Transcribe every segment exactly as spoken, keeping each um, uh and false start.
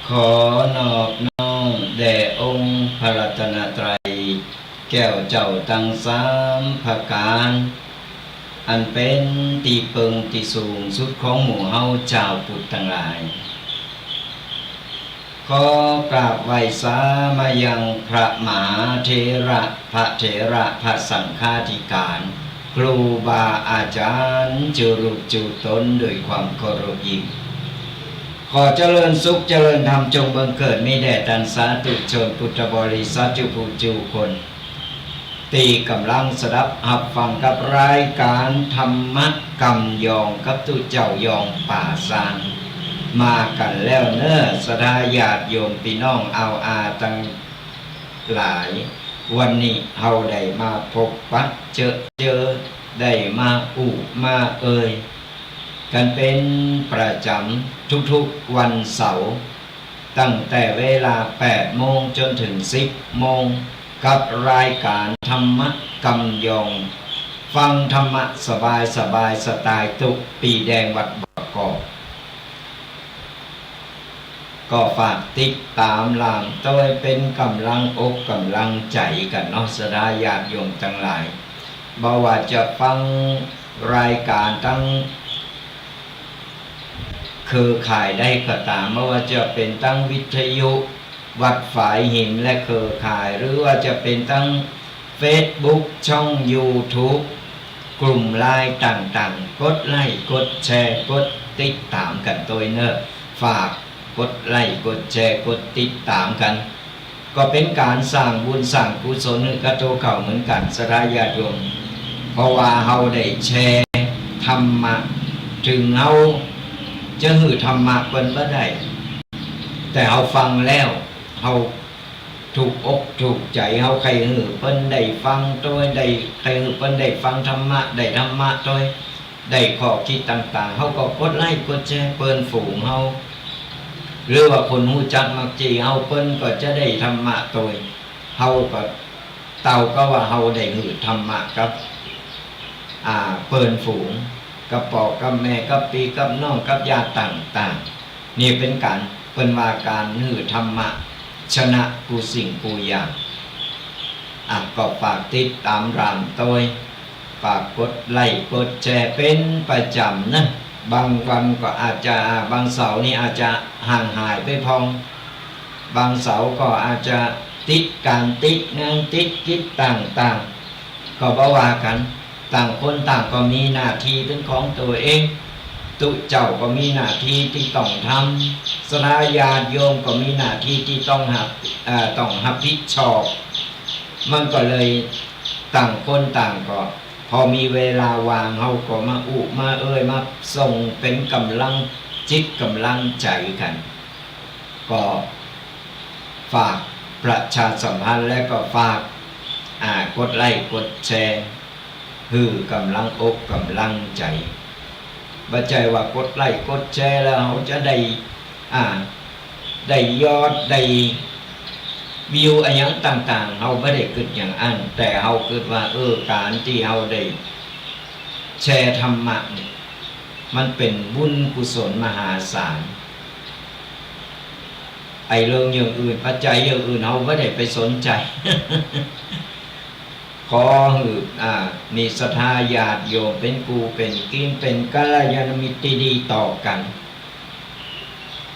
ขอนอบน้อมแด่องค์พระรัตนตรัย แก้วเจ้าตังสามประก๋าน อันเป๋นตี้เปิงตี้สูงสุดของหมู่เฮาจาวพุทธตังหลาย ขอกราบไหว้สามายังพระมหาเถระ พระเถระ พระสังฆาธิการ ครูบาอาจ๋ารย์ จุรูปจุต๋น โดยความเคารพยิ่ง ขอเจริญสุขเจริญธรรมจงบังเกิดมีแด่ต้านสาธุชนพุทธบริษัทจุผู้จุคน ตี้ก่ำลังสดับฮับฟังกับรายก๋านธรรมะกำยองกับตุ๊เจ้ายองป่าซาง มากั๋นแล้วเน่อ ศรัทธาญาติโยมปี้น้องอาวอาตังหลาย วันนี้เฮาได้มาพบปะเจิเจอ ได้มาอู้มาเอ่ยกั๋นเป๋นประจ๋ำทุกๆวันเสาร์ ตั้งแต่เวลาแปดโมงจ๋นเถิงสิบโมง กับรายก๋านธรรมะกำยอง ฟังธรรมะสบายๆ สไตล์ตุ๊ปีแดงวัดบางกอก ก็ฝากติดต๋ามหลามโต้ยเป๋นก่ำลังอกก่ำลังใจ๋กั๋นเนาะ ศรัทธาญาติโยมตังหลาย บ่ว่าจะฟังรายก๋านตังเครือข่ายใดก็ต๋าม บ่ว่าจะเป๋นตังวิทยุวัดฝายหินและเครือข่าย หรือว่าจะเป๋นตังเฟซบุ๊ก ช่องยูทูบ กลุ่มไลน์ต่างๆ กดไลก์ กดแชร์ กดติดต๋ามกั๋นโต้ยเน่อ ฝากกดไลก์ กดแชร์ กดติดต๋ามกั๋น ก็เป๋นก๋านสร้างบุญสร้างกุศลหื้อกับตั๋วเก่าเหมือนกั๋น ศรัทธาญาติโยม เพราะว่าเฮาได้แชร์ธรรมะ เถิงเฮาจะหื้อธรรมะเปิ้นบ่ได้ แต่เฮาฟังแล้ว เฮาถูกอกถูกใจ๋ เฮาใค่หื้อเปิ้นได้ฟังโต้ย ได้ ใค่หื้อเปิ้นได้ฟังธรรมะ ได้ธรรมะโต้ย ได้ข้อคิดต่างๆ เฮาก็กดไลก์กดแชร์เปิ้นฝูงเฮา หรือว่าคนฮู้จักมักจี่เฮา เปิ้นก็จะได้ธรรมะโต้ย เฮาก็เต้ากับว่าเฮาได้หื้อธรรมะกับ อ่า เปิ้นฝูง กับป้อกับแม่ กับปี้กับน้อง กับญาติต่างๆ นี่เป๋นก๋าน เปิ้นว่าก๋านหื้อธรรมะชนะกู้สิ่งกู้อย่าง อ่ะ ก็ฝากติดต๋ามหลามโต้ย ฝากกดไลก์กดแชร์เป๋นประจ๋ำนะ บางวันก็อาจจะ อ่า บางเสาร์นี่อาจจะห่างหายไปพ่อง บางเสาร์ก็อาจจะติดก๋านติดงานติดกิจต่างๆ ก็บ่ว่ากั๋น ต่างคนต่างก็มีหน้าตี้เป๋นของตั๋วเอง ตุ๊เจ้าก็มีหน้าตี้ตี้ต้องทำ ศรัทธาญาติโยมก็มีหน้าตี้ตี้ต้องฮับ เอ่อ ต้องฮับผิดชอบ มันก็เลยต่างคนต่างก็ พอมีเวลาว่างเฮาก็มาอู้มาเอ่ย มาส่งเป๋นก่ำลังจิตก่ำลังใจ๋กั๋น ก็ฝากประชาสัมพันธ์และก็ฝาก อ่า กดไลก์กดแชร์ หื้อก่ำลังอกก่ำลังใจ๋ บ่ใจ้ว่ากดไลก์กดแชร์แล้วเฮาจะได้ อ่า ได้ยอด ได้วิวอะหยังต่างๆ เฮาบ่ได้กึ๊ดอย่างอั้น แต่เฮากึ๊ดว่า เออ ก๋านตี้เฮาได้แชร์ธรรมะนี่ มันเป๋นบุญกุศลมหาศาล ไอ้เรื่องอย่างอื่น ปัจจัยอย่างอื่น เฮาบ่ได้ไปสนใจ๋ ขอหื้อ อ่า มีศรัทธาญาติโยมเป๋นกู้เป๋นกิ๋ม เป๋นกัลยาณมิตรตี้ดีต่อกั๋น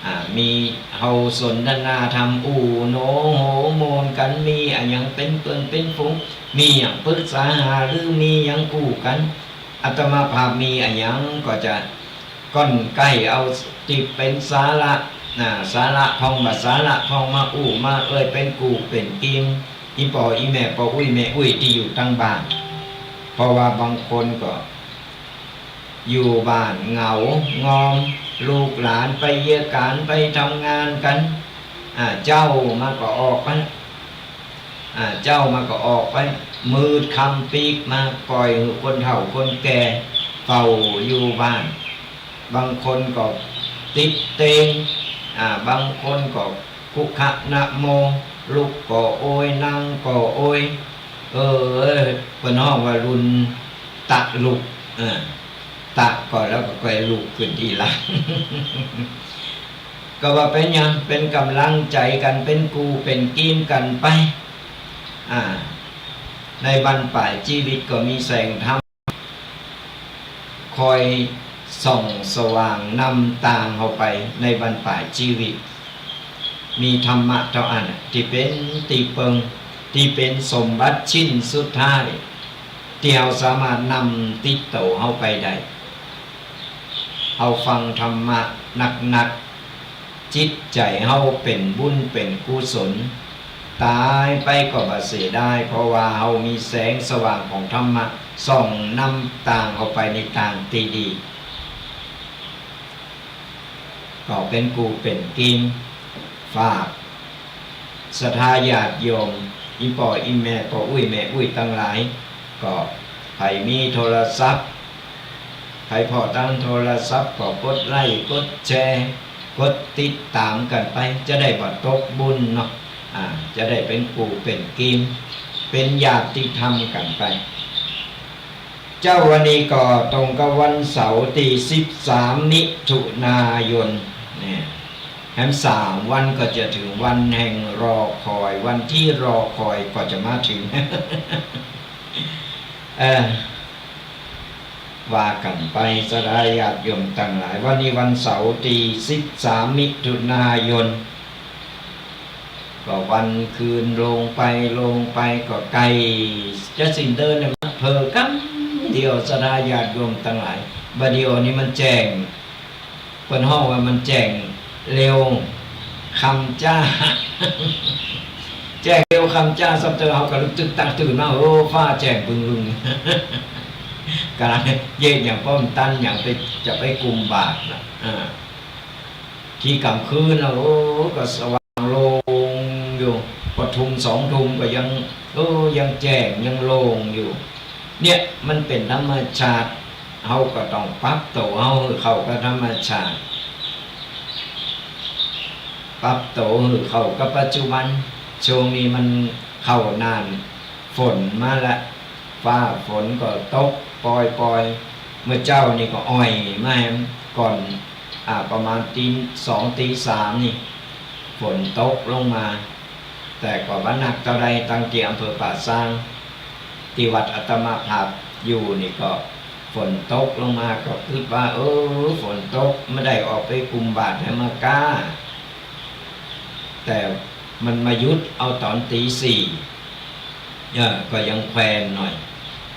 อ่า มีเฮาสนทนาธรรม อู้โหนโหโมนกั๋น มีอะหยังเป๋นเปื้อนเป๋นฝูง มีหยังปรึกษาหารือ มีหยังอู้กั๋น อาตมาภาพมีอะหยังก็จะ ก้อนใก้เอาตี้เป๋นสาระ นะ สาระพ่องบ่สาระพ่อง มาอู้มาเอ่ยเป๋นกู้เป๋นกิ๋ม อี่ป้ออี่แม่ ป้ออุ๊ยแม่อุ๊ยตี้อยู่ตังบ้าน เพราะว่าบางคนก็อยู่บ้านเหงางอม ลูกหลานไปเยียะก๋าน ไปทำงานกั๋น อ่า เจ๊ามาก็ออกไป อ่า เจ๊ามาก็ออกไป มืดค่ำปีกมา ป่อยหื้อคนเฒ่าคนแก่เฝ้าอยู่บ้าน บางคนก็ติดเตียง อ่า บางคนก็คุขะนะโม ลุกก็โอย นั่งก็โอย เออ เปิ้นฮ้องว่ารุ่นตะลุก เออ ตะก่อนแล้วก็ค่อยลุกขึ้นทีหลัง ก็ว่าเป๋นหยัง เป๋นก่ำลังใจ๋กั๋น เป๋นกู้เป๋นกิ๋มกั๋นไป อ่า ในบั้นป๋ายจีวิตก็มีแสงธรรม คอยส่องสว่างนำตางเฮาไปในบั้นป๋ายจีวิต มีธรรมะเต้าอั้นตี้เป๋นตี้เปิง ตี้เป๋นสมบัติชิ้นสุดท้าย ตี้เฮาสามารถนำติดโตเฮาไปได้ เฮาฟังธรรมะนักๆ จิตใจ๋เฮาเป๋นบุญเป๋นกุศล ต๋ายไปก็บ่เสียดาย เพราะว่าเฮามีแสงสว่างของธรรมะส่องนำตางเฮาไปในตางตี้ดี ก็เป๋นกู้เป๋นกิ๋ม ฝากศรัทธาญาติโยม อี่ป้ออี่แม่ ป้ออุ๊ยแม่อุ๊ยตังหลาย ก็ใผมีโทรศัพท์ ใผผ่อตางโทรศัพท์ก็กดไลก์ กดแชร์ กดติดต๋ามกั๋นไป จะได้บ่ตกบุญเนาะ อ่า จะได้เป๋นกู้เป๋นกิ๋ม เป๋นญาติธรรมกั๋นไป เจ๊าวันนี้ก็ตรงกับวันเสาร์ตี้สิบสามมิถุนายนเนี่ย แหมสามวันก็จะเถิงวันแห่งรอคอย วันตี้รอคอยก็จะมาเถิง เออ ว่ากั๋นไปศรัทธาญาติโยมตังหลาย วันนี้วันเสาร์ตี้สิบสามมิถุนายน ก็วันคืนล่วงไปล่วงไปก็ใก้จะสิ้นเดือนเนี่ย มันเผลอกำเดียวศรัทธาญาติโยมตังหลาย บ่าเดี่ยวนี้มันแจ้ง เปิ้นฮ้องว่ามันแจ้งเร็วค่ำจ๊า แจ้งเร็วค่ำจ๊า ซ้ำเติมเฮาก็ลุกตึกตักตื่นมา โอ้ ฟ้าแจ้งปึ้งลึง ก๋ำลังเยียะหยังป้อมตันหยังไป จะไปกุมบาตรน่ะ อ่า ตี้ก๋างคืนน่ะ โอ้ ก็สว่างโล่งอยู่ พอทุ่มสองทุ่มก็ยัง เออ ยังแจ้งยังโล่งอยู่ เนี่ย มันเป๋นธรรมชาติ เฮาก็ต้องปรับโตเฮาหื้อเข้ากับธรรมชาติ ปรับโตหื้อเข้ากับปัจจุบัน ช่วงนี้มันเข้าหน้าฝนมาละ ฟ้าฝนก็ตกปอยๆ เมื่อเจ๊านี่ก็อ่อยมาแหม ก่อน อ่า ประมาณตีสองตีสามนี่ ฝนตกลงมา แต่ก็บ่หนักเต้าใด ตังตี้อำเภอป่าซาง ตี้วัดอาตมาภาพอยู่นี่ก็ฝนตกลงมา ก็กึ๊ดว่า เออ ฝนตก บ่ได้ออกไปกุมบาตรแหมก้า แต่มันมาหยุดเอาต๋อนตีสี่ เออ ก็ยังแควนหน่อย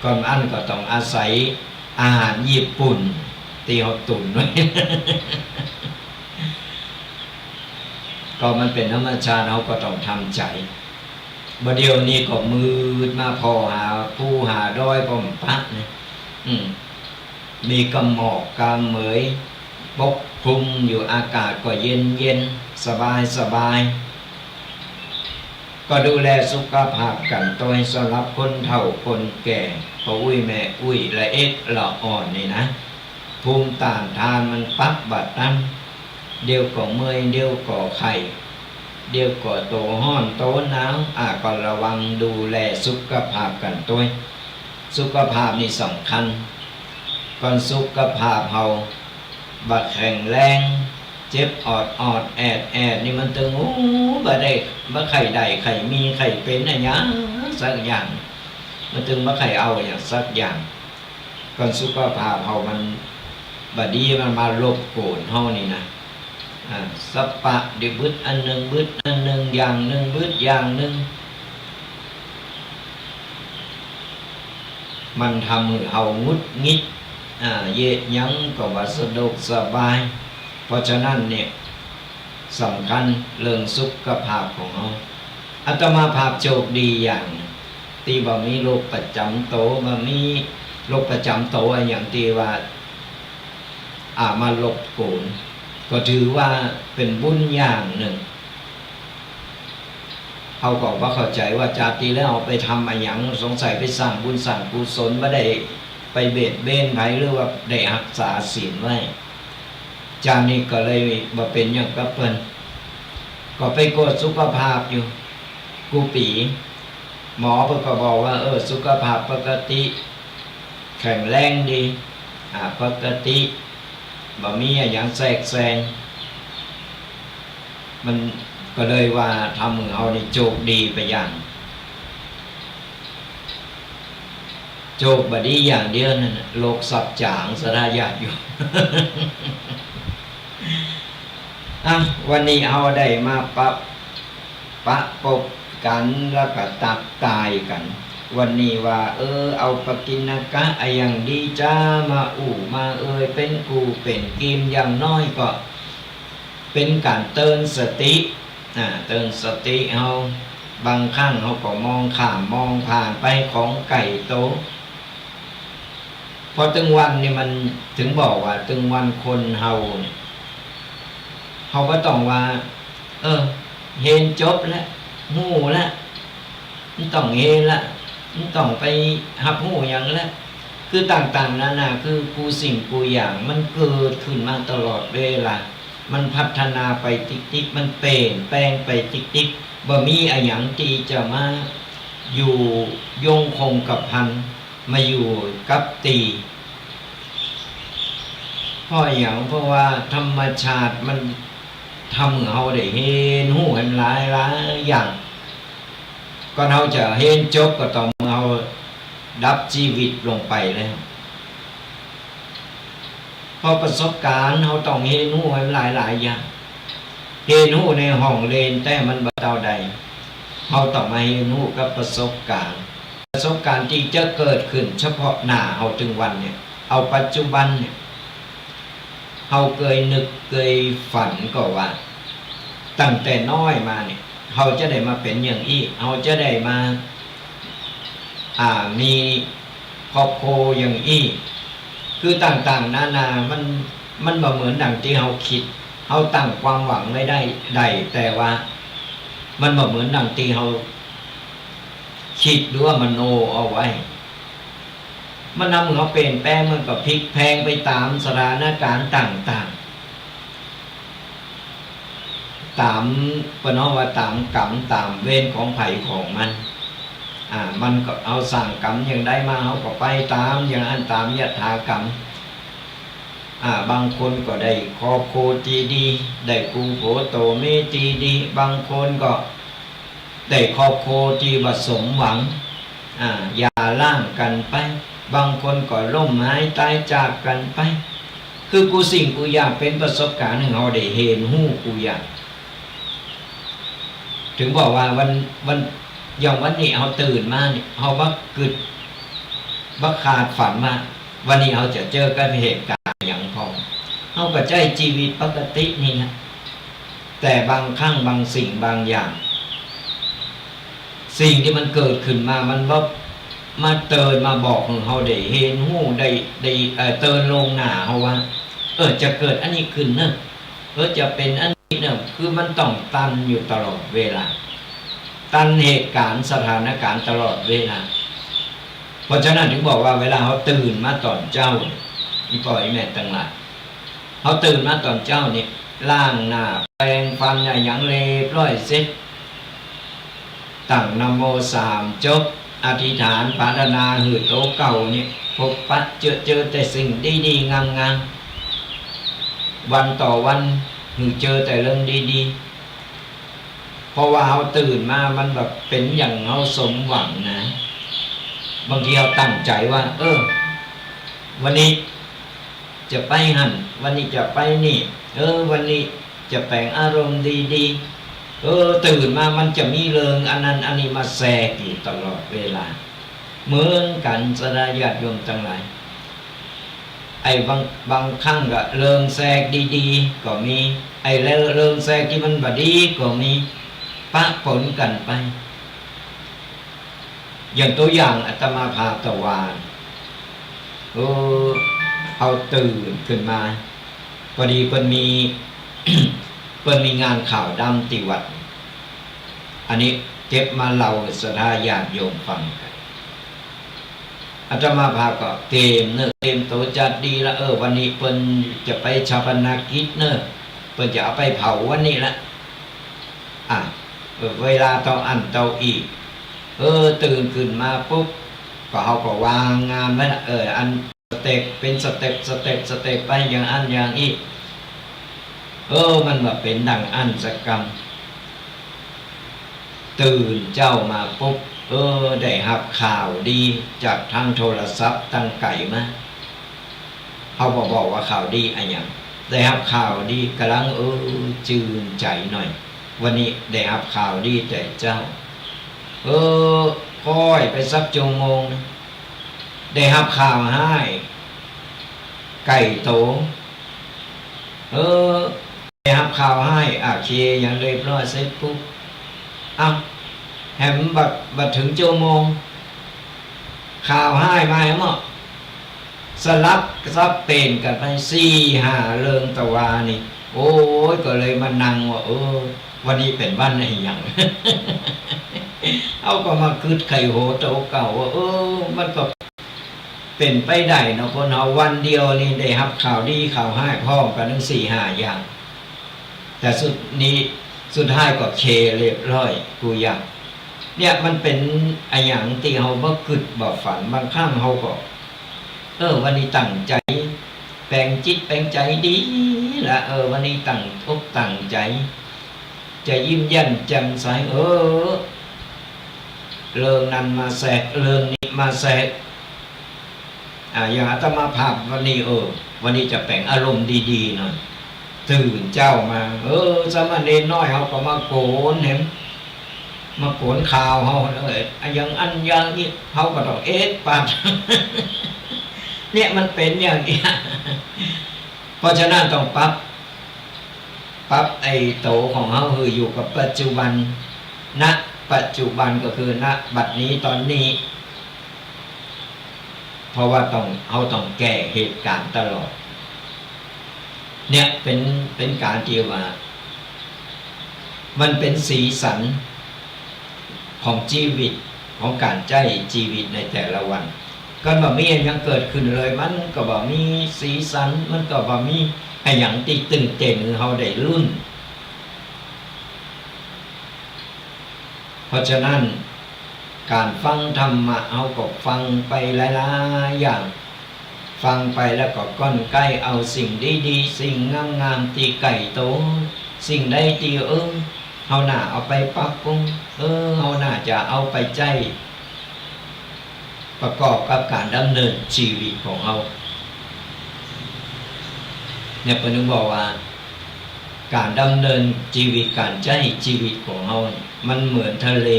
ก่อนอั้นก็ต้องอาศัยอาหารญี่ปุ่นตี้เฮาตุ๋นไว้ ก็มันเป๋นธรรมชาติ เฮาก็ต้องทำใจ๋ บ่าเดี่ยวนี้ก็มืดมา ผ่อหาภูหาดอยก็บ่ปะเนี่ย อืม มีก้าหมอกก้าเหมยปกคลุมอยู่ อากาศก็เย็นๆ สบายๆ ก็ดูแลสุขภาพกั๋นตวย สำหรับคนเฒ่าคนแก่ ป้ออุ๊ยแม่อุ๊ย ละเอ็กละอ่อนนี่นะ ภูมิต้านทานมันปรับบ่ตัน เดี๋ยวก็เมื่อย เดี๋ยวก็ไข้ เดี๋ยวก็โตฮ้อนโตหนาว อ่ะ ก็ระวังดูแลสุขภาพกั๋นตวย สุขภาพนี่สำคัญ ก่อนสุขภาพเฮาบ่แข็งแรง เจ็บออดๆ แอดๆ นี่มันตึง โอ้ บ่ได้ บ่ใค่ได้ใค่มีใค่เป๋นอะหยังสักอย่าง มันตึงบ่ใค่เอาอะหยังสักอย่าง ก่อนสุขภาพเฮามันบ่ดี มันมารบกวนเฮานี่นะ อ่า สะปะ เดี๋ยวบึดอันนึ่ง บึดอันนึ่ง อย่างนึ่ง บึดอย่างนึ่ง มันทำหื้อเฮาหงุดหงิด อ่า เยียะหยังก็บ่สะดวกสบาย เพราะฉะนั้นเนี่ย สำคัญเรื่องสุขภาพของเฮา อาตมาภาพโชคดีอย่างนึ่ง ตี้บ่มีโรคประจ๋ำโต บ่มีโรคประจ๋ำโตอะหยังตี้ว่า อ่า มารบกวน ก็ถือว่าเป๋นบุญอย่างนึ่ง เฮาก็บ่เข้าใจ๋ว่าจาติตี้แล้วไปทำอะหยัง สงสัยไปสร้างบุญสร้างกุศล บ่ได้ไปเบียดเบียนใผ หรือว่าได้ฮักษาศีลไว้ จาตินี้ก็เลยบ่เป๋นหยังกับเปิ้น ก็ไปกวดสุขภาพอยู่กู้ปี๋ หมอเปิ้นก็บอกว่า เออ สุขภาพปกติ แข็งแรงดี อ่า ปกติ บ่มีอะหยังแทรกแซง มันก็เลยว่าทำหื้อเฮานี่โชคดีไปอย่าง โจกบ่ดีอย่างเดียวนั่นน่ะ โลกสับจ๋าง ศรัทธาญาติโยม อ่ะ วันนี้เฮาได้มาปะ ปะปบกั๋นแล้วก็ตักตายกั๋น วันนี้ว่า เออ เอาปกิณกะอะหยังดีจ๊ะ มาอู้มาเอ่ย เป๋นกู้เป๋นกิม อย่างน้อยก็เป๋นก๋านเตือนสติ อ่า เตือนสติเฮา บางครั้งเฮาก็มองข้ามมองผ่านไปของใก้โต พอเถิงวันนี่มัน เถิงบอกว่าเถิงวันคนเฮาเนี่ย เฮาบ่ต้องว่า เออ เฮนจบละ ฮู้ละ บ่ต้องเฮนละ บ่ต้องไปฮับฮู้หยังละ คือต่างๆ นานา คือกู้สิ่งกู้อย่างมันเกิดขึ้นมาตลอดเวลา มันพัฒนาไปติ๊กๆ มันเปลี่ยนแปลงไปติ๊กๆ บ่มีอะหยังตี้จะมาอยู่ยงคงกระพัน มาอยู่กับตี้ เพราะหยัง เพราะว่าธรรมชาติมันทำหื้อเฮาได้เฮนฮู้หันหลายๆ อย่าง ก่อนเฮาจะเฮนจบก็ต่อเมื่อเฮาดับจีวิตลงไปแล้ว เพราะประสบการณ์เฮาต้องเฮนฮู้หันหลายๆ อย่าง เฮนฮู้ในห้องเรียนแต๊มันบ่เต้าใด เฮาต้องมาเฮนฮู้กับประสบการณ์ ประสบการณ์ตี้จะเกิดขึ้นเฉพาะหน้าเฮาเถิงวันเนี่ย เอาปัจจุบันเนี่ย เฮาเกยนึกเกยฝันก่อว่า ตั้งแต่น้อยมาเนี่ย เฮาจะได้มาเป๋นอย่างอี้ เฮาจะได้มา อ่า มีครอบครัวอย่างอี้ คือต่างๆ นานา มัน มันบ่เหมือนดังตี้เฮาคิด เฮาตั้งความหวังไว้ได้ ได้ แต่ว่ามันบ่เหมือนดังตี้เฮาคิดหรือว่ามโนเอาไว้ มันนำหื้อเฮาเปลี่ยนแปลง มันก็พลิกแพลงไปต๋ามสถานการณ์ต่างๆ ต๋าม เปิ้นฮ้องว่าต๋ามกรรมต๋ามเวรของใผของมัน อ่า มันก็ เฮาสร้างกรรมอย่างใดมา เฮาก็ไปต๋ามอย่างอั้น ต๋ามยถากรรม อ่า บางคนก็ได้ครอบครัวตี้ดี ได้กู้ผัวโตเมียตี้ดี บางคนก็ ได้ครอบครัวตี้บ่สมหวัง อ่า หย่าร้างกั๋นไป บางคนก็ล้มหายต๋ายจากกั๋นไป คือกู้สิ่งกู้อย่างเป๋นประสบการณ์หื้อเฮาได้เฮนฮู้กู้อย่าง เถิงบอกว่าวัน วัน อย่างวันนี้เฮาตื่นมาเนี่ย เฮาบ่กึ๊ด บ่คาดฝันว่า วันนี้เฮาจะเจอกับเหตุการณ์หยังพ่อง เฮาก็ใจ๊จีวิตปกตินี่แหละ แต่บางครั้งบางสิ่งบางอย่าง สิ่งตี้มันเกิดขึ้นมา มันบ่มาเตือนมาบอกหื้อเฮาได้เฮนฮู้ ได้ ได้ เอ่อ เตือนล่วงหน้าเฮาว่า เออ จะเกิดอันนี้ขึ้นเนาะ เออ จะเป๋นอันนี้เนาะ คือมันต้องตันอยู่ตลอดเวลา ตันเหตุการณ์สถานการณ์ตลอดเวลา เพราะฉะนั้นเถิงบอกว่าเวลาเฮาตื่นมาต๋อนเจ๊า อี่ป้ออี่แม่ตังหลาย เฮาตื่นมาต๋อนเจ๊านี่ ล้างหน้า แปรงฟันอะหยังเรียบร้อยเสร็จ ตั้งนะโมสามจบ อธิษฐานปรารถนาหื้อโตเก่านี่ พบปะเจอเจอแต่สิ่งดีๆ งามๆ วันต่อวันหื้อเจอแต่เรื่องดีๆ เพราะว่าเฮาตื่นมามันแบบเป๋นอย่างเฮาสมหวังนะ บางทีเฮาตั้งใจ๋ว่า เออ วันนี้จะไปหั้น วันนี้จะไปนี่ เออ วันนี้จะแป๋งอารมณ์ดีๆ เออ ตื่นมามันจะมีเรื่องอันนั้นอันนี้มาแทรกอยู่ตลอดเวลา เหมือนกั๋นศรัทธาญาติโยมตังหลาย ไอ้บาง บางครั้งก็เรื่องแทรกดีๆ ก็มี ไอ้แล้วเรื่องแทรกตี้มันบ่ดีก็มี ปะปนกั๋นไป อย่างตั๋วอย่างอาตมาภาพตะวา เออ เฮาตื่นขึ้นมา พอดีเปิ้นมี เปิ้นมีงานขาวดำตี้วัด อันนี้เก็บมาเล่าศรัทธาญาติโยมฟังกั๋น อาตมาภาพก็เตรียมเนาะ เตรียมตั๋วจัดดีละ เออ วันนี้เปิ้นจะไปฌาปนกิจเนาะ เปิ้นจะเอาไปเผาวันนี้ละ อ่ะ เออ เวลาเต้าอั้นเต้าอี้ เออ ตื่นขึ้นมาปุ๊บ ก็เฮาก็วางงานไว้ละ เออ อันสเต็ป เป๋นสเต็ป สเต็ป สเต็ปไป อย่างอั้นอย่างอี้ เออ มันบ่เป๋นดังอั้นสักกำ เต ตื่นเจ๊ามาปุ๊บ เออ ได้ฮับข่าวดีจากตางโทรศัพท์ตังไก๋มา เฮาบ่บอกว่าข่าวดีอะหยัง ได้ฮับข่าวดี ก่ำลัง เออ จื้นใจ๋หน่อย วันนี้ได้ฮับข่าวดีแต๊เจ้า เออ ก้อยไปสักจั่วโมง ได้ฮับข่าวฮ้าย ไก่โต เออ ได้ฮับข่าวฮ้าย โอเค หยังเรียบร้อยเสร็จปุ๊บ เอ้า แหมบ่ บ่เถิงจั่วโมง ข่าวฮ้ายมาแหมเนาะ สลับสับเปลี่ยนกั๋นไป สี่ห้าเรื่องตะวานี่ โอ้ย ก็เลยมานั่งว่า เออ วันนี้เป๋นวันอะหยัง เฮาก็มากึ๊ดใค่หัวโตเก่าว่า เออ มันก็ เป๋นไปได้เนาะ คนเฮาวันเดียวนี่ได้ฮับข่าวดีข่าวฮ้ายพร้อมกั๋นตังสี่ห้าอย่าง แต่สุดนี้ สุดท้ายก็เคลียร์เรียบร้อยกู้อย่าง เนี่ยมันเป๋นอะหยังตี้เฮาบ่กึ๊ดบ่ฝัน บางครั้งเฮาก็ เออ วันนี้ตั้งใจ๋ แป๋งจิตแป๋งใจ๋ดีละ เออ วันนี้ตั้งอกตั้งใจ๋ จะยิ้มแย้มแจ่มใส เออ เรื่องนั้นมาแซะ เรื่องนี้มาแซะ อ่า อย่างอาตมาภาพวันนี้ เออ วันนี้จะแป๋งอารมณ์ดีๆ หน่อย ตื่นเจ๊ามา เออ สามเณรน้อยเฮาก็มาโก๋นแหม มาโก๋นข่าวเฮา เออ อะหยังอั้นอย่างอี้ เฮาก็ต้องเอ๊ะปัด เนี่ยมันเป๋นอย่างเนี้ย เพราะฉะนั้นต้องปรับ ปรับไอ้โตของเฮาหื้ออยู่กับปัจจุบัน ณ ปัจจุบันก็คือ ณ บัดนี้ต๋อนนี้ เพราะว่าต้อง เฮาต้องแก้เหตุก๋ารณ์ตลอด เนี่ยเป๋น เป๋นก๋านตี้ว่า มันเป๋นสีสัน ของจีวิต ของก๋านใจ๊จีวิตในแต่ละวัน ก็บ่มีอะหยังเกิดขึ้นเลย มันก็บ่มีสีสัน มันก็บ่มีอะหยังตี้ตื่นเต้นหื้อเฮาได้ลุ้น เพราะฉะนั้น ก๋านฟังธรรมะ เฮาก็ฟังไปหลายๆ อย่าง ฟังไปแล้วก็ก้อนใก้เอาสิ่งดีๆ สิ่งงามๆ ตี้ใก้โต สิ่งใดตี้ เออ เฮาน่าเอาไปปรับปรุง เออ เฮาน่าจะเอาไปใจ๊ประกอบกับก๋านดำเนินจีวิตของเฮา เนี่ยเปิ้นถึงบอกว่า ก๋านดำเนินจีวิต ก๋านใจ๊จีวิตของเฮาเนี่ย มันเหมือนทะเล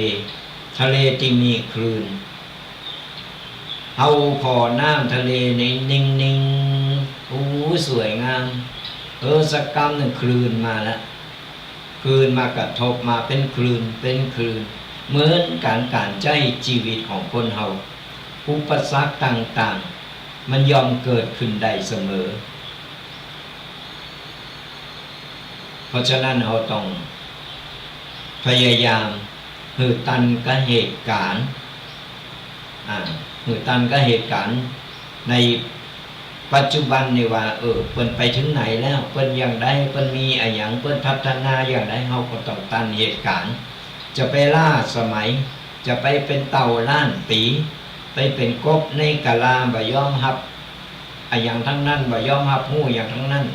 ทะเลตี้มีคลื่น เฮาผ่อน้ำทะเลนี่นิ่งๆ อู้ สวยงาม เออ สักกำนึ่งคลื่นมาละ คลื่นมากระทบมาเป๋นคลื่น เป๋นคลื่น เหมือนก๋าน ก๋านใจ๊จีวิตของคนเฮา อุปสรรคต่างๆ มันย่อมเกิดขึ้นได้เสมอ เพราะฉะนั้นเฮาต้องพยายามหื้อตันกับเหตุก๋ารณ์ อ่า หื้อตันกับเหตุก๋ารณ์ในปัจจุบันนี่ว่า เออ เปิ้นไปเถิงไหนแล้ว เปิ้นอย่างใด เปิ้นมีอะหยัง เปิ้นพัฒนาอย่างใด เฮาก็ต้องตันเหตุก๋ารณ์ จะไปล้าสมัย จะไปเป๋นเต่าล้านปี๋ ไปเป๋นกบในกะลา บ่ยอมฮับอะหยังตังนั้น บ่ยอมฮับฮู้อะหยังตังนั้น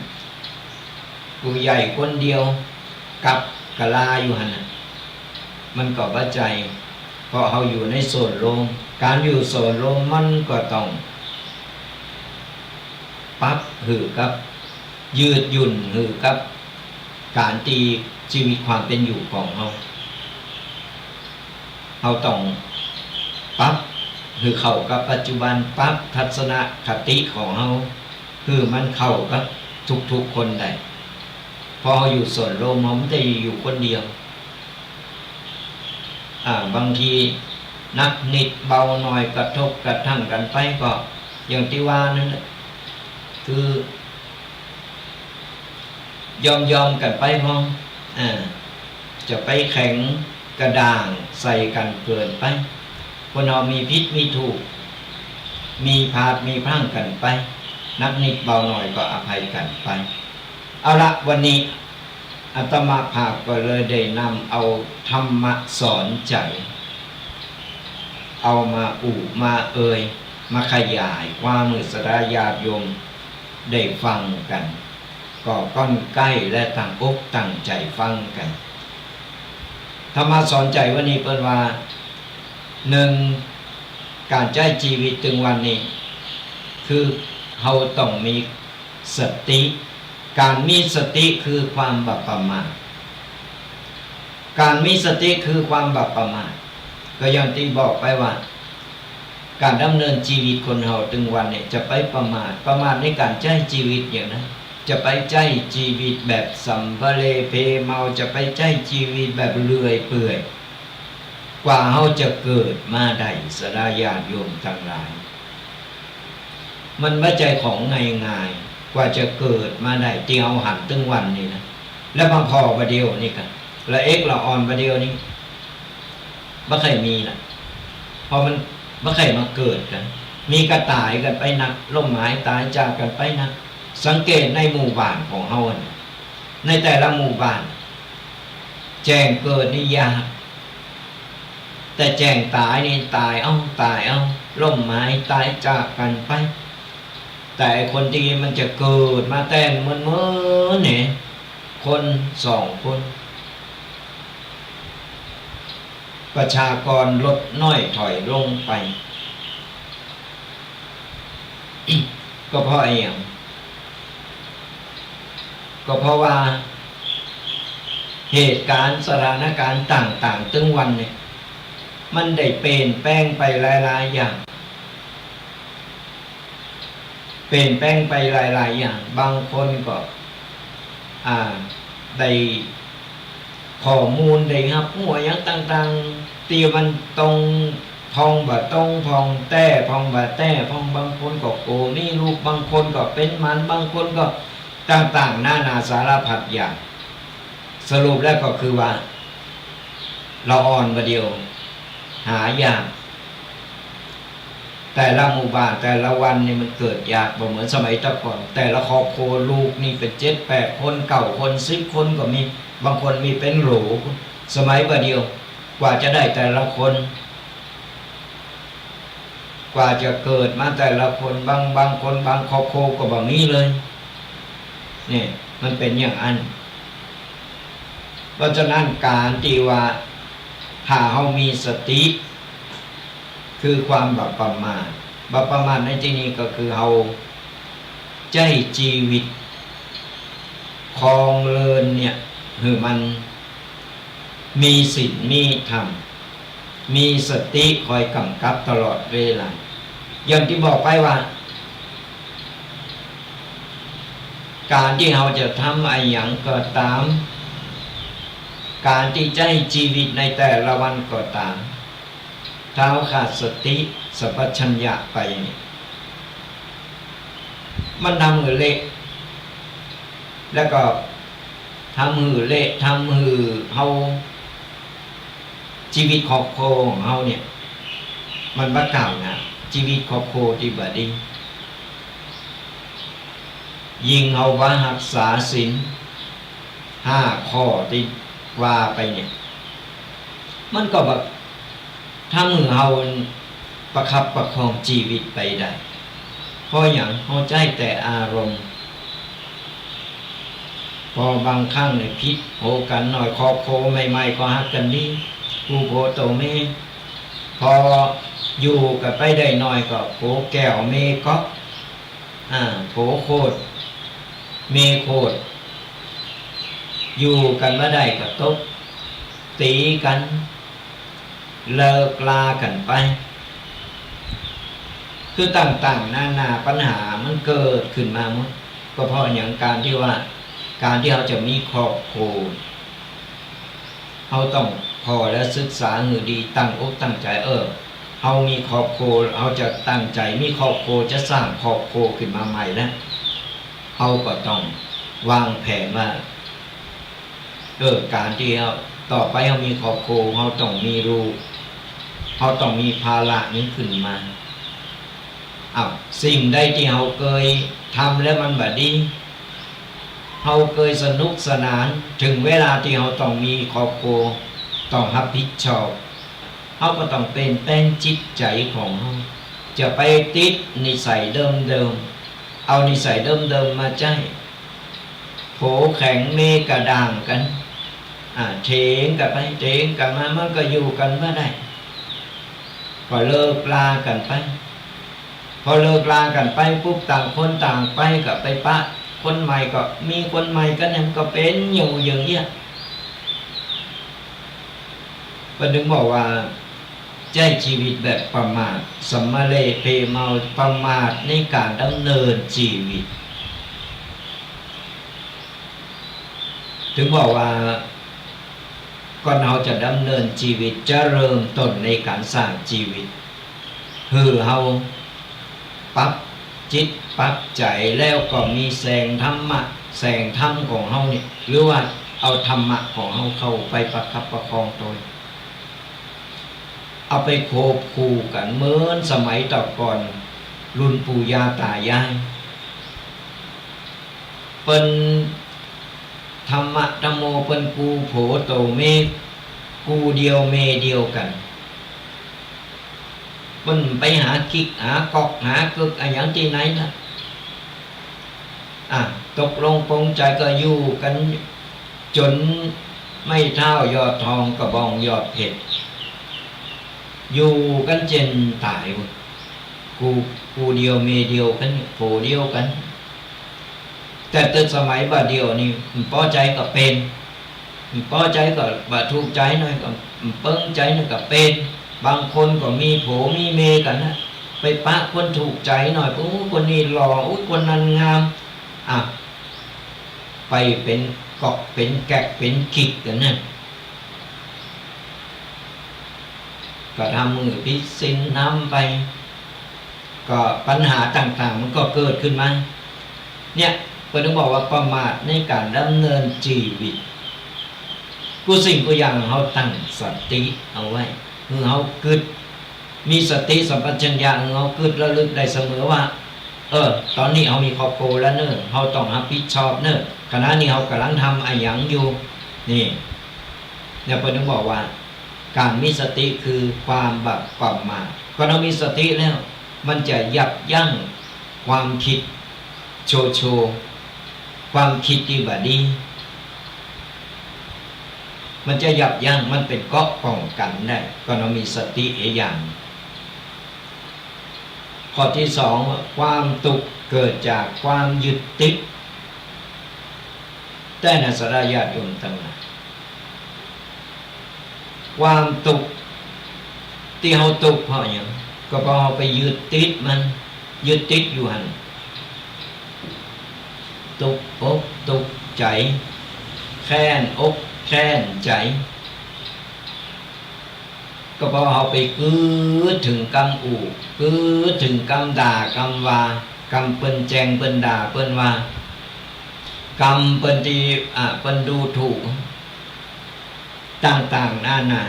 ผู้ใหญ่คนเดียวกับกะลาอยู่หั้นน่ะ มันก็บ่ใจ้ เพราะเฮาอยู่ในโซนร่ม ก๋านอยู่โซนร่มมันก็ต้องปรับหื้อกับ ยืดหยุ่นหื้อกับก๋านตี้จีวิตความเป๋นอยู่ของเฮา เฮาต้องปรับหื้อเข้ากับปัจจุบัน ปรับทัศนคติของเฮาหื้อมันเข้ากับทุกๆ คนได้ เพราะเฮาอยู่โซนร่ม เฮาบ่ได้อยู่คนเดียว อ่า บางทีหนักนิดเบาหน่อย กระทบกระทั่งกั๋นไปก็อย่างตี้ว่านั่นแหละ คือยอมๆ กั๋นไปพ่อง อ่า จะไปแข็งกระด้างใส่กั๋นเกินไป คนเฮามีผิดมีถูก มีพลาดมีพลั้งกั๋นไป หนักนิดเบาหน่อยก็อภัยกั๋นไป เอาละ วันนี้อาตมาภาพก็เลยได้นำเอาธรรมะสอนใจ๋ เอามาอู้มาเอ่ย มาขยายความหื้อศรัทธาญาติโยมได้ฟังกั๋น ก็ก้อนใก้และตั้งอกตั้งใจ๋ฟังกั๋น ธรรมะสอนใจ๋วันนี้เปิ้นว่า นึ่ง ก๋านใจ๊จีวิตตึงวันนี้ คือเฮาต้องมีสติ ก๋านมีสติคือความบ่ประมาท ก๋านมีสติคือความบ่ประมาท ก็อย่างตี้บอกไปว่า ก๋านดำเนินจีวิตคนเฮาตึงวันนี้จะไปประมาท ประมาทในก๋านใจ๊จีวิตอย่างนั้น จะไปใจ๊จีวิตแบบสัมปะเลเพเมา จะไปใจ๊จีวิตแบบเลื่อยเปื่อย กว่าเฮาจะเกิดมาได้ ศรัทธาญาติโยมตังหลาย มันบ่ใจ้ของง่ายๆ กว่าจะเกิดมาได้ ตี้เฮาหันตึงวันนี้นะ แล้วมาผ่อบ่าเดี่ยวนี้กั๋น ละเอกละอ่อนบ่าเดี่ยวนี้ บ่ใค่มีละ เพราะมันบ่ใค่มาเกิดกั๋น มีก็ต๋ายกั๋นไปนัก ล้มหายต๋ายจากกั๋นไปนัก สังเกตในหมู่บ้านของเฮาอะนะ ในแต่ละหมู่บ้าน แจ้งเกิดนี่ยาก แต่แจ้งต๋ายนี่ต๋ายเอา ต๋ายเอา ล้มหายต๋ายจากกั๋นไป แต่ไอ้คนตี้มันจะเกิดมาแต๊เหมือนๆ เนี่ย คนสองคน ประชากรลดน้อยถอยลงไป ก็เพราะอะหยัง ก็เพราะว่าเหตุก๋ารณ์สถานก๋ารณ์ต่างๆ ตึงวันนี้ มันได้เปลี่ยนแปลงไปหลายๆ อย่าง เปลี่ยนแปลงไปหลายๆ อย่าง บางคนก็ อ่า ได้ข้อมูล ได้ฮับฮั้วอะหยังต่างๆ ตี้มันตรงพ่องบ่ตรงพ่องแต๊พ่องบ่แต๊พ่อง บางคนก็โกมีลูก บางคนก็เป๋นหมัน บางคนก็ต่างๆ นานาสารพัดอย่าง สรุปแล้วก็คือว่า ละอ่อนบ่าเดี่ยว หายาก แต่ละหมู่บ้านแต่ละวันนี่มันเกิดยาก บ่เหมือนสมัยแต่ก่อน แต่ละครอบครัวลูกนี่เป๋นเจ็ดแปดคน เก้าคน สิบคนก็มี บางคนมีเป๋นโหล สมัยบ่าเดี่ยว กว่าจะได้แต่ละคน กว่าจะเกิดมาแต่ละคน บาง บางคน บางครอบครัวก็บ่มีเลย เนี่ย มันเป๋นอย่างอั้น เพราะฉะนั้นก๋านตี้ว่า ถ้าเฮามีสติ คือความบ่ประมาท บ่ประมาทในตี้นี้ก็คือเฮาใจ๊จีวิต ครองเรือนเนี่ย หื้อมันมีศีล มีธรรม มีสติคอยก๋ำกับตลอดเวลา อย่างตี้บอกไปว่า ก๋านตี้เฮาจะทำอะหยังก็ต๋าม ก๋านตี้ใจ๊จีวิตในแต่ละวันก็ต๋าม ถ้าเฮาขาดสติสัมปชัญญะไปนี่ มันทำหื้อเละ แล้วก็ทำหื้อเละ ทำหื้อเฮา จีวิตครอบครัวของเฮาเนี่ย มันบ่ก้าวหน้า จีวิตครอบครัวตี้บ่ดี ยิ่งเฮาบ่ฮักษาศีลห้าข้อตี้ว่าไปเนี่ย มันก็บ่ทำหื้อเฮาประคับประคองจีวิตไปได้ เพราะหยัง เฮาใจ๊แต่อารมณ์ ปอบางครั้งเนี่ยผิดโผกั๋นหน่อย ครอบครัวใหม่ๆ ก็ฮักกั๋นดี กู้ผัวโตเมีย ปออยู่กั๋นไปได้หน่อยก็ผัวแก้วเมียก๊อก อ่า ผัวโขด เมียโขด อยู่กั๋นบ่ได้ก็ตบตี๋กั๋น เลิกลากั๋นไป คือต่างๆ นานาปัญหามันเกิดขึ้นมาหมด ก็เพราะอะหยัง ก๋านตี้ว่า ก๋านตี้เฮาจะมีครอบครัว เฮาต้องผ่อและศึกษาหื้อดี ตั้งอกตั้งใจ๋ เออ เฮามีครอบครัว เฮาจะตั้งใจ๋มีครอบครัว จะสร้างครอบครัวขึ้นมาใหม่แล้ว เฮาก็ต้องวางแผนว่า เออ ก๋านตี้เฮา ต่อไปเฮามีครอบครัว เฮาต้องมีลูก เฮาต้องมีภาระนี้ขึ้นมา อ้าว สิ่งใดตี้เฮาเกยทำแล้วมันบ่ดี เฮาเกยสนุกสนาน เถิงเวลาตี้เฮาต้องมีครอบครัว ต้องฮับผิดชอบ เฮาก็ต้องเปลี่ยนแปลงจิตใจ๋ของเฮา จะไปติดนิสัยเดิมๆ เอานิสัยเดิมๆ มาใจ๊ ผัวแข็งเมียกระด้างกั๋น อ่า เถียงกั๋นไป เถียงกั๋นมา มันก็อยู่กั๋นบ่ได้ ก็เลิกลากั๋นไป พอเลิกลากั๋นไปปุ๊บ ต่างคนต่างไป ก็ไปปะคนใหม่ ก็มีคนใหม่กั๋น มันก็เป๋นอยู่อย่างเนี้ย เปิ้นถึงบอกว่า ใจ๊จีวิตแบบประมาท สำมะเลเภเมา ประมาทในก๋านดำเนินจีวิต ถึงบอกว่า ก่อนเฮาจะดำเนินจีวิต จะเริ่มต้นในก๋านสร้างจีวิต หื้อเฮาปรับจิตปรับใจ๋ แล้วก็มีแสงธรรมะ แสงธรรมของเฮานี่ หรือว่าเอาธรรมะของเฮาเข้าไปประคับประคองตน เอาไปควบคู่กั๋นเหมือนสมัยแต่ก่อน รุ่นปู่ย่าต๋ายาย เปิ้น ธรรมะธัมโมเปิ้นกู่ผัวโตเมีย กู่เดี่ยวเมียเดี่ยวกั๋น เปิ้นไปหากิ๊กหาก๊อกหาเกิ๊กอะหยังตี้ไหนนะ อ่ะ ตกลงปลงใจ๋ก็อยู่กั๋นจ๋นไม้เท้ายอดทอง กระบองยอดเพชร อยู่กั๋นเจ๋นต๋าย กู่ กู่เดี่ยวเมียเดี่ยวกั๋น ผัวเดี่ยวกั๋น แต่ตึกสมัยบ่าเดี่ยวนี่ บ่ปอใจ๋ก็เป๋น บ่ปอใจ๋ก็บ่ถูกใจ๋หน่อยก็ เปิงใจ๋หน่อยก็เป๋น บางคนก็มีผัวมีเมียกั๋นนะ ไปปะคนถูกใจ๋หน่อย โอ้ คนนี้หล่อ โอ้ คนนั้นงาม อ่ะ ไปเป๋นก๊อกเป๋นแก๊กเป๋นกิ๊กกั๋นนะ ก็ทำหื้อผิดศีลธรรมไป ก็ปัญหาต่างๆ มันก็เกิดขึ้นมา เนี่ย เปิ้นถึงบอกว่าประมาทในก๋านดำเนินจีวิต กู้สิ่งกู้อย่างเฮาตั้งสติเอาไว้ หื้อเฮากึ๊ด มีสติสัมปชัญญะ หื้อเฮากึ๊ดระลึกได้เสมอว่า เออ ต๋อนนี้เฮามีครอบครัวแล้วเน่อ เฮาต้องฮับผิดชอบเน่อ ขณะนี้เฮากำลังทำอะหยังอยู่ นี่ เนี่ยเปิ้นถึงบอกว่า ก๋านมีสติคือความบ่ประมาท ก็เฮามีสติแล้ว มันจะยับยั้งความคิดโชโช ความคิดตี้บ่ดี มันจะยับยั้ง มันเป๋นเกราะป้องกั๋นได้ ก็เฮามีสติอะหยัง ข้อตี้สอง ความตุ๊กข์เกิดจากความยึดติด แต๊นะศรัทธาญาติโยมตังหลาย ความตุ๊กข์ตี้เฮาตุ๊กข์เพราะหยัง ก็เพราะเฮาไปยึดติดมัน ยึดติดอยู่หั้น ตุ๊กอกตุ๊กใจ๋ แค้นอกแค้นใจ๋ ก็เพราะเฮาไปกึ๊ดเถิงกำอู้ กึ๊ดเถิงกำด่ากำว่า กำเปิ้นแจ้งเปิ้นด่าเปิ้นว่า กำเปิ้นตี้ อ่า เปิ้นดูถูก ต่างๆ นานา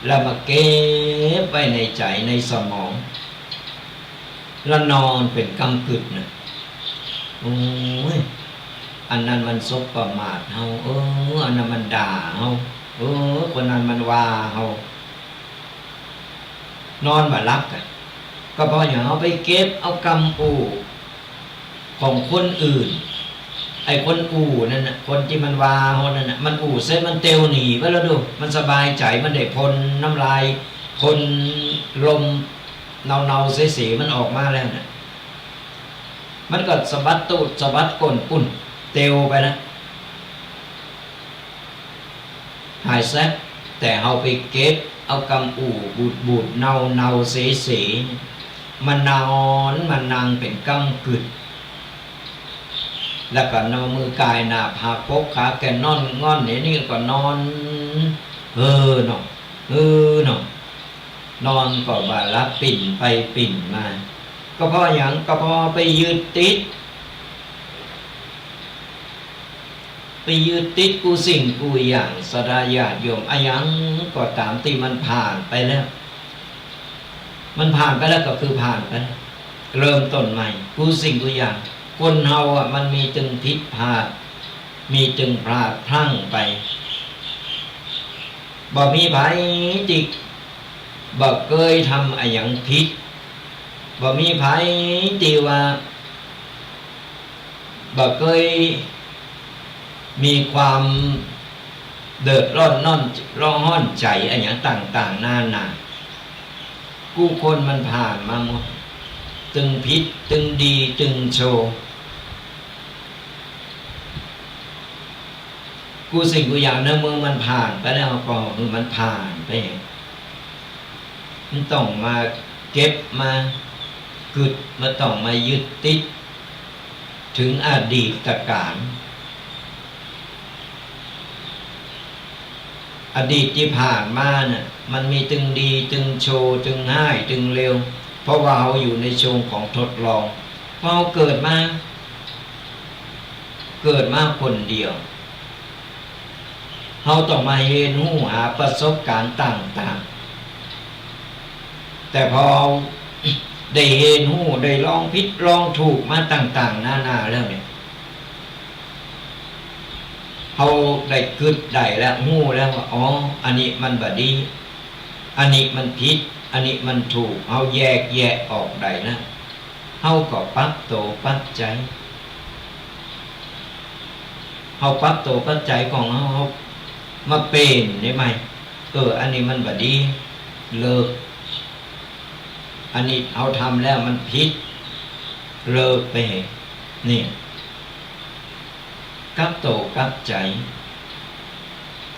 แล้วมาเก็บไว้ในใจ๋ในสมอง แล้วนอนเป๋นกำกึ๊ดนะ โอ้ย อันนั้นมันสบประมาทเฮา เออ อันนั้นมันด่าเฮา เออ คนนั้นมันว่าเฮา นอนบ่หลับอะ ก็เพราะหยัง เฮาไปเก็บเอากำอู้ของคนอื่น ไอ้คนอู้นั่นน่ะ คนตี้มันว่าเฮานั่นน่ะ มันอู้เสร็จมันเตียวหนีไปแล้วดู มันสบายใจ๋ มันได้พ่นน้ำลาย พ่นลมเนาๆ เสๆ มันออกมาแล้วน่ะ มันก็สะบัดตูดสะบัดก้นปุ้น เตียวไปแล้ว หายแซบ แต่เฮาไปเก็บเอากำอู้บูดๆ เนาๆ เสๆ มานอนมานั่งเป๋นกำกึ๊ด แล้วก็เอามือก่ายหน้าผาก ปกขาแก่น นอนง่อน นี่ นี่ก็นอน เออเนาะ เออเนาะ นอนก็บ่หลับ ปิ้นไปปิ้นมา ก็เพราะหยัง ก็เพราะไปยึดติด ไปยึดติดกู้สิ่งกู้อย่าง ศรัทธาญาติโยม อะหยังก็ต๋ามตี้มันผ่านไปแล้ว มันผ่านไปแล้วก็คือผ่านไปแล้ว เริ่มต้นใหม่ กู้สิ่งกู้อย่าง คนเฮาอะมันมีตึงผิดพลาด มีตึงพลาดพลั้งไป บ่มีใผตี้บ่เกยทำอะหยังผิด บ่มีใผตี้ว่า บ่เกยมีความ เดือดร้อนน้อน ร้อนฮ้อนใจ๋อะหยังต่างๆ นานา กู้คนมันผ่านมาหมด ตึงผิด ตึงดี ตึงชั่ว กู้สิ่งกู้อย่างเนอะ เมื่อมันผ่านไปแล้วก็หื้อมันผ่านไป บ่ต้องมาเก็บมากึ๊ด บ่ต้องมายึดติด เถิงอดีตก๋าล อดีตตี้ผ่านมาน่ะ มันมีตึงดี ตึงชั่ว ตึงฮ้าย ตึงเลว เพราะว่าเฮาอยู่ในช่วงของทดลอง เพราะเฮาเกิดมา เกิดมาคนเดียว เฮาต้องมาเฮียนฮู้หาประสบก๋ารณ์ต่างๆ แต่พอได้เฮียนฮู้ ได้ลองผิดลองถูกมาต่างๆ นานาแล้วเนี่ย เฮาได้กึ๊ดได้แล้ว ฮู้แล้วว่า อ๋อ อันนี้มันบ่ดี อันนี้มันผิด อันนี้มันถูก เฮาแยกแยะออกได้แล้ว เฮาก็ปรับโตปรับใจ๋ เฮาปรับโตปรับใจ๋ของเฮา เฮามาเป๋นได้ใหม่ เออ อันนี้มันบ่ดี เลิก อันนี้เฮาทำแล้วมันผิด เลิกไป นี่ กลับโตกลับใจ๋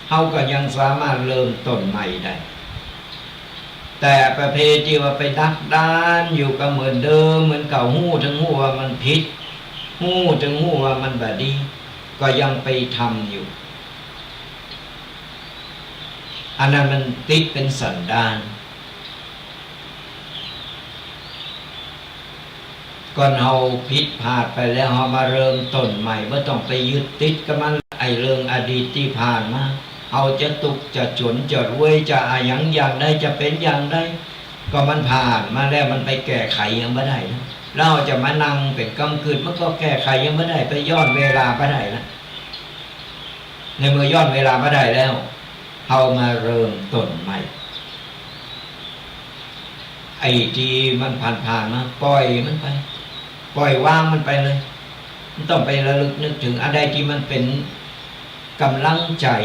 เฮาก็ยังสามารถเริ่มต้นใหม่ได้ แต่ประเภทตี้ว่าไปดักดานอยู่กับเหมือนเดิมเหมือนเก่า ฮู้เถิงฮู้ว่ามันผิด ฮู้เถิงฮู้ว่ามันบ่ดี ก็ยังไปทำอยู่ อันนั้นมันติดเป๋นสันดาน ก่อนเฮาผิดพลาดไปแล้ว เฮามาเริ่มต้นใหม่ บ่ต้องไปยึดติดกับมัน ไอ้เรื่องอดีตตี้ผ่านมา เฮาจะตุ๊กข์จะจ๋นจะรวยจะอะหยังอย่างใด จะเป๋นอย่างใด ก็มันผ่านมาแล้ว มันไปแก้ไขหยังบ่ได้นะ แล้วเฮาจะมานั่งเป๋นกำกึ๊ด มันก็แก้ไขหยังบ่ได้ ไปย้อนเวลาบ่ได้ละ ในเมื่อย้อนเวลาบ่ได้แล้ว เฮามาเริ่มต้นใหม่ ไอ้ตี้มันผ่านๆ มา ปล่อยมันไป ปล่อยวางมันไปเลย บ่ต้องไประลึกนึกเถิง อันใดตี้มันเป๋นก๋ำลังใจ๋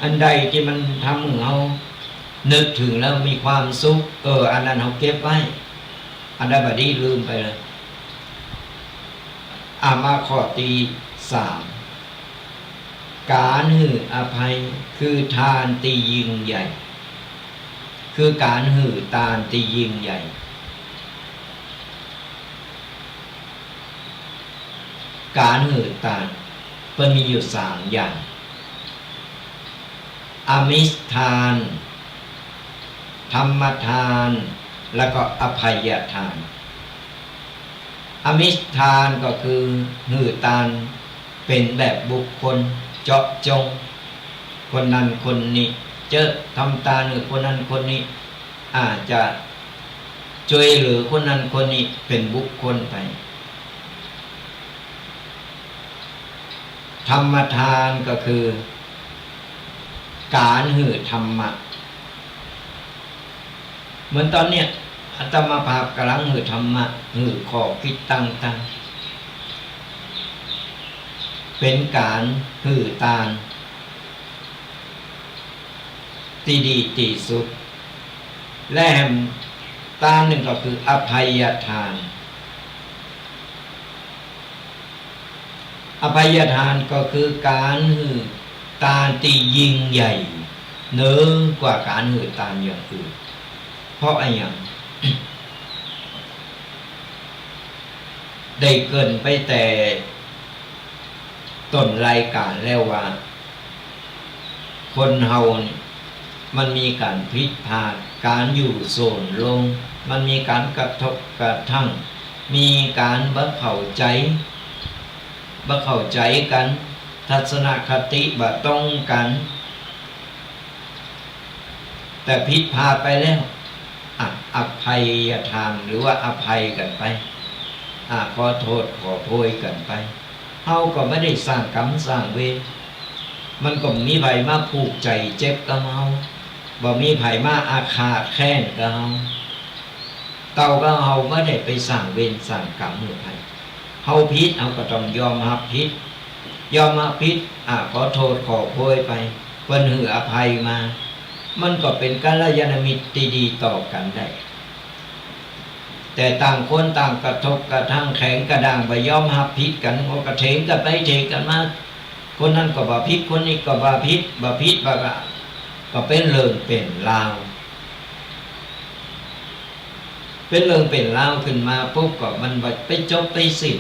อันใดตี้มันทำหื้อเฮานึกเถิงแล้วมีความสุข เออ อันนั้นเฮาเก็บไว้ อันใดบ่ดีลืมไปเลย อ่ะ มาข้อตี้สาม ก๋านหื้ออภัยคือตานตี้ยิ่งใหญ่ คือก๋านหื้อตานตี้ยิ่งใหญ่ ก๋านหื้อตาน เปิ้นมีอยู่สามอย่าง อามิสตาน ธัมมตาน แล้วก็อภัยตาน อามิสตานก็คือหื้อตานเป๋นแบบบุคคลเจาะจง คนนั้นคนนี้ เจ๊อะ ทำตานหื้อคนนั้นคนนี้ อาจจะจ้วยเหลือคนนั้นคนนี้เป๋นบุคคลไป ธัมมตานก็คือก๋านหื้อธรรมะ เหมือนต๋อนเนี้ย อาตมาภาพก๋ำลังหื้อธรรมะ หื้อข้อคิดต่างๆ เป๋นก๋านหื้อตานตี้ดีตี้สุด และแหมตานนึ่งก็คืออภัยตาน อภัยตานก็คือก๋านหื้อตานตี้ยิ่งใหญ่ เหนือกว่าก๋านหื้อตานอย่างอื่น เพราะอะหยัง ได้เกริ่นไปแต่ต้นรายก๋านแล้วว่า คนเฮานี่ มันมีก๋านผิดพลาด ก๋านอยู่ส่วนรวม มันมีก๋านกระทบกระทั่ง มีก๋านบ่เข้าใจ๋ บ่เข้าใจ๋กั๋น ทัศนคติบ่ตรงกั๋น แต่ผิดพลาดไปแล้ว อ่ะ อภัยตาน หรือว่าอภัยกั๋นไป อ่ะ ขอโต้ษขอโพยกั๋นไป เฮาก็บ่ได้สร้างกรรมสร้างเวร มันก็บ่มีใผมาผูกใจ๋เจ็บกับเฮา บ่มีใผมาอาฆาตแค้นกับเฮา เต้ากับเฮาบ่ได้ไปสร้างเวรสร้างกรรมหื้อใผ เฮาผิด เฮาก็ต้องยอมฮับผิด ยอมฮับผิด อ่ะ ขอโต้ษขอโพยไป เปิ้นหื้ออภัยมา มันก็เป๋นกัลยาณมิตรตี้ดีต่อกั๋นได้ แต่ต่างคนต่างกระทบกระทั่งแข็งกระด้าง บ่ยอมฮับผิดกั๋น ก็เถียงกั๋นไปเถียงกั๋นมา คนนั้นก็บ่าผิด คนนี้ก็บ่าผิด บ่าผิดบ่าก็ ก็เป๋นเรื่องเป๋นราว เป๋นเรื่องเป๋นราวขึ้นมาปุ๊บ ก็มันบ่ไปจบไปสิ้น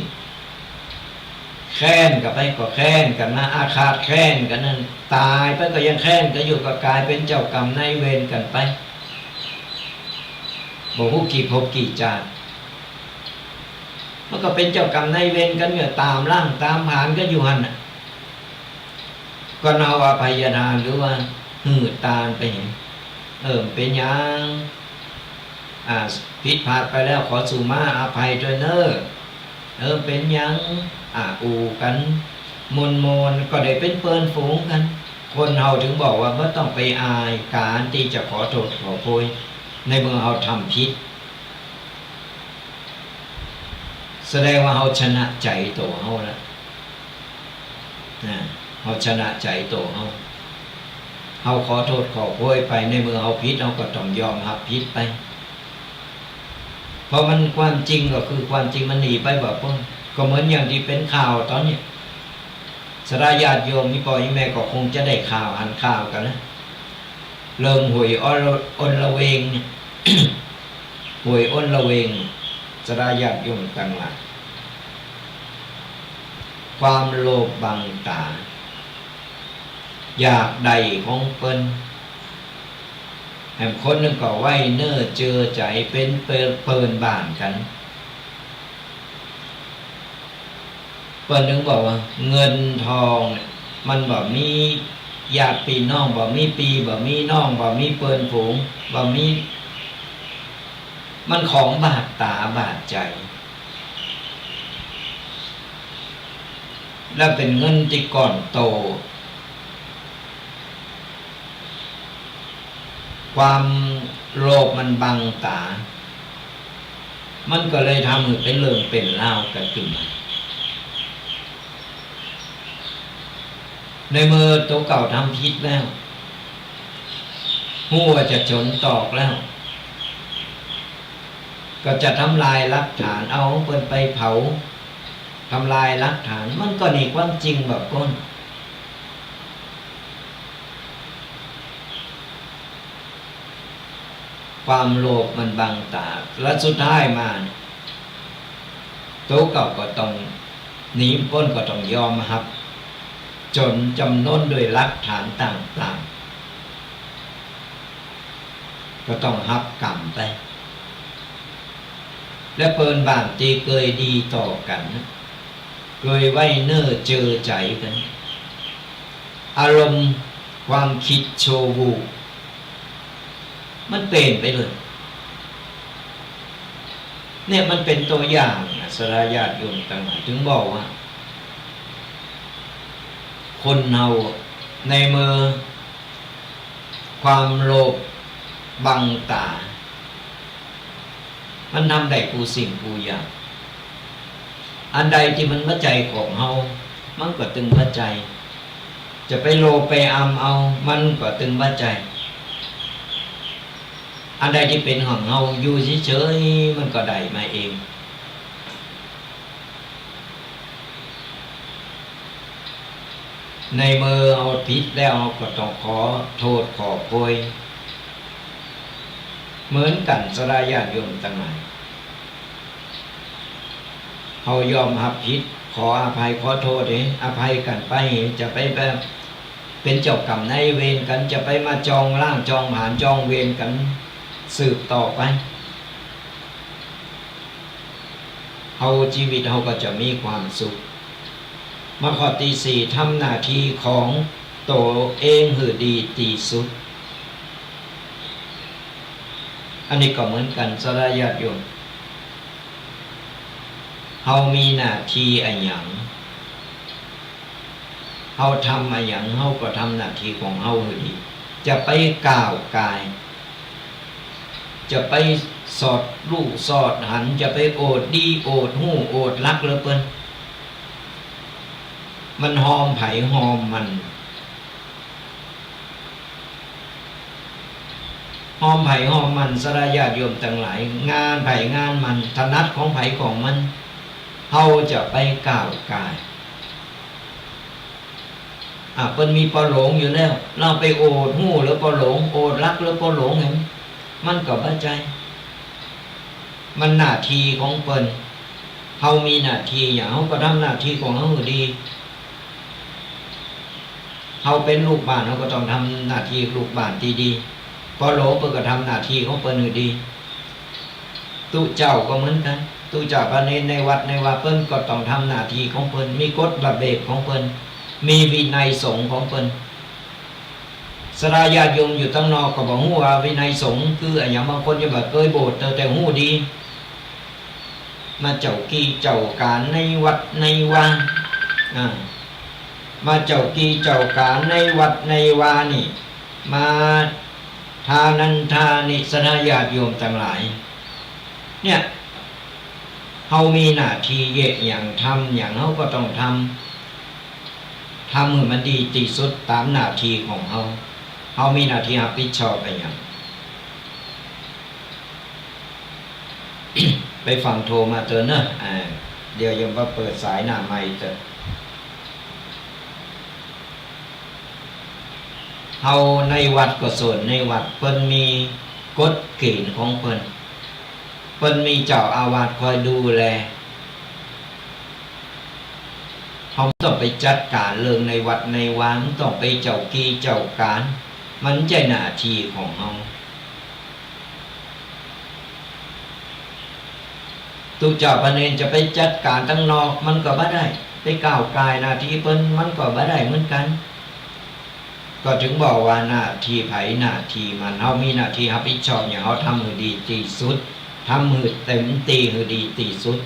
แค้นกั๋นไปก็แค้นกั๋นมา อาฆาตแค้นกั๋นนั้น ต๋ายไปก็ยังแค้นกั๋นอยู่ ก็ก๋ายเป๋นเจ้ากรรมนายเวรกั๋นไป บ่ฮู้กี่ภพกี่จาติ มันก็เป๋นเจ้ากรรมนายเวรกั๋นอยู่ ต๋ามล้างต๋ามผลาญกั๋นอยู่หั้นน่ะ ก็เอาอภัยทานหรือว่าหื้อตานไป เออ เป๋นหยัง อ่า ผิดพลาดไปแล้ว ขอสุมาอภัยตวยเน่อ เออ เป๋นหยัง อ่า อู้กั๋น มวลๆ ก็ได้เป๋นเปิ้นฝูงกั๋น คนเฮาจึงบอกว่าบ่ต้องไปอายก๋านตี้จะขอโต้ษขอโพย ในเมื่อเฮาทำผิด แสดงว่าเฮาชนะใจ๋ตั๋วเฮาแล้ว นะ เฮาชนะใจ๋ตั๋วเฮา เฮาขอโต้ษขอโพยไป ในเมื่อเฮาผิด เฮาก็ต้องยอมฮับผิดไป เพราะมันความจริงก็คือความจริง มันหนีไปบ่ป๊น ก็เหมือนอย่างตี้เป๋นข่าวต๋อนนี้ ศรัทธาญาติโยมอี่ป้ออี่แม่ก็คงจะได้ข่าว หันข่าวกั๋นนะ เรื่องหวยอล อลเวงเนี่ย หวยอลเวง ศรัทธาญาติโยมตังหลาย ความโลภบังต๋า อยากได้ของเปิ้น แหมคนนึ่งก็ไว้เน่อเจือใจ๋ เป๋นเปิ้น เปิ้นบ้านกั๋น เปิ้นนึ่งบอกว่าเงินทองเนี่ย มันบ่มีญาติปี้น้อง บ่มีปี้ บ่มีน้อง บ่มีเปิ้นฝูง บ่มี มันของบาดต๋าบาดใจ๋ และเป๋นเงินตี้ก้อนโต ความโลภมันบังต๋า มันก็เลยทำหื้อเป๋นเรื่องเป๋นราวกั๋นขึ้นมา ในเมื่อตั๋วเก่าทำผิดแล้ว ฮู้ว่าจะจ๋นตอกแล้ว ก็จะทำลายหลักฐาน เอาเปิ้นไปเผา ทำลายหลักฐาน มันก็หนีความจริงบ่ป๊น ความโลภมันบังต๋า และสุดท้ายมาเนี่ย ตั๋วเก่าก็ต้องหนีบ่ป๊น ก็ต้องยอมฮับ จ๋นจ๋ำนนด้วยหลักฐานต่างๆ ก็ต้องฮับกรรมไป และเปิ้นบ้านตี้เกยดีต่อกั๋นนะ เกยไว้เน่อเจือใจ๋กั๋น อารมณ์ความกึ๊ดชั่ววูบ มันเป๋นไปเลย เนี่ยมันเป๋นตั๋วอย่างนะ ศรัทธาญาติโยมตังหลาย จึงบอกว่า คนเฮาในเมื่อความโลภบังต๋า มันทำได้กู้สิ่งกู้อย่าง อันใดตี้มันบ่ใจ้ของเฮา มันก็ตึงบ่ใจ้ จะไปโลภไปอำเอา มันก็ตึงบ่ใจ้ อันใดตี้เป๋นของเฮา อยู่เฉยๆ มันก็ได้มาเอง ในเมื่อเฮาผิดแล้ว เฮาก็ต้องขอโต้ษขอโพย เหมือนกั๋น ศรัทธาญาติโยมตังหลาย เฮายอมฮับผิด ขออภัยขอโต้ษเอง อภัยกั๋นไป จะไปแบบเป๋นเจ้ากรรมนายเวรกั๋น จะไปมาจองล้างจองผลาญจองเวรกั๋นสืบต่อไป เฮา จีวิตเฮาก็จะมีความสุข มาข้อตี้สี่ ทำหน้าตี้ของตั๋วเองหื้อดีตี้สุด อันนี้ก็เหมือนกั๋น ศรัทธาญาติโยม เฮามีหน้าตี้อะหยัง เฮาทำอะหยัง เฮาก็ทำหน้าตี้ของเฮาหื้อดี จะไปก้าวก่าย จะไปสอดฮู้สอดหัน จะไปโอดดีโอดฮู้โอดหลักเหลือเปิ้น มันฮอมใผฮอมมัน ฮอมใผฮอมมัน ศรัทธาญาติโยมตังหลาย งานใผงานมัน ถนัดของใผของมัน เฮาจะไปก้าวก่าย อ่ะ เปิ้นมีปอหลงอยู่แล้ว เฮาไปโอดฮู้เหลือปอหลง โอดฮักเหลือปอหลงแหม มันก็บ่ใจ้ มันหน้าตี้ของเปิ้น เฮามีหน้าตี้หยัง เฮาก็ทำหน้าตี้ของเฮาหื้อดี เฮาเป๋นลูกบ้าน เฮาก็ต้องทำหน้าตี้ลูกบ้านตี้ดี ปอหลงเปิ้นก็ทำหน้าตี้ของเปิ้นหื้อดี ตุ๊เจ้าก็เหมือนกั๋น ตุ๊เจ้าพระเณรในวัดในวา เปิ้นก็ต้องทำหน้าตี้ของเปิ้น มีกฎระเบียบของเปิ้น มีวินัยสงฆ์ของเปิ้น ศรัทธาญาติโยมอยู่ตังนอกก็บ่ฮู้ว่าวินัยสงฆ์คืออะหยัง บางคนยังบ่เกยโบสถ์ แต่ แต่ฮู้ดี มาเจ้ากี้เจ้าก๋านในวัดในวา อ่า มาเจ้ากี้เจ้าก๋านในวัดในวานี่ มาทานั่นทานี่ ศรัทธาญาติโยมตังหลาย เนี่ย เฮามีหน้าตี้เยียะหยัง ทำหยัง เฮาก็ต้องทำ ทำหื้อมันดีตี้สุดต๋ามหน้าตี้ของเฮา เฮามีหน้าตี้ฮับผิดชอบอะหยัง ไปฟังโทรมาเต๊อะเน่อ อ่า เดี๋ยวโยมมาเปิดสายหน้าไมค์เต๊อะ เฮาในวัดก็ส่วนในวัด เปิ้นมีกฎเกณฑ์ของเปิ้น เปิ้นมีเจ้าอาวาสคอยดูแล เฮาบ่ต้องไปจัดก๋านเรื่องในวัดในวา บ่ต้องไปเจ้ากี้เจ้าก๋าน มันบ่ใจ้หน้าตี้ของเฮา ตุ๊เจ้าพระเณรจะไปจัดก๋านตังนอก มันก็บ่ได้ ไปก้าวก่ายหน้าตี้เปิ้น มันก็บ่ได้เหมือนกั๋น ก็ถึงบอกว่าหน้าตี้ใผหน้าตี้มัน เฮามีหน้าตี้ฮับผิดชอบหยัง เฮาทำหื้อดีตี้สุด ทำหื้อเต๋มตี้ หื้อดีตี้สุด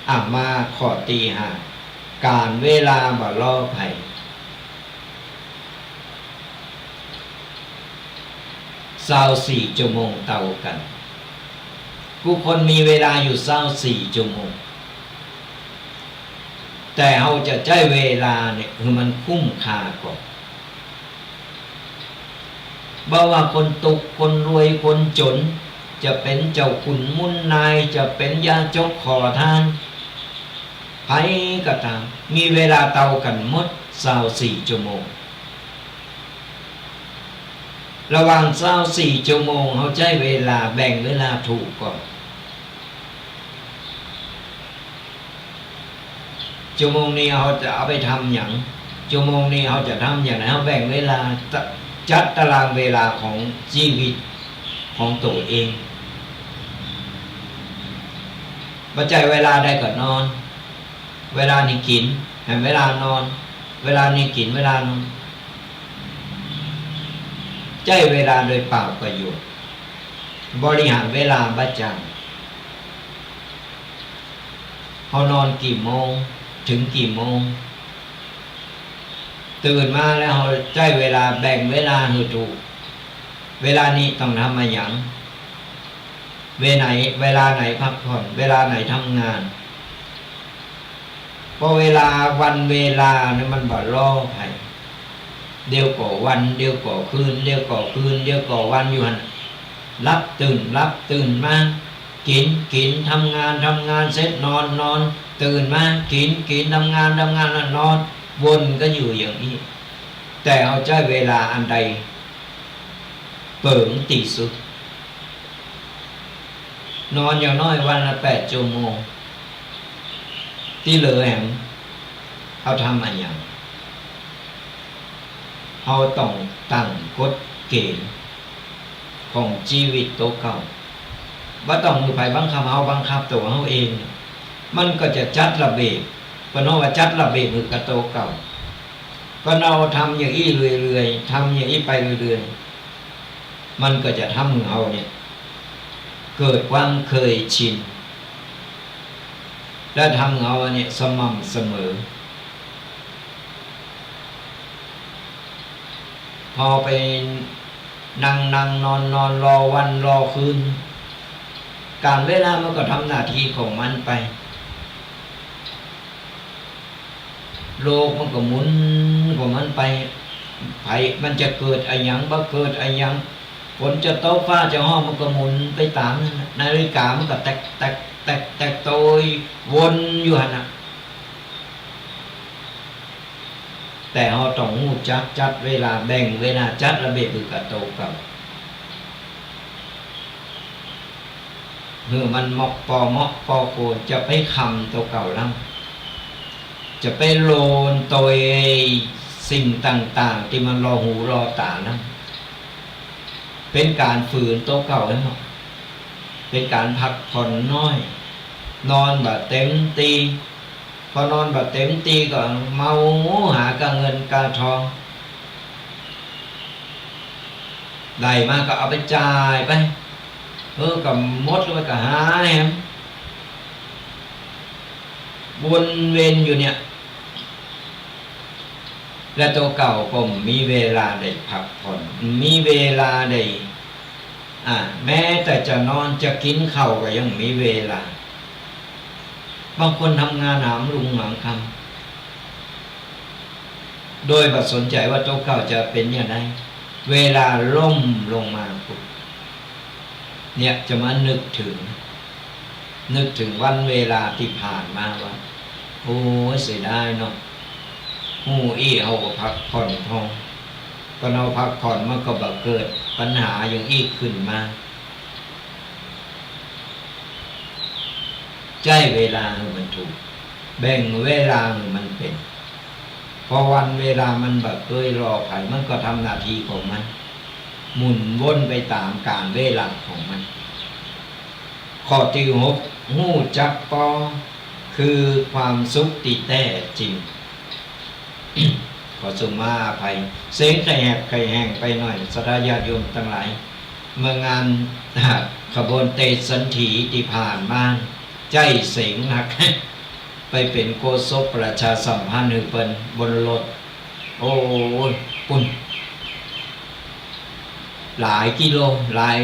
อ่ะ มาข้อตี้ห้า ก๋านเวลาบ่รอใผ ซาวสี่ชั่วโมงเต้ากั๋น กู้คนมีเวลาอยู่ซาวสี่ชั่วโมง แต่เฮาจะใจ๊เวลาเนี่ยหื้อมันคุ้มค่าก่อ บ่ว่าคนตุ๊กข์ คนรวย คนจ๋น จะเป๋นเจ้าขุนมูลนาย จะเป๋นยาจกขอทาน ใผก็ต๋าม มีเวลาเต้ากั๋นหมด ซาวสี่ชั่วโมง ระหว่างซาวสี่ชั่วโมง เฮาใจ๊เวลา แบ่งเวลาถูกก่อ ชั่วโมงนี้เฮาจะเอาไปทำหยัง ชั่วโมงนี้เฮาจะทำหยัง เฮาแบ่งเวลา จัดตารางเวลาของจีวิตของตั๋วเอง บ่ใจ้เวลาใดก็นอน เวลานี้กิ๋น แหมเวลานอน เวลานี้กิ๋น เวลานอน ใจ๊เวลาโดยเปล่าประโยชน์ บริหารเวลาบ่จั่ง เฮานอนกี่โมง เถิงกี่โมง ตื่นมาแล้วเฮาใจ๊เวลา แบ่งเวลาหื้อถูก เวลานี้ต้องทำอะหยัง เวลาไหน เวลาไหนพักผ่อน เวลาไหนทำงาน เพราะเวลาวันเวลาเนี่ยมันบ่รอใผ เดี๋ยวก็วัน เดี๋ยวก็คืน เดี๋ยวก็คืน เดี๋ยวก็วันอยู่หั้น หลับตื่น หลับตื่นมา กิ๋น กิ๋น ทำงาน ทำงานเสร็จนอน นอน ตื่นมา กิ๋น กิ๋น ทำงาน ทำงาน นอน วนกั๋นอยู่อย่างนี้ แต่เฮาใจ๊เวลาอันใดเปิงตี้สุด นอนอย่างน้อยวันละแปดชั่วโมง ตี้เหลือแหม เฮาทำอะหยัง เฮาต้องตั้งกฎเกณฑ์ของจีวิตตั๋วเก่า บ่ต้องหื้อใผบังคับเฮา บังคับตั๋วเฮาเอง มันก็จะจัดระเบียบ เปิ้นฮ้องว่าจัดระเบียบหื้อกับตั๋วเก่า ก็เฮาทำอย่างอี้เรื่อยๆ ทำอย่างอี้ไปเรื่อยๆ มันก็จะทำหื้อเฮาเนี่ย เกิดความเคยชิน และทำหื้อเฮาเนี่ยสม่ำเสมอ พอไปนั่งๆ นอนๆ รอวันรอคืน ก๋านเวลามันก็ทำหน้าตี้ของมันไป โลกมันก็หมุนของมันไป ใผมันจะเกิดอะหยัง บ่เกิดอะหยัง นจะตก ฟ้าจะฮ้อง มันก็หมุนไปต๋ามนั่นน่ะ นาฬิกามันก็แต๊กแต๊กแต๊กแต๊ก โตยวนอยู่หั้นน่ะ แต่เฮาต้องฮู้จักจัดเวลา แบ่งเวลา จัดระเบียบหื้อกับโตเก่า หื้อมันเหมาะปอเหมาะปอควร จะไปคำโตเก่าลำ จะไปโลนโตยสิ่งต่างๆ ตี้มันล่อหูล่อต๋าลำ เป๋นก๋านฝืนโตเก่าหั้นเนาะ เป๋นก๋านพักผ่อนน้อย นอนบ่เต็มตี้ พอนอนบ่เต็มตี้ก็เมาหาก้าเงินก้าทอง ได้มาก็เอาไปจ่ายไป เออ ก็หมดไปก็หาแหม วนเวียนอยู่เนี่ย และโตเก่าก็บ่มีเวลาได้พักผ่อน บ่มีเวลาได้ อ่า แม้แต่จะนอนจะกิ๋นข้าวก็ยังบ่มีเวลา บางคนทำงานหามรุ่งหามค่ำ โดยบ่สนใจ๋ว่าโตเก่าจะเป๋นอย่างใด เวลาล่มลงมาปุ๊บ เนี่ยจะมานึกเถิง นึกเถิงวันเวลาตี้ผ่านมาว่า โอ้ย เสียดายเนาะ ฮู้อี้เฮาก็พักผ่อนพอง พอเฮาพักผ่อนมันก็บ่เกิดปัญหาอย่างอี้ขึ้นมา ใจ๊เวลาหื้อมันถูก แบ่งเวลาหื้อมันเป๋น พอวันเวลามันบ่เกยรอใผ มันก็ทำหน้าตี้ของมัน หมุนวนไปต๋ามก๋าลเวลาของมัน ข้อตี้หก ฮู้จักปอ คือความสุขตี้แต๊จริง ขอสุมาอภัย เสียงไข่แหบไข่แห้งไปหน่อย ศรัทธาญาติโยมตังหลาย เมื่องานขบวนเตสันถีตี้ผ่านมา ใจ๊เสียงนัก ไปเป๋นโฆษกประชาสัมพันธ์หื้อเปิ้นบนรถ โอ้ย ปุ้น หลายกิโล หลาย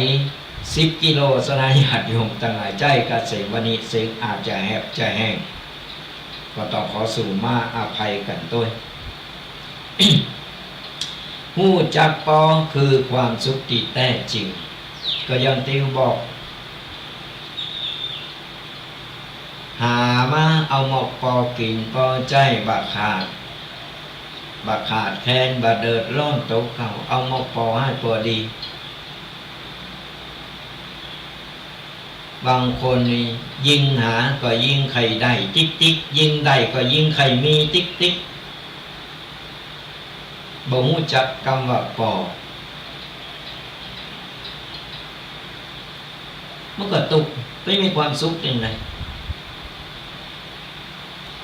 สิบกิโล ศรัทธาญาติโยมตังหลาย ใจ๊กระเสียง วันนี้เสียงอาจจะแหบจะแห้ง ก็ต้องขอสุมาอภัยกั๋นตวย ฮู้จักปอ คือความสุขตี้แต๊จริง ก็อย่างตี้บอก หามาเอาหมอกปอกิ๋นปอใจ๊ บ่ขาด บ่ขาดแคลน บ่เดือดร้อนโตเก่า เอาหมอกปอหื้อปอดี บางคนนี่ยิ่งหาก็ยิ่งใค่ได้ติ๊กๆ ยิ่งได้ก็ยิ่งใค่มีติ๊กๆ บ่ฮู้จักกำว่าปอ มันก็ตุ๊กข์ บ่มีความสุขจังใด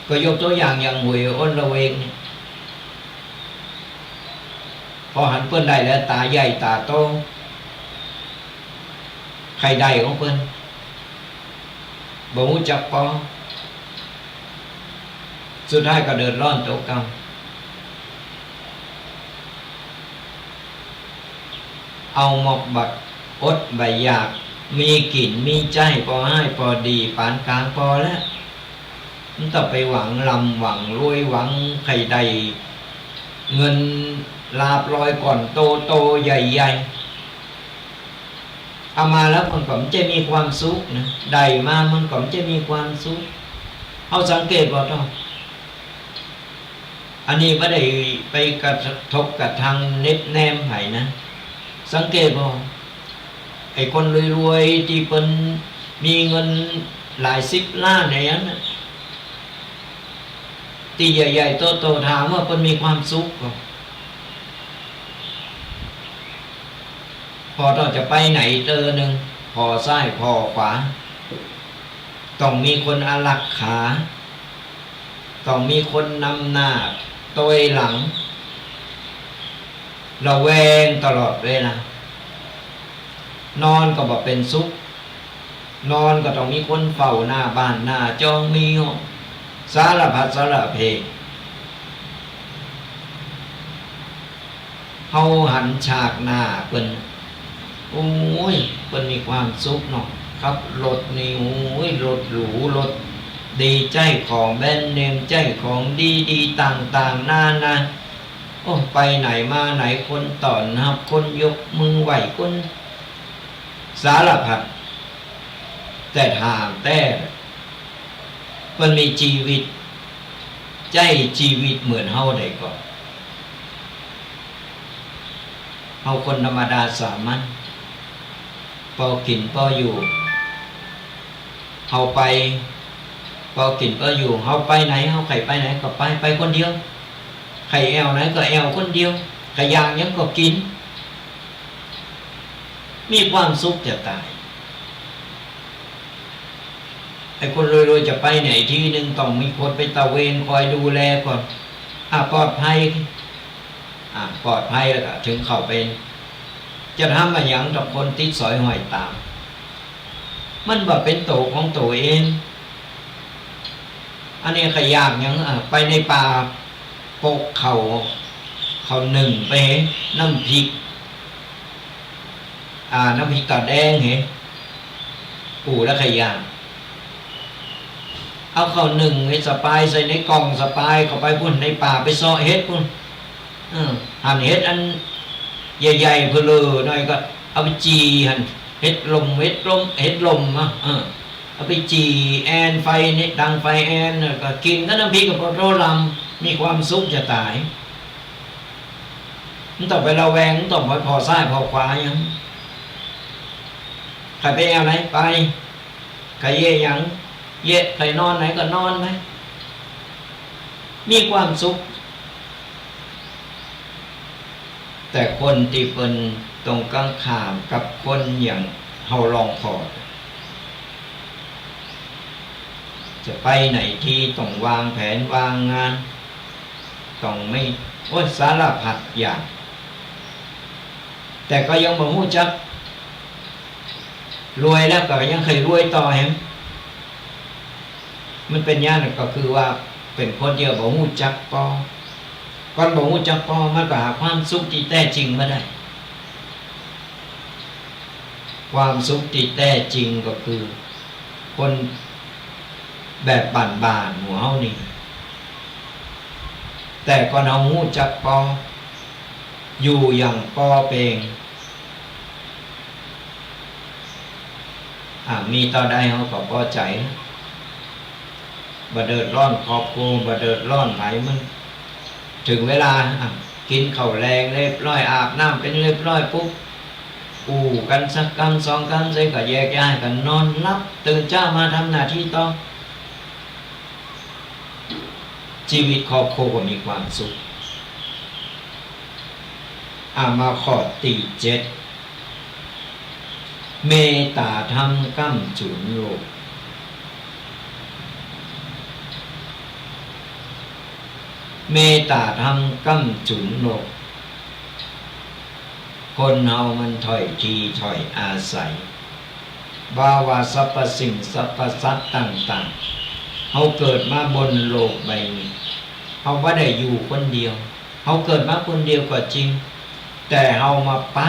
ก็ยกตั๋วอย่าง อย่างหวยอ้นละเวงเนี่ย พอหันเปิ้นได้แล้ว ต๋าใหญ่ต๋าโต ใค่ได้ของเปิ้น บ่ฮู้จักปอ สุดท้ายก็เดือดร้อนโตเก่า เอาหมอกบ่อดบ่อยาก มีกิ๋นมีใจ๊ปอหื้อปอดี ปานก๋างปอแล้ว บ่ต้องไปหวังร่ำหวังรวย หวังใค่ได้เงินลาภลอยก้อนโตๆ ใหญ่ๆ เอามาแล้วมันก็บ่ใจ้มีความสุขนะ ได้มามันก็บ่ใจ้มีความสุข เฮาสังเกตบ่เต้า อันนี้บ่ได้ไปกระทบกระทั่งเน็บแนมใผนะ สังเกตบ่ ไอ้คนรวยๆ ตี้เปิ้นมีเงินหลายสิบล้านอย่างนั้นน่ะ ตี้ใหญ่ๆ โตๆ ถามว่าเปิ้นมีความสุขบ่ ผ่อเต้าจะไปไหนเตอหนึ่ง ผ่อซ้ายผ่อขวา ต้องมีคนอารักขา ต้องมีคนนำหน้าตวยหลัง ระแวงตลอดเวลา นอนก็บ่เป๋นสุข นอนก็ต้องมีคนเฝ้าหน้าบ้านหน้าจอง มีสารพัดสารเพ เฮาหันฉากหน้าเปิ้น โอ้ย เปิ้นมีความสุขเนาะ ขับรถนี่ โอ้ย รถหรู รถดี ใจ๊ของแบรนด์เนม ใจ๊ของดีๆ ต่างๆ นานา โอ้ ไปไหนมาไหน คนต้อนฮับ คนยกมือไหว้ คน สารพัด แต่ถามแต๊ มันมีจีวิต ใจ๊จีวิตเหมือนเฮาใดก่อ เฮาคนธรรมดาสามัญ ปอกิ๋นปออยู่ เฮาไป ปอกิ๋นปออยู่ เฮาไปไหน เฮาใค่ไปไหนก็ไป ไปคนเดียว ใค่แอ่วไหนก็แอ่วคนเดียว ใค่อยากหยังก็กิ๋น มีความสุขจะต๋าย ไอ้คนรวยๆ จะไปไหนตี้นึ่ง ต้องมีคนไปตระเวนคอยดูแลก่อน อ่ะ ปลอดภัย อ่ะ ปลอดภัยแล้วก็เถิงเข้าไป จะทำอะหยังกับคนติดสอยห้อยต๋าม มันบ่เป๋นตั๋วของตั๋วเอง อันนี้ใค่อยากหยัง อ่ะ ไปในป่า ปกข้าว ข้าวนึ่งไป น้ำพริก อ่า น้ำพริกต๋าแดงเห อู้ แล้วใค่อยาก เอาข้าวนึ่งไว้สะปาย ใส่ในกล่องสะปายเข้าไปปู๊น ในป่าไปเซาะเห็ดปู๊น เออ หั่นเห็ดอันใหญ่ๆ เผลอหน่อยก็เอาไปจี่หั่น เห็ดลม เห็ดลม เห็ดลมอะ เออ เอาไปจี่แอ่นไฟนี่ ดังไฟแอ่น แล้วก็กิ๋นกับน้ำพริกกับข้าวต้ม มีความสุขจะต๋าย บ่ต้องไประแวง บ่ต้องไปผ่อซ้ายผ่อขวาหยัง ใค่ไปแอ่วไหนไป ใค่เยียะหยังเยียะ ใค่นอนไหนก็นอนไป มีความสุข แต่คนตี้เปิ้นตรงกังข้ามกับคนอย่างเฮาลองผ่อ จะไปไหนตี้ต้องวางแผนวางงาน ต้องมี โอ๊ย สารพัดอย่าง แต่ก็ยังบ่ฮู้จัก รวยแล้วก็ยังใค่รวยต่อแหม มันเป๋นอย่างนั้นก็คือว่าเป๋นคนตี้บ่ฮู้จักปอ ก่อนบ่ฮู้จักปอ มันก็หาความสุขตี้แต๊จริงบ่ได้ ความสุขตี้แต๊จริงก็คือ คนแบบบ้านๆ หมู่เฮานี่ แต่ก่อนเฮาฮู้จักปอ อยู่อย่างปอเป๋ง อ่ะ มีเต้าใดเฮาก็ปอใจ๋ บ่เดือดร้อนครอบครัว บ่เดือดร้อนใผ มันเถิงเวลา อ่ะ กิ๋นข้าวแลงเรียบร้อย อาบน้ำเป๋นเรียบร้อยปุ๊บ อู้กั๋นสักกำสองกำเสร็จก็แยกย้ายกั๋นนอนหลับ ตื่นเจ๊ามาทำหน้าตี้ต่อ จีวิตครอบครัวก็มีความสุข อ่ะ มาข้อตี้เจ็ด เมตต๋าธรรมก้ำจุนโลก เมตต๋าธรรมก้ำจุนโลก คนเฮามันถ้อยตี้ถ้อยอาศัย บ่าว่าสรรพสิ่งสรรพสัตว์ต่างๆ เฮาเกิดมาบนโลกใบนี้ เฮาบ่ได้อยู่คนเดียว เฮาเกิดมาคนเดียวก็จริง แต่เฮามาปะ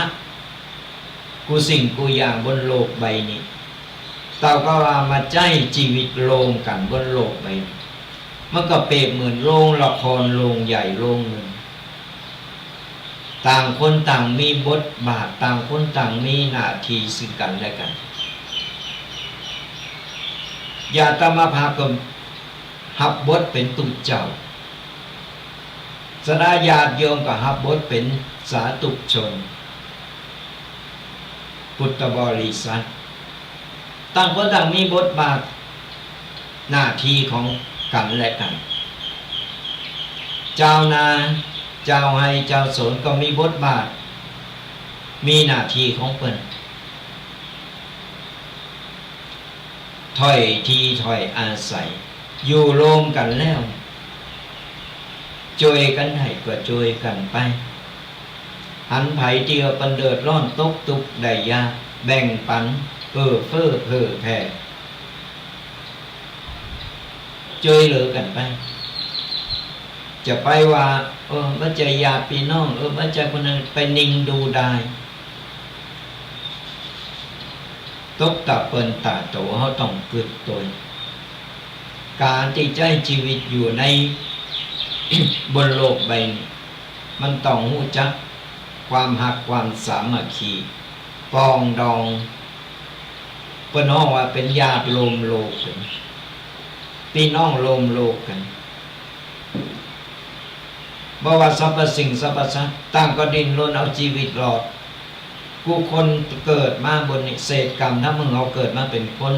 กู้สิ่งกู้อย่างบนโลกใบนี้ เต้าก็ว่ามาใจ๊จีวิตโฮมกั๋นบนโลกใบนี้ มันก็เปรียบเหมือนโรงละครโรงใหญ่โรงนึ่ง ต่างคนต่างมีบทบาท ต่างคนต่างมีหน้าตี้ซึ่งกั๋นและกั๋น อาตมาภาพก็ฮับบทเป๋นตุ๊เจ้า สดาญาติโยมก็ฮับบทเป๋นสาธุชน พุทธบริษัท ต่างคนต่างมีบทบาท หน้าตี้ของกั๋นและกั๋น จาวนา จาวไฮ่ จาวสวนก็มีบทบาท มีหน้าตี้ของเปิ้น ถ้อยตี้ถ้อยอาศัย อยู่โฮมกั๋นแล้ว จ้วยกั๋นได้ก็จ้วยกั๋นไป หันใผตี้ว่าเปิ้นเดือดร้อนตกตุ๊กข์ได้ยาก แบ่งปั๋น เอื้อเฟื้อเผื่อแผ่ จ้วยเหลือกั๋นไป จะไปว่า เออ บ่ใจ้ญาติปี้น้อง เออ บ่ใจ้คนนั้น ไปนิ่งดูดาย ตกต๋าเปิ้นต๋าโต เฮาต้องกึ๊ดตวย ก๋านตี้ใจ๊จีวิตอยู่ใน บนโลกใบนี้ มันต้องฮู้จักความฮักความสามัคคี ปรองดอง เปิ้นฮ้องว่าเป๋นญาติร่วมโลกกั๋น ปี้น้องร่วมโลกกั๋น บ่ว่าสรรพสิ่งสรรพสัตว์ ต่างก็ดิ้นรนเอาจีวิตรอด กู้คนเกิดมาบนนี้ เศษกรรมทำหื้อเฮาเกิดมาเป๋นคน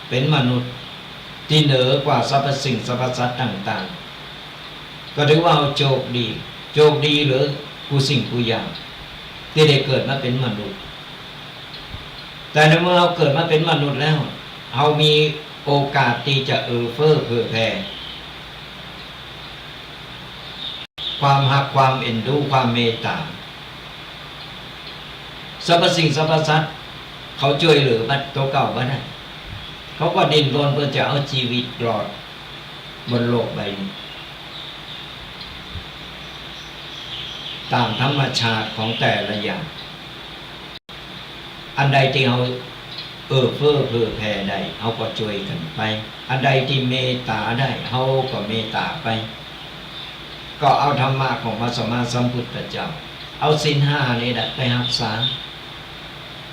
เป๋นมนุษย์ ตี้เหนือกว่าสรรพสิ่งสรรพสัตว์ต่างๆ ก็ถือว่าเฮาโจคดี โจคดีเหลือกู้สิ่งกู้อย่าง ตี้ได้เกิดมาเป๋นมนุษย์ แต่ในเมื่อเฮาเกิดมาเป๋นมนุษย์แล้ว เฮามีโอกาสตี้จะเอื้อเฟื้อเผื่อแผ่ ความฮัก ความเอ็นดู ความเมตต๋า สรรพสิ่งสรรพสัตว์ เขาจ้วยเหลือบัดตั๋วเก่าบ่ได้ เขาก็ดิ้นรนเปื้อจะเอาจีวิตรอดบนโลกใบนี้ ต๋ามธรรมชาติของแต่ละอย่าง อันใดตี้เฮาเอื้อเฟื้อเผื่อแผ่ได้ เฮาก็จ้วยกั๋นไป อันใดตี้เมตต๋าได้ เฮาก็เมตต๋าไป ก็เอาธรรมะของพระสัมมาสัมพุทธเจ้า เอาศีลห้านี่แหละไปฮักษา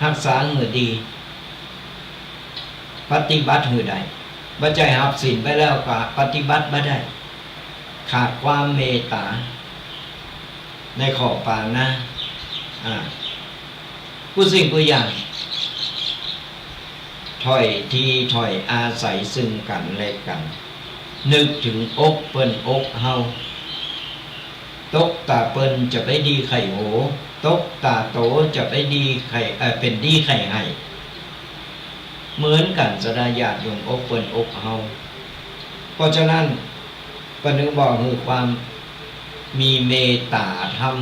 ฮักษาหื้อดี ปฏิบัติหื้อได้ บ่ใจ้ฮับศีลไปแล้วก็ปฏิบัติบ่ได้ ขาดความเมตต๋า ในข้อปานะ อ่า กู้สิ่งกู้อย่าง ถ้อยทีถ้อยอาศัยซึ่งกั๋นและกั๋น นึกเถิงอกเปิ้นอกเฮา ตกต๋าเปิ้นจะไปดีใค่โห ตกต๋าโตจะไปดีใค่ เอ่อ เป๋นดีใค่ไห้ เหมือนกั๋นสะดาญาติโยม อกเปิ้นอกเฮา เพราะฉะนั้น เปิ้นถึงบอกหื้อความมีเมตต๋าธรรม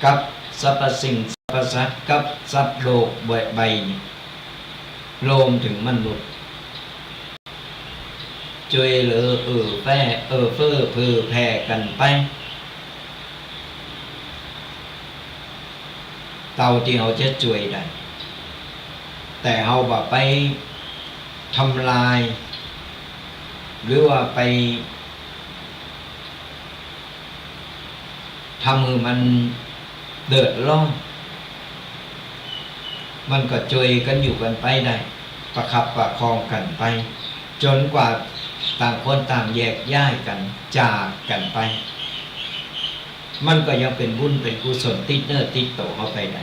กับสรรพสิ่งสรรพสัตว์ กับสัตว์โลกใบนี้ รวมเถิงมนุษย์ จ้วยเหลือเอื้อแฟ้ เอื้อเฟื้อเผื่อแผ่กั๋นไป เต้าตี้เฮาจะจ้วยได้ แต่เฮาบ่ไปทำลาย หรือว่าไป ทำหื้อมันเดือดร้อน มันก็จ้วยกั๋นอยู่กั๋นไปได้ ประคับประคองกั๋นไป จ๋นกว่าต่างคนต่างแยกย้ายกั๋น จากกั๋นไป มันก็ยังเป๋นบุญเป๋นกุศลติดเนื้อติดตั๋วเฮาไปได้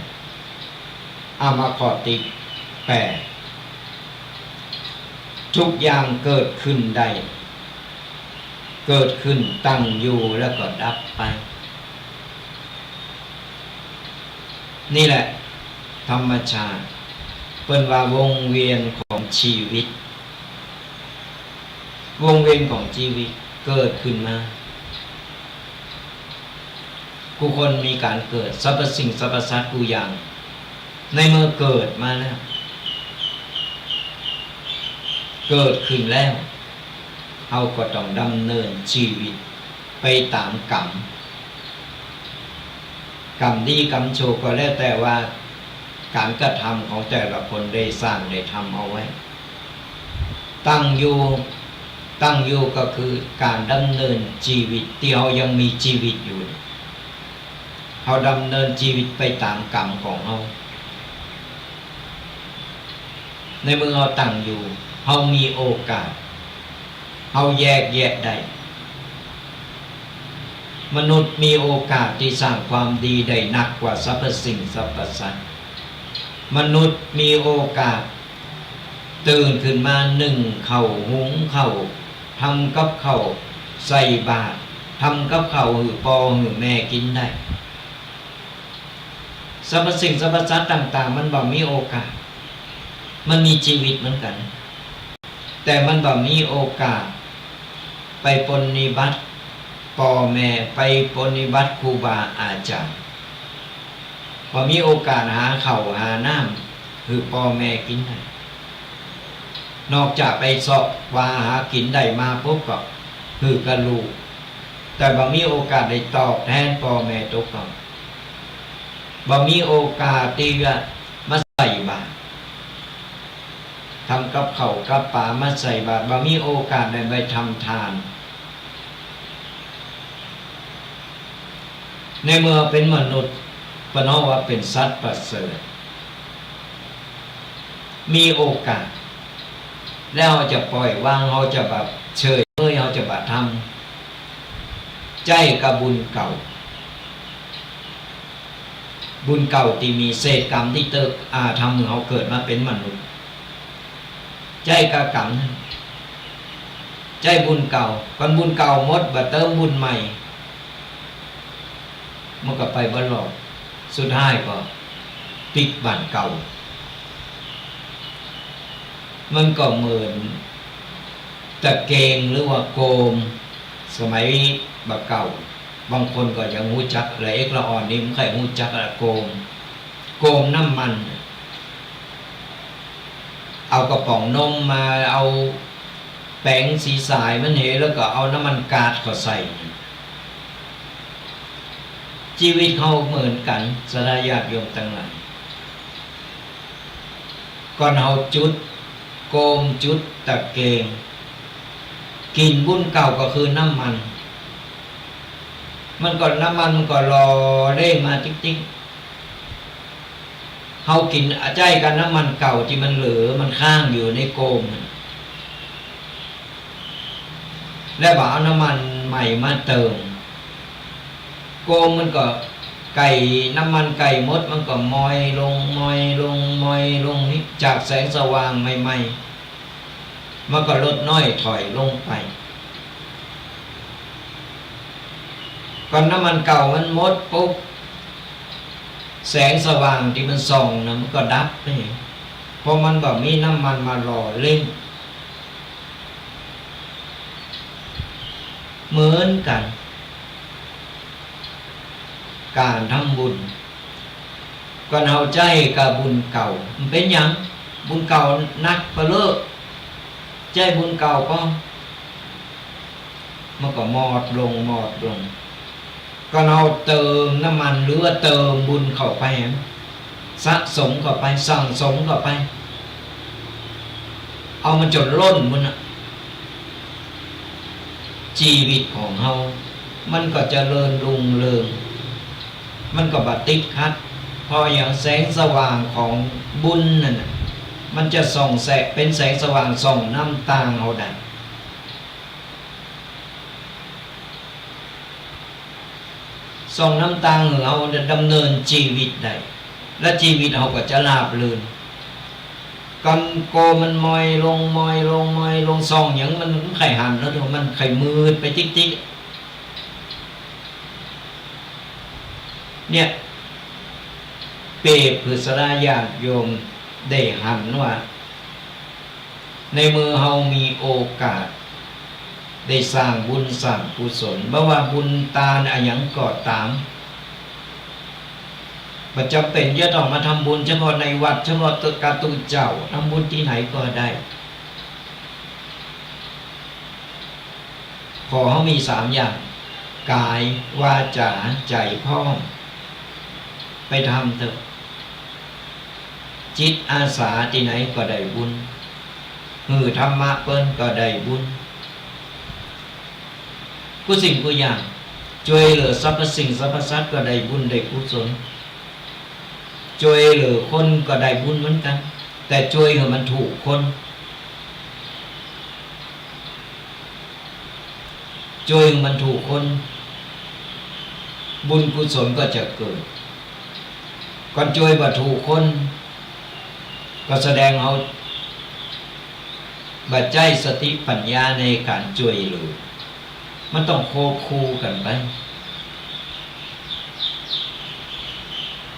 เอามาข้อตี้แปด ทุกอย่างเกิดขึ้นได้ เกิดขึ้น ตั้งอยู่ แล้วก็ดับไป นี่แหละธรรมชาติ เปิ้นว่าวงเวียนของจีวิต วงเวียนของจีวิตเกิดขึ้นมา กู้คนมีก๋านเกิด สรรพสิ่งสรรพสัตว์กู้อย่าง ในเมื่อเกิดมาแล้ว เกิดขึ้นแล้ว เฮาก็ต้องดำเนินจีวิตไปต๋ามกรรม กรรมดีกรรมชั่วก็แล้วแต่ว่าก๋านกระทำของแต่ละคนได้สร้างได้ทำเอาไว้ ตั้งอยู่ ตั้งอยู่ก็คือก๋านดำเนินจีวิตตี้เฮายังมีจีวิตอยู่ เฮาดำเนินจีวิตไปต๋ามกรรมของเฮา ในเมื่อเฮาตั้งอยู่ เฮามีโอกาส เฮาแยกแยะได้ มนุษย์มีโอกาสตี้สร้างความดีได้นักกว่าสรรพสิ่งสรรพสัตว์ มนุษย์มีโอกาส ตื่นขึ้นมานึ่งข้าว หุงข้าว ทำกับข้าว ใส่บาตร ทำกับข้าวหื้อป้อหื้อแม่กิ๋นได้ สรรพสิ่งสรรพสัตว์ต่างๆ มันบ่มีโอกาส มันมีจีวิตเหมือนกั๋น แต่มันบ่มีโอกาสไปปรนนิบัติป้อแม่ ไปปรนนิบัติครูบาอาจ๋ารย์ บ่มีโอกาสหาข้าวหาน้ำหื้อป้อแม่กิ๋นได้ นอกจากไปเซาะคว้าหากิ๋นได้มาปุ๊บก็หื้อกับลูก แต่บ่มีโอกาสได้ตอบแทนป้อแม่ตุ๊กต้อง บ่มีโอกาสตี้จะมาใส่บาตร ทำกับข้าวกับป๋ามาใส่บาตร บ่มีโอกาสได้ไปทำทาน ในเมื่อเป๋นมนุษย์ เปิ้นฮ้องว่าเป๋นสัตว์ประเสริฐ มีโอกาส แล้วเฮาจะป่อยวาง เฮาจะบ่เฉยเมย เฮาจะบ่ทำ ใจ๊กับบุญเก่า บุญเก่าตี้มีเศษกรรมตี้เต๊อะ อ่า ทำหื้อเฮาเกิดมาเป๋นมนุษย์ ใจ๊กับกรรมนั้น ใจ๊บุญเก่า ก่อนบุญเก่าหมด บ่เติมบุญใหม่ มันก็ไปบ่รอด สุดท้ายก็ปิ๊กบ้านเก่า มันก็เหมือนตะเกงหรือว่าโกม สมัยบ่าเก่า บางคนก็ยังฮู้จัก ละเอกละอ่อนนี่บ่ค่อยฮู้จักละ โกม โกมน้ำมัน เอากระป๋องนมมา เอาแป๋งสีสายมันเห แล้วก็เอาน้ำมันก๊าซเข้าใส่ จีวิตเฮาเหมือนกั๋น ศรัทธาญาติโยมตังหลาย ก่อนเฮาจุดโกมจุดตะเกง กลิ่นบุญเก่าก็คือน้ำมัน มันก็ น้ำมันมันก็หล่อเล่งมาติ๊กๆ เฮากิ๋น ใจ๊กับน้ำมันเก่าตี้มันเหลือ มันค้างอยู่ในโกม แล้วบ่เอาน้ำมันใหม่มาเติม โกมมันก็ไก่ น้ำมันไก่หมด มันก็มอยลง มอยลง มอยลงนี่ จากแสงสว่างใหม่ๆ มันก็ลดน้อยถอยลงไป ก่อนน้ำมันเก่ามันหมดปุ๊บ แสงสว่างตี้มันส่องนะ มันก็ดับไป เพราะมันบ่มีน้ำมันมาหล่อเล่ง เหมือนกั๋น ก๋านทำบุญ ก่อนเฮาใจ๊กับบุญเก่า มันเป๋นหยัง บุญเก่านักปะเล่อ ใจ๊บุญเก่าก็ มันก็หมดลง หมดลง ก่อนเฮาเติมน้ำมันหรือว่าเติมบุญเข้าไป สะสมเข้าไป สั่งสมเข้าไป เอามันจ๋นล้นพุ้นน่ะ จีวิตของเฮามันก็เจริญรุ่งเรือง มันก็บ่ติดขัด เพราะหยัง แสงสว่างของบุญนั่นน่ะ มันจะส่องแสง เป๋นแสงสว่างส่องนำตางเฮาได้ ส่องนำตางหื้อเฮาดำเนินจีวิตได้ และจีวิตเฮาก็จะราบรื่น ก่อนโกมมันมอยลง มอยลง มอยลง ส่องหยังมัน มันบ่ใค่หันแล้ว มันบ่ใค่มืดไปติ๊กๆ เนี่ย เปรียบหื้อศรัทธาญาติโยมได้หันว่า ในเมื่อเฮามีโอกาสได้สร้างบุญสร้างกุศล บ่ว่าบุญตานอะหยังก็ต๋าม บ่จ๋ำเป๋นจะต้องมาทำบุญเฉพาะในวัด เฉพาะกับตุ๊เจ้า ทำบุญตี้ไหนก็ได้ ขอเฮามีสามอย่าง ก๋าย วาจ๋า ใจ๋พร้อม ไปทำเต๊อะ จิตอาสาตี้ไหนก็ได้บุญ หื้อธรรมะเปิ้นก็ได้บุญ กู้สิ่งกู้อย่าง จ้วยเหลือสรรพสิ่งสรรพสัตว์ก็ได้บุญได้กุศล จ้วยเหลือคนก็ได้บุญเหมือนกั๋น แต่จ้วยหื้อมันถูกคน จ้วยหื้อมันถูกคน บุญกุศลก็จะเกิด ก่อนจ้วยบ่ถูกคน ก็แสดงเฮาบ่ใจ๊สติปัญญาในก๋านจ้วยเหลือ มันต้องควบคู่กั๋นไป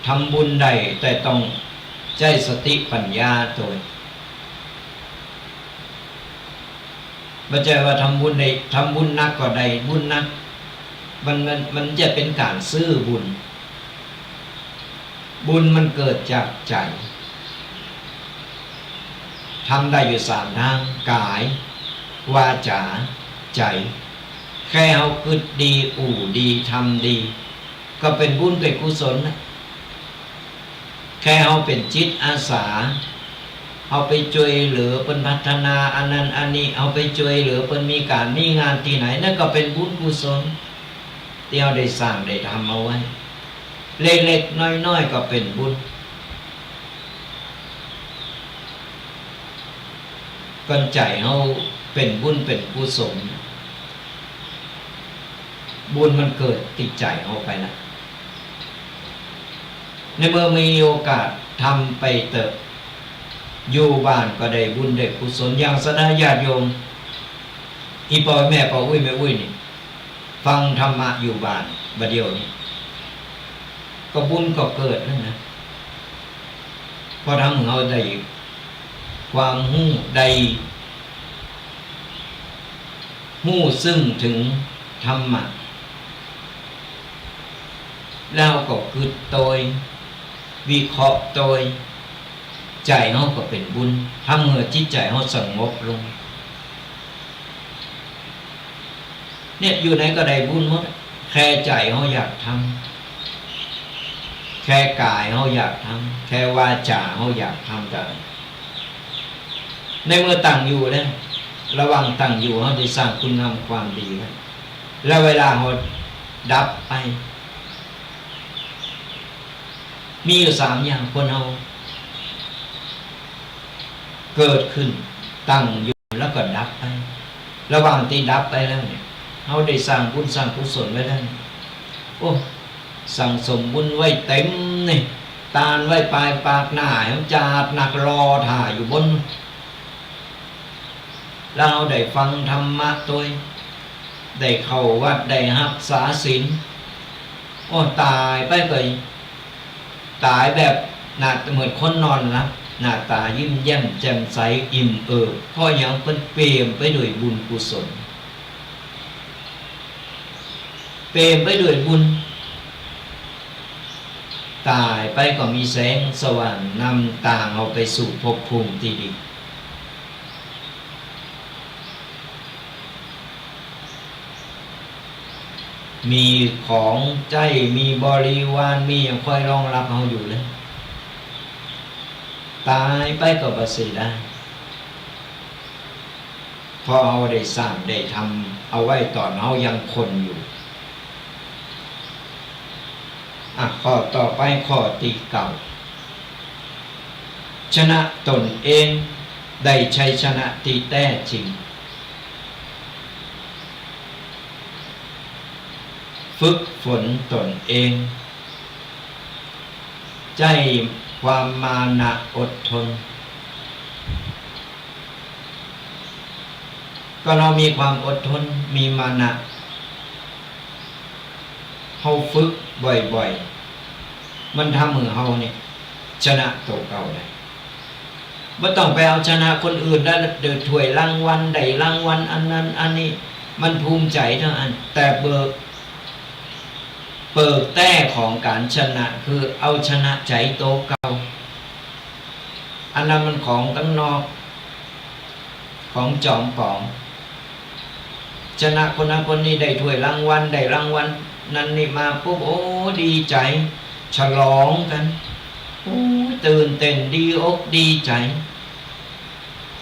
ทำบุญได้ แต่ต้องใจ๊สติปัญญาตวย บ่ใจ้ว่าทำบุญได้ ทำบุญนักก็ได้บุญนัก มัน มัน มันจะเป๋นก๋านซื้อบุญ บุญมันเกิดจากใจ๋ ทำได้อยู่สามตาง ก๋าย วาจ๋า ใจ๋ แค่เฮากึ๊ดดี อู้ดี ทำดี ก็เป๋นบุญเป๋นกุศลนะ แค่เฮาเป๋นจิตอาสา เฮาไปจ้วยเหลือเปิ้นพัฒนาอันนั้นอันนี้ เฮาไปจ้วยเหลือเปิ้นมีก๋านมีงานตี้ไหน นั่นก็เป๋นบุญกุศลตี้เฮาได้สร้างได้ทำเอาไว้ เล็กๆ น้อยๆ ก็เป๋นบุญ ก่อนใจ๋เฮาเป๋นบุญเป๋นกุศล บุญมันเกิดติดใจ๋เฮาไปละ ในเมื่อมีโอกาสทำไปเต๊อะ อยู่บ้านก็ได้บุญได้กุศล อย่างสะดาญาติโยม อี่ป้อแม่ป้ออุ๊ยแม่อุ๊ยนี่ ฟังธรรมะอยู่บ้านบ่าเดี่ยวนี้ ก็บุญก็เกิดแล้วนะ เพราะทำหื้อเฮาได้ความฮู้ ได้ฮู้ซึ่งเถิงธรรมะ แล้วก็กึ๊ดโตย วิเคราะห์โตย ใจ๋เฮาก็เป๋นบุญ ทำหื้อจิตใจ๋เฮาสงบลง เนี่ย อยู่ไหนก็ได้บุญหมด แค่ใจ๋เฮาอยากทำ แค่ก๋ายเฮาอยากทำ แค่วาจ๋าเฮาอยากทำก็ได้ ในเมื่อตั้งอยู่แล้ว ระหว่างตั้งอยู่เฮาได้สร้างคุณงามความดีไว้ แล้วเวลาเฮาดับไป มีอยู่สามอย่าง คนเฮาเกิดขึ้น ตั้งอยู่ แล้วก็ดับไป ระหว่างตี้ดับไปแล้วเนี่ย เฮาได้สร้างบุญสร้างกุศลไว้แล้วเนี่ย โอ้ สั่งสมบุญไว้เต๋มนี่ ตานไว้ปายปากหน้า จาดหนักรอถ่าอยู่บน แล้วเฮาได้ฟังธรรมะโตย ได้เข้าวัด ได้ฮักษาศีล โอ้ ต๋ายไปก็ ต๋ายแบบหน้าเหมือนคนนอนหลับ หน้าต๋ายิ้มแย้มแจ่มใส อิ่มเอิบ เพราะหยัง มันเป๋มไปด้วยบุญกุศล เป๋มไปด้วยบุญ ต๋ายไปก็มีแสงสว่างนำตางเฮาไปสู่ภพภูมิตี้ดี มีของใจ๊ มีบริวาร มีหยังคอยรองรับเฮาอยู่แล้ว ต๋ายไปก็บ่เสียดาย เพราะเฮาได้สร้างได้ทำเอาไว้ต๋อนเฮายังคนอยู่ อ่ะ ข้อต่อไป ข้อตี้เก้า ชนะตนเอง ได้ชัยชนะตี้แต๊จริง ฝึกฝนตนเอง ใจ๊ความมานะอดทน ก็เฮามีความอดทน มีมานะ เฮาฝึกบ่อยๆ มันทำหื้อเฮาเนี่ย ชนะตั๋วเก่าได้ บ่ต้องไปเอาชนะคนอื่นได้ เดี๋ยวถ้วยรางวัล ได้รางวัลอันนั้นอันนี้ มันภูมิใจ๋เต้าอั้น แต่เปิก เปิกแต๊ของก๋านชนะ คือเอาชนะใจ๋ตั๋วเก่า อันนั้นมันของตังนอก ของจ๋อมป๋อง ชนะคนนั้นคนนี้ ได้ถ้วยรางวัล ได้รางวัลนั้นนี่มาปุ๊บ โอ้ ดีใจ๋ ฉลองกั๋น โอ้ย ตื่นเต้น ดีอกดีใจ๋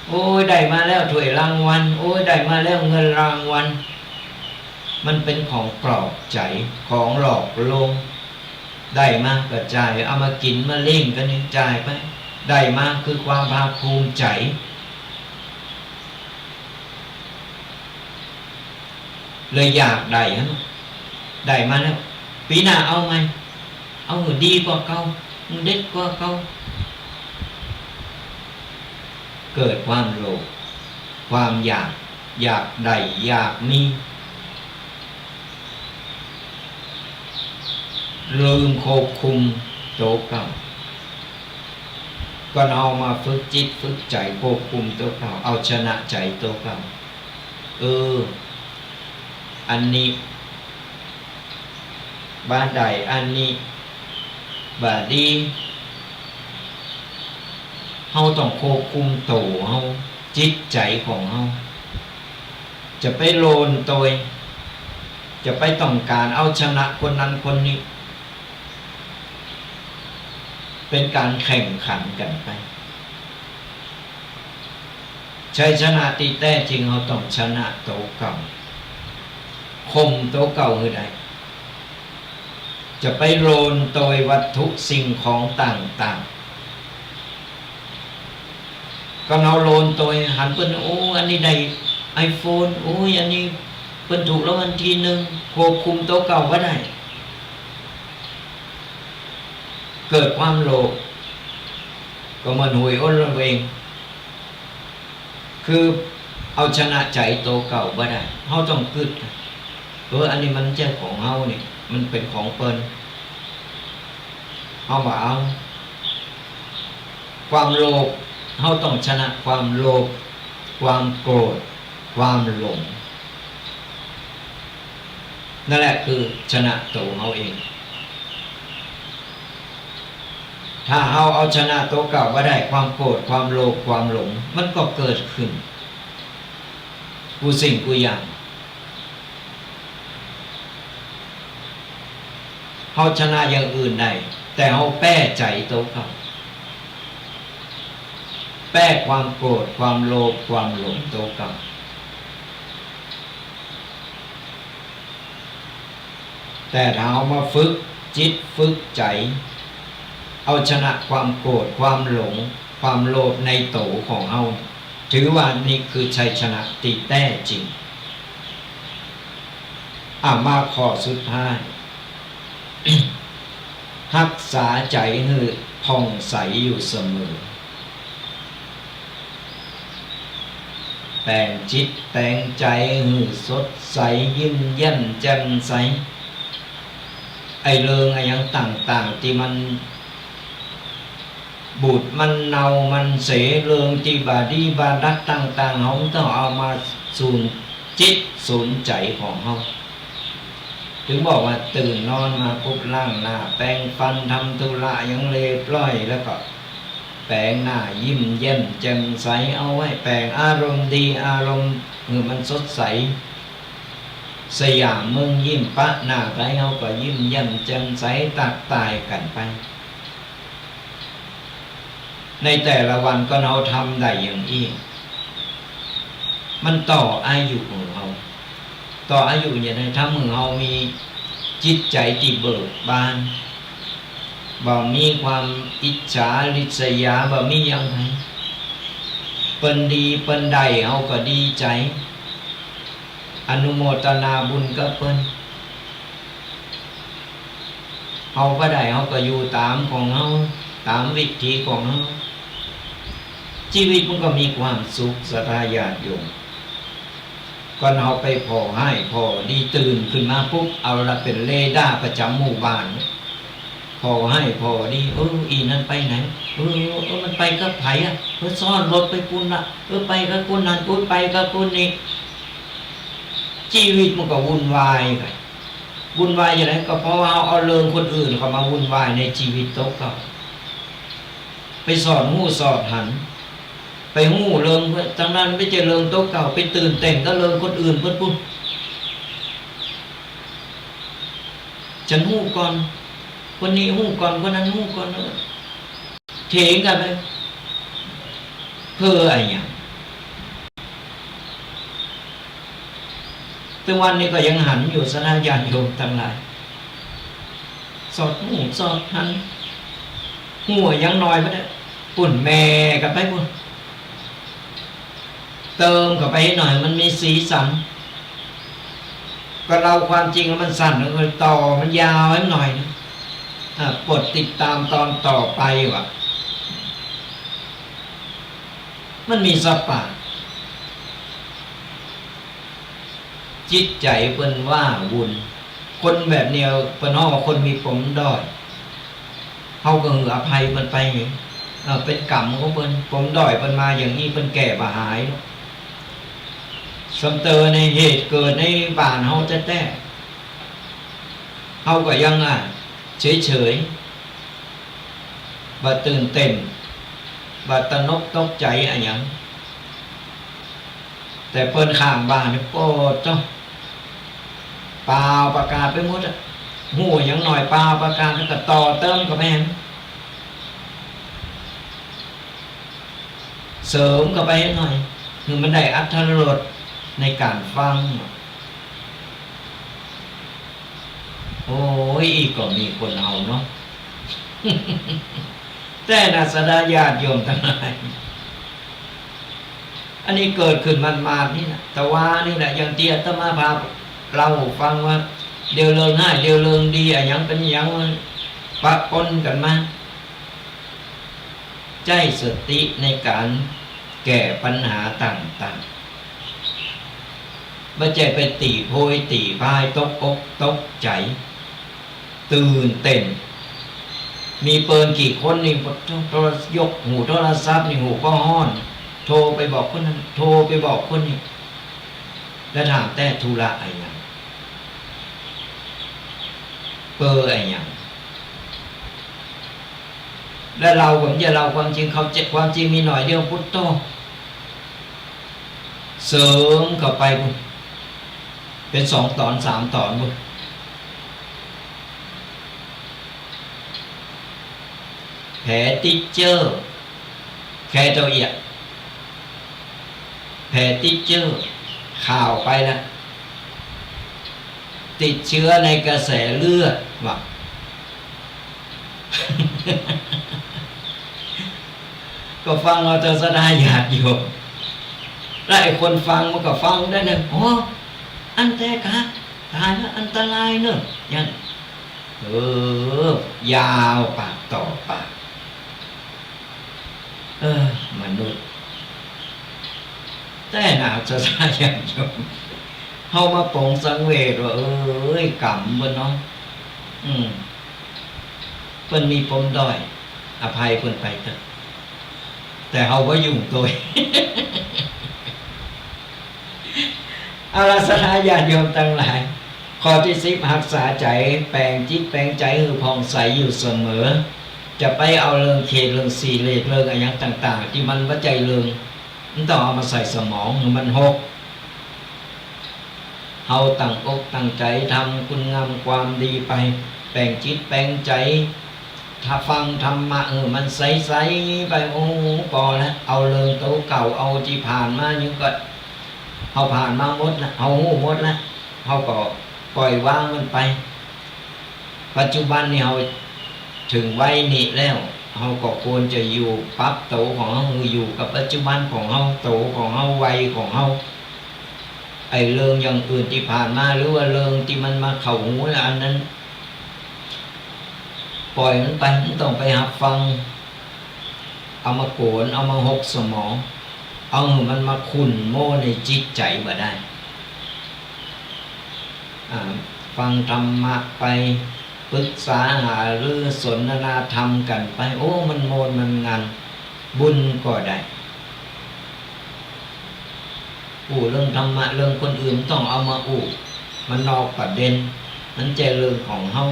โอ้ย ได้มาแล้วถ้วยรางวัล โอ้ย ได้มาแล้วเงินรางวัล มันเป๋นของปลอบใจ๋ ของหลอกลวง ได้มาก็จ่าย เอามากิ๋นมาเลี้ยงกั๋นนี่จ่ายไป ได้มาคือความภาคภูมิใจ๋ เลยอยากได้ฮะ ได้มาแล้ว ปี๋หน้าเอาใหม่ เอาหื้อดีกว่าเก่า หื้อเด็ดกว่าเก่า เกิดความโลภ ความอยาก อยากได้ อยากมี ลืมควบคุมตั๋วเก่า ก็เฮามาฝึกจิตฝึกใจ๋ควบคุมตั๋วเก่า เอาชนะใจ๋ตั๋วเก่า เออ อันนี้บ่ได้ อันนี้บ่ดี เฮาต้องควบคุมตั๋วเฮา จิตใจ๋ของเฮา จะไปโลนโตย จะไปต้องก๋านเอาชนะคนนั้นคนนี้ เป๋นก๋านแข่งขันกั๋นไป ชัยชนะตี้แต๊จริง เฮาต้องชนะตั๋วเก่า ข่มตั๋วเก่าหื้อได้ จะไปโลนโตยวัตถุสิ่งของต่างๆ ก็เฮาโลนโตยหันเปิ้น โอ้ อันนี้ได้ไอโฟน โอ้ย อันนี้เปิ้นถูกรางวัลตี้นึ่ง ควบคุมตั๋วเก่าบ่ได้ เกิดความโลภ ก็เหมือนหวยอ้นละเวง คือเอาชนะใจ๋ตั๋วเก่าบ่ได้ เฮาต้องกึ๊ด เออ อันนี้มันบ่ใจ้ของเฮานี่ มันเป๋นของเปิ้น เฮาบ่เอา ความโลภ เฮาต้องชนะความโลภ ความโกรธ ความหลง นั่นแหละคือชนะตั๋วเฮาเอง ถ้าเฮาเอาชนะตั๋วเก่าบ่ได้ ความโกรธ ความโลภ ความหลง มันก็เกิดขึ้น กู้สิ่งกู้อย่าง เฮาชนะอย่างอื่นได้ แต่เฮาแป้ใจ๋ตั๋วเก่า แป้ความโกรธ ความโลภ ความหลงตั๋วเก่า แต่ถ้าเฮามาฝึกจิตฝึกใจ๋ เอาชนะความโกรธ ความหลง ความโลภในตั๋วของเฮา ถือว่านี่คือชัยชนะตี้แต๊จริง อ่ะ มาข้อสุดท้าย ฮักษาใจ๋หื้อผ่องใสอยู่เสมอ แต่งจิตแต่งใจ๋หื้อสดใส ยิ้มแย้มแจ่มใส ไอ้เริงอะหยังต่างๆ ตี้มัน บูดมันเน่ามันเส เริงตี้บ่ดีบ่ดัดต่างๆ เฮาบ่ต้องเอามาสูนจิตสูนใจ๋ของเฮา เถิงบอกว่าตื่นนอนมาปุ๊บล้างหน้าแปรงฟันทำธุระหยังเรียบร้อย แล้วก็แปรงหน้ายิ้มแย้มแจ่มใส เอาไว้แปรงอารมณ์ดี อารมณ์หื้อมันสดใส สยามเมืองยิ้ม ปะหน้าใผเฮาก็ยิ้มแย้มแจ่มใส ตั๊กตายกั๋นไป ในแต่ละวันก็เฮาทำได้อย่างอี้ มันต่ออายุของเฮา ต่ออายุอย่างใด ทำหื้อเฮามีจิตใจ๋ตี้เบิกบาน บ่มีความอิจฉาริษยา บ่มีหยังใผ เปิ้นดีเปิ้นได้ เฮาก็ดีใจ๋ อนุโมทนาบุญกับเปิ้น เฮาบ่ได้ เฮาก็อยู่ต๋ามของเฮา ต๋ามวิถีของเฮา จีวิตมันก็มีความสุข ศรัทธาญาติโยม ก่อนเฮาไปผ่อฮ้ายผ่อดี ตื่นขึ้นมาปุ๊บ เอาละ เป๋นเรดาร์ประจ๋ำหมู่บ้าน ผ่อฮ้ายผ่อดี เออ อี่นั่นไปไหน เออ เออ มันไปกับใผอะ เออ ซ้อนรถไปปู้นละ เออ ไปกับคนนั้น เออ ไปกับคนนี้ จีวิตมันก็วุ่นวายไป วุ่นวายอย่างใด ก็เพราะว่าเฮาเอาเรื่องคนอื่นเข้ามาวุ่นวายในจีวิตตั๋วเก่า ไปสอดฮู้สอดหัน ไปฮู้เรื่องตังนั้น บ่ใจ้เรื่องตั๋วเก่า ไปตื่นเต้นกับเรื่องคนอื่นเปิ้นปู้น ฉันฮู้ก่อน คนนี้ฮู้ก่อน คนนั้นฮู้ก่อน เออ เถียงกั๋นไป เปื้ออะหยัง ตึงวันนี้ก็ยังหันอยู่ ศรัทธาญาติโยมตังหลาย สอดฮู้สอดหัน ฮู้อะหยังหน่อยบ่ได้ ปู้นแหม่กั๋นไปปู้น เติมเข้าไปหน่อย มันมีสีสัน ก็เล่าความจริงแล้วมันสั้น แล้วก็ต่อมันยาวหื้อหน่อยนะ อ่ะ โปรดติดต๋ามตอนต่อไปว่ะ มันมีสปะ จิตใจ๋เปิ้นว้าวุ่น คนแบบนี้เปิ้นฮ้องว่าคนมีปมด้อย เฮาก็หื้ออภัยเปิ้นไป เออ เป๋นกรรมของเปิ้น ปมด้อยเปิ้นมาอย่างอี้ เปิ้นแก้บ่หายหรอก สำเตอในเหตุเกิดในบ้านเฮาแต๊ๆ เฮาก็ยัง อ่ะ เฉยๆ บ่ตื่นเต้น บ่ตระหนกตกใจ๋อะหยัง แต่เปิ้นข้างบ้านนี่ โป๊ดโต้ เปล่าประกาศไปหมดอะ ฮู้อะหยังหน่อย เปล่าประกาศ แล้วก็ต่อเติมเข้าไปหั้น เสริมเข้าไปหน่อย หื้อมันได้อรรถรสในก๋านฟัง โอ้ย อี้ก็มีคนเอาเนาะ แต๊นะ ศรัทธาญาติโยมตังหลาย อันนี้เกิดขึ้นหมาดๆ นี่แหละ ตะวานี่แหละ อย่างตี้อาตมาภาพเล่าฟังว่า เดี๋ยวเลิงฮ้าย เดี๋ยวเลิงดี อะหยังเป๋นหยัง มันปะปนกั๋นมา ใจ๊สติในก๋านแก้ปัญหาต่างๆ บ่ใจ้ไปตี้โพยตี้พาย ตกอกตกใจ๋ ตื่นเต้น มีเปิ้นกี่คนนี่ โทร- ยกหูโทรศัพท์นี่ หูก็ฮ้อน โทรไปบอกคนนั้น โทรไปบอกคนนี้ แล้วถามแต๊ธุระอะหยัง เปออะหยัง แล้วเล่าก็บ่ใจ้เล่าความจริง เขาจะ ความจริงมีหน่อยเดียว พุทโธ เสริมเข้าไปพุ้น เป๋นสองต๋อนสามต๋อนพุ้น แผลติดเจื้อ แค่เต้าเอี้ย แผลติดเจื้อ ข่าวไปแล้ว ติดเชื้อในกระแสเลือดว่ะ ก็ฟังเอาเถาะศรัทธาญาติโยม แล้วไอ้คนฟังมันก็ฟังได้นะ อ๋อ อั้นแต๊กา ต๋ายแล้ว อันตรายเนาะ อย่าง เออ ยาวปากต่อปาก เออ มนุษย์ แต๊นะศรัทธาญาติโยม เฮามาป๋องสังเวชว่า เอ้ย ก๋รรมเปิ้นเนาะ อืม เปิ้นมีปมด้อย อภัยเปิ้นไปเถาะ แต่เฮาบ่ยุ่งตวย เอาละศรัทธาญาติโยมตังหลาย ข้อตี้สิบ ฮักษาใจ๋ แป๋งจิตแป๋งใจ๋หื้อผ่องใสอยู่เสมอ จะไปเอาเรื่องเขต เรื่องสีเลข เรื่องอะหยังต่างๆ ตี้มันบ่ใจ้เรื่อง มันต้องเอามาใส่สมองหื้อมันหก เฮาตั้งอกตั้งใจ๋ทำคุณงามความดีไป แป๋งจิตแป๋งใจ๋ ถ้าฟังธรรมะ เออ มันใสๆ ไป โอ้ ปอแล้ว เอาเรื่องเก่าๆ เอาตี้ผ่านมานี่ก็ เฮาผ่านมาหมดแล้ว เฮาฮู้หมดแล้ว เฮาก็ปล่อยวางมันไป ปัจจุบันนี่เฮาเถิงวัยนี้แล้ว เฮาก็ควรจะอยู่ปรับโตของเฮา อยู่กับปัจจุบันของเฮา โตของเฮา วัยของเฮา ไอ้เรื่องอย่างอื่นตี้ผ่านมา หรือว่าเรื่องตี้มันมาเข้าหูแล้ว อันนั้น ปล่อยมันไป บ่ต้องไปฮับฟัง เอามาโก๋น เอามาหกสมอง เอาหื้อมันมาขุ่นโม้ในจิตใจ๋บ่ได้ อ่า ฟังธรรมะไป ปรึกษาหารือสนทนาธรรมกั๋นไป โอ้ มันม่วนมันงัน บุญก็ได้ อู้เรื่องธรรมะ เรื่องคนอื่นบ่ต้องเอามาอู้ มันนอกประเด็น มันบ่ใจ้เรื่องของเฮา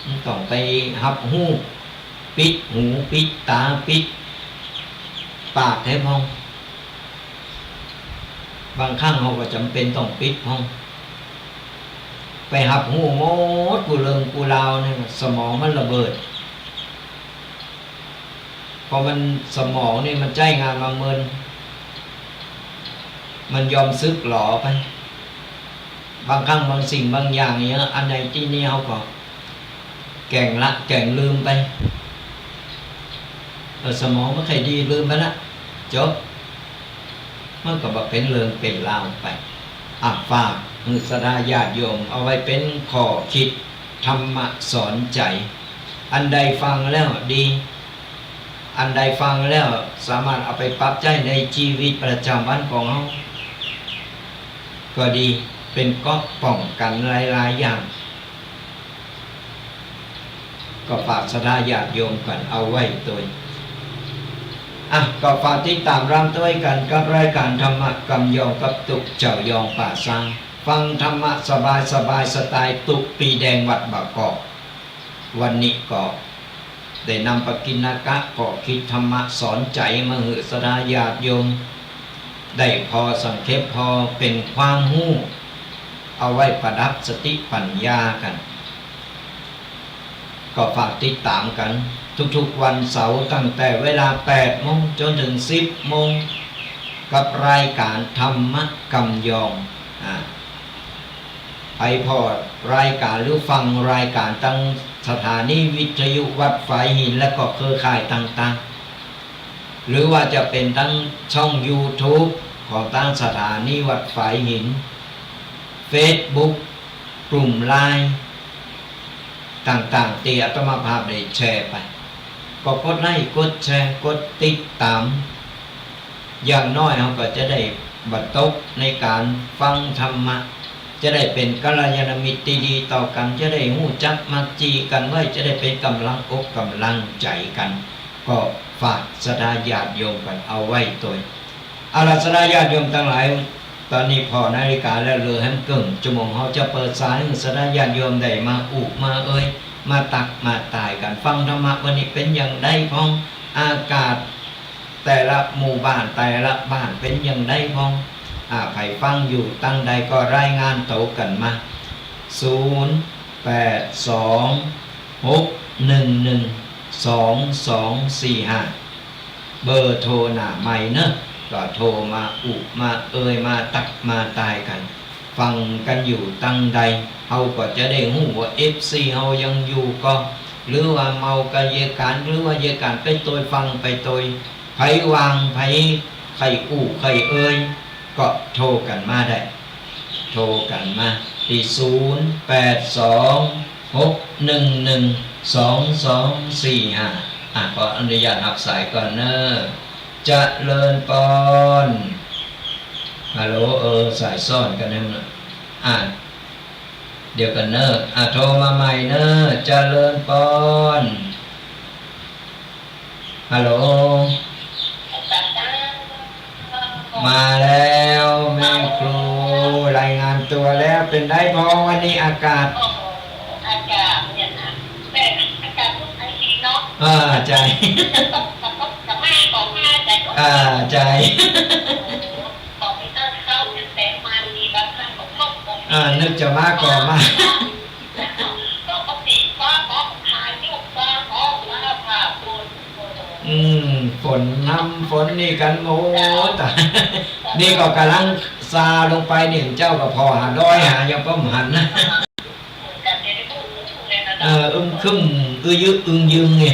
บ่ต้องไปฮับฮู้ ปิดหู ปิดต๋า ปิดปากหื้อพ่อง บางครั้งเฮาก็จ๋ำเป๋นต้องปิดพ่อง ไปฮับฮู้หมดกู้เรื่องกู้ราวนี่ สมองมันระเบิด เพราะมัน สมองนี่มันใจ๊งานมาเมิน มันยอมสึกหรอไป บางครั้งบางสิ่งบางอย่างเนี่ย อันใดตี้นี่เฮาก็แก่งละแก่งลืมไป เออ สมองบ่ค่อยดี ลืมไปละ จบ มันก็บ่เป๋นเรื่องเป๋นราวไป อ่ะ ฝากหื้อศรัทธาญาติโยม เอาไว้เป๋นข้อคิด ธรรมะสอนใจ๋ อันใดฟังแล้วดี อันใดฟังแล้วสามารถเอาไปปรับใจ๊ในจีวิตประจ๋ำวันของเฮาก็ดี เป๋นเกราะป้องกั๋นหลายๆ อย่าง ก็ฝากศรัทธาญาติโยมกั๋นเอาไว้ตวย อ่ะ ก็ฝากติดต๋ามตวยกั๋นกับรายก๋านธรรมะกำยองกับตุ๊เจ้ายองป่าซาง ฟังธรรมะสบายสบาย สไตล์ตุ๊ปีแดงวัดบางกอก วันนี้ก็ได้นำปกิณกะข้อคิดธรรมะสอนใจ๋มาหื้อศรัทธาญาติโยม ได้ผ่อสังเขปผ่อเป๋นความฮู้ เอาไว้ประดับสติปัญญากั๋น ก็ฝากติดต๋ามกั๋นทุกๆ วันเสาร์ตั้งแต่เวลาแปดโมงจ๋นเถิงสิบโมง กับรายก๋านธรรมะกำยอง อ่า ใผผ่อรายก๋านหรือฟังรายก๋านตางสถานีวิทยุวัดฝายหิน และก็เครือข่ายต่าง หรือว่าจะเป๋นตังช่องยูทูบของตังสถานีวัดฝายหิน เฟซบุ๊ก กลุ่มไลน์ต่างๆ ตี้อาตมาภาพได้แชร์ไป ก็กดไลก์ กดแชร์ กดติดต๋าม อย่างน้อยเฮาก็จะได้บ่ตกในก๋านฟังธรรมะ จะได้เป๋นกัลยาณมิตรตี้ดีต่อกั๋น จะได้ฮู้จักมักจี๋กั๋นไว้ จะได้เป๋นก๋ำลังอกก๋ำลังใจ๋กั๋น ก็ฝากศรัทธาญาติโยมกั๋นเอาไว้ตวย เอาล่ะ ศรัทธาญาติโยมตังหลาย ต๋อนนี้ผ่อนาฬิกาแล้ว เหลือแหมเกิ่งชั่วโมง เฮาจะเปิดสายหื้อศรัทธาญาติโยมได้มาอู้มาเอ่ย มาตั๊กมาตายกั๋น ฟังธรรมะวันนี้เป๋นอย่างใดพ่อง อากาศแต่ละหมู่บ้านแต่ละบ้านเป๋นอย่างใดพ่อง อ่า ใผฟังอยู่ตังใดก็รายงานตั๋วกั๋นมา ศูนย์ แปด สอง หก หนึ่ง หนึ่ง สอง สอง สี่ ห้า เบอร์โทรหน้าไมค์เนาะ ก็โทรมาอู้มาเอ่ย มาตั๊กมาตายกั๋น ฟังกั๋นอยู่ตังใด เฮาก็จะได้ฮู้ว่า เอฟซี เฮายังอยู่ก่อ หรือว่าเมากะเยียะก๋าน หรือว่าเยียะก๋านไปตวย ฟังไปตวย ใผว่าง ใผใค่อู้ใค่เอ่ย ก็โทรกั๋นมาได้ โทรกั๋นมาตี้ ศูนย์ แปด สอง หก หนึ่ง หนึ่ง สอง สอง สี่ ห้า อ่ะ ขออนุญาตฮับสายก่อนเนาะ เจริญปอน ฮัลโหล เออ สายซ้อนกั๋นแน่เนาะ อ่ะ เดี๋ยวก่อนเนาะ อ่ะ โทรมาใหม่เนาะ เจริญปอน ฮัลโหล มาแล้วแม่ครู รายงานตั๋วแล้ว เป๋นใดพ่องวันนี้อากาศ โอ้โห อากาศเนี่ยนะ แต่อากาศก็ใสดีเนาะ อ่า ใจ้ แต่ก็ แต่ก็ แต่มาก็มา แต่ก็ อ่า ใจ้ โอ้โห บอกไปต้นเข้าเป็นแสงมาดีบางครั้งก็เข้าผม อ่า นึกจะมาก็มา ปกติฟ้าหมอพายุฟ้าหมอฟ้าผ่าฝน อืม ฝนนำฝนนี่กั๋นหมด นี่ก็ก่ำลังซาลงไปนี่ เจ้าก็ผ่อหาดอยหาหยังป้อมหันนะ เออ อึมครึม อื้อยึกอึงยึงนี่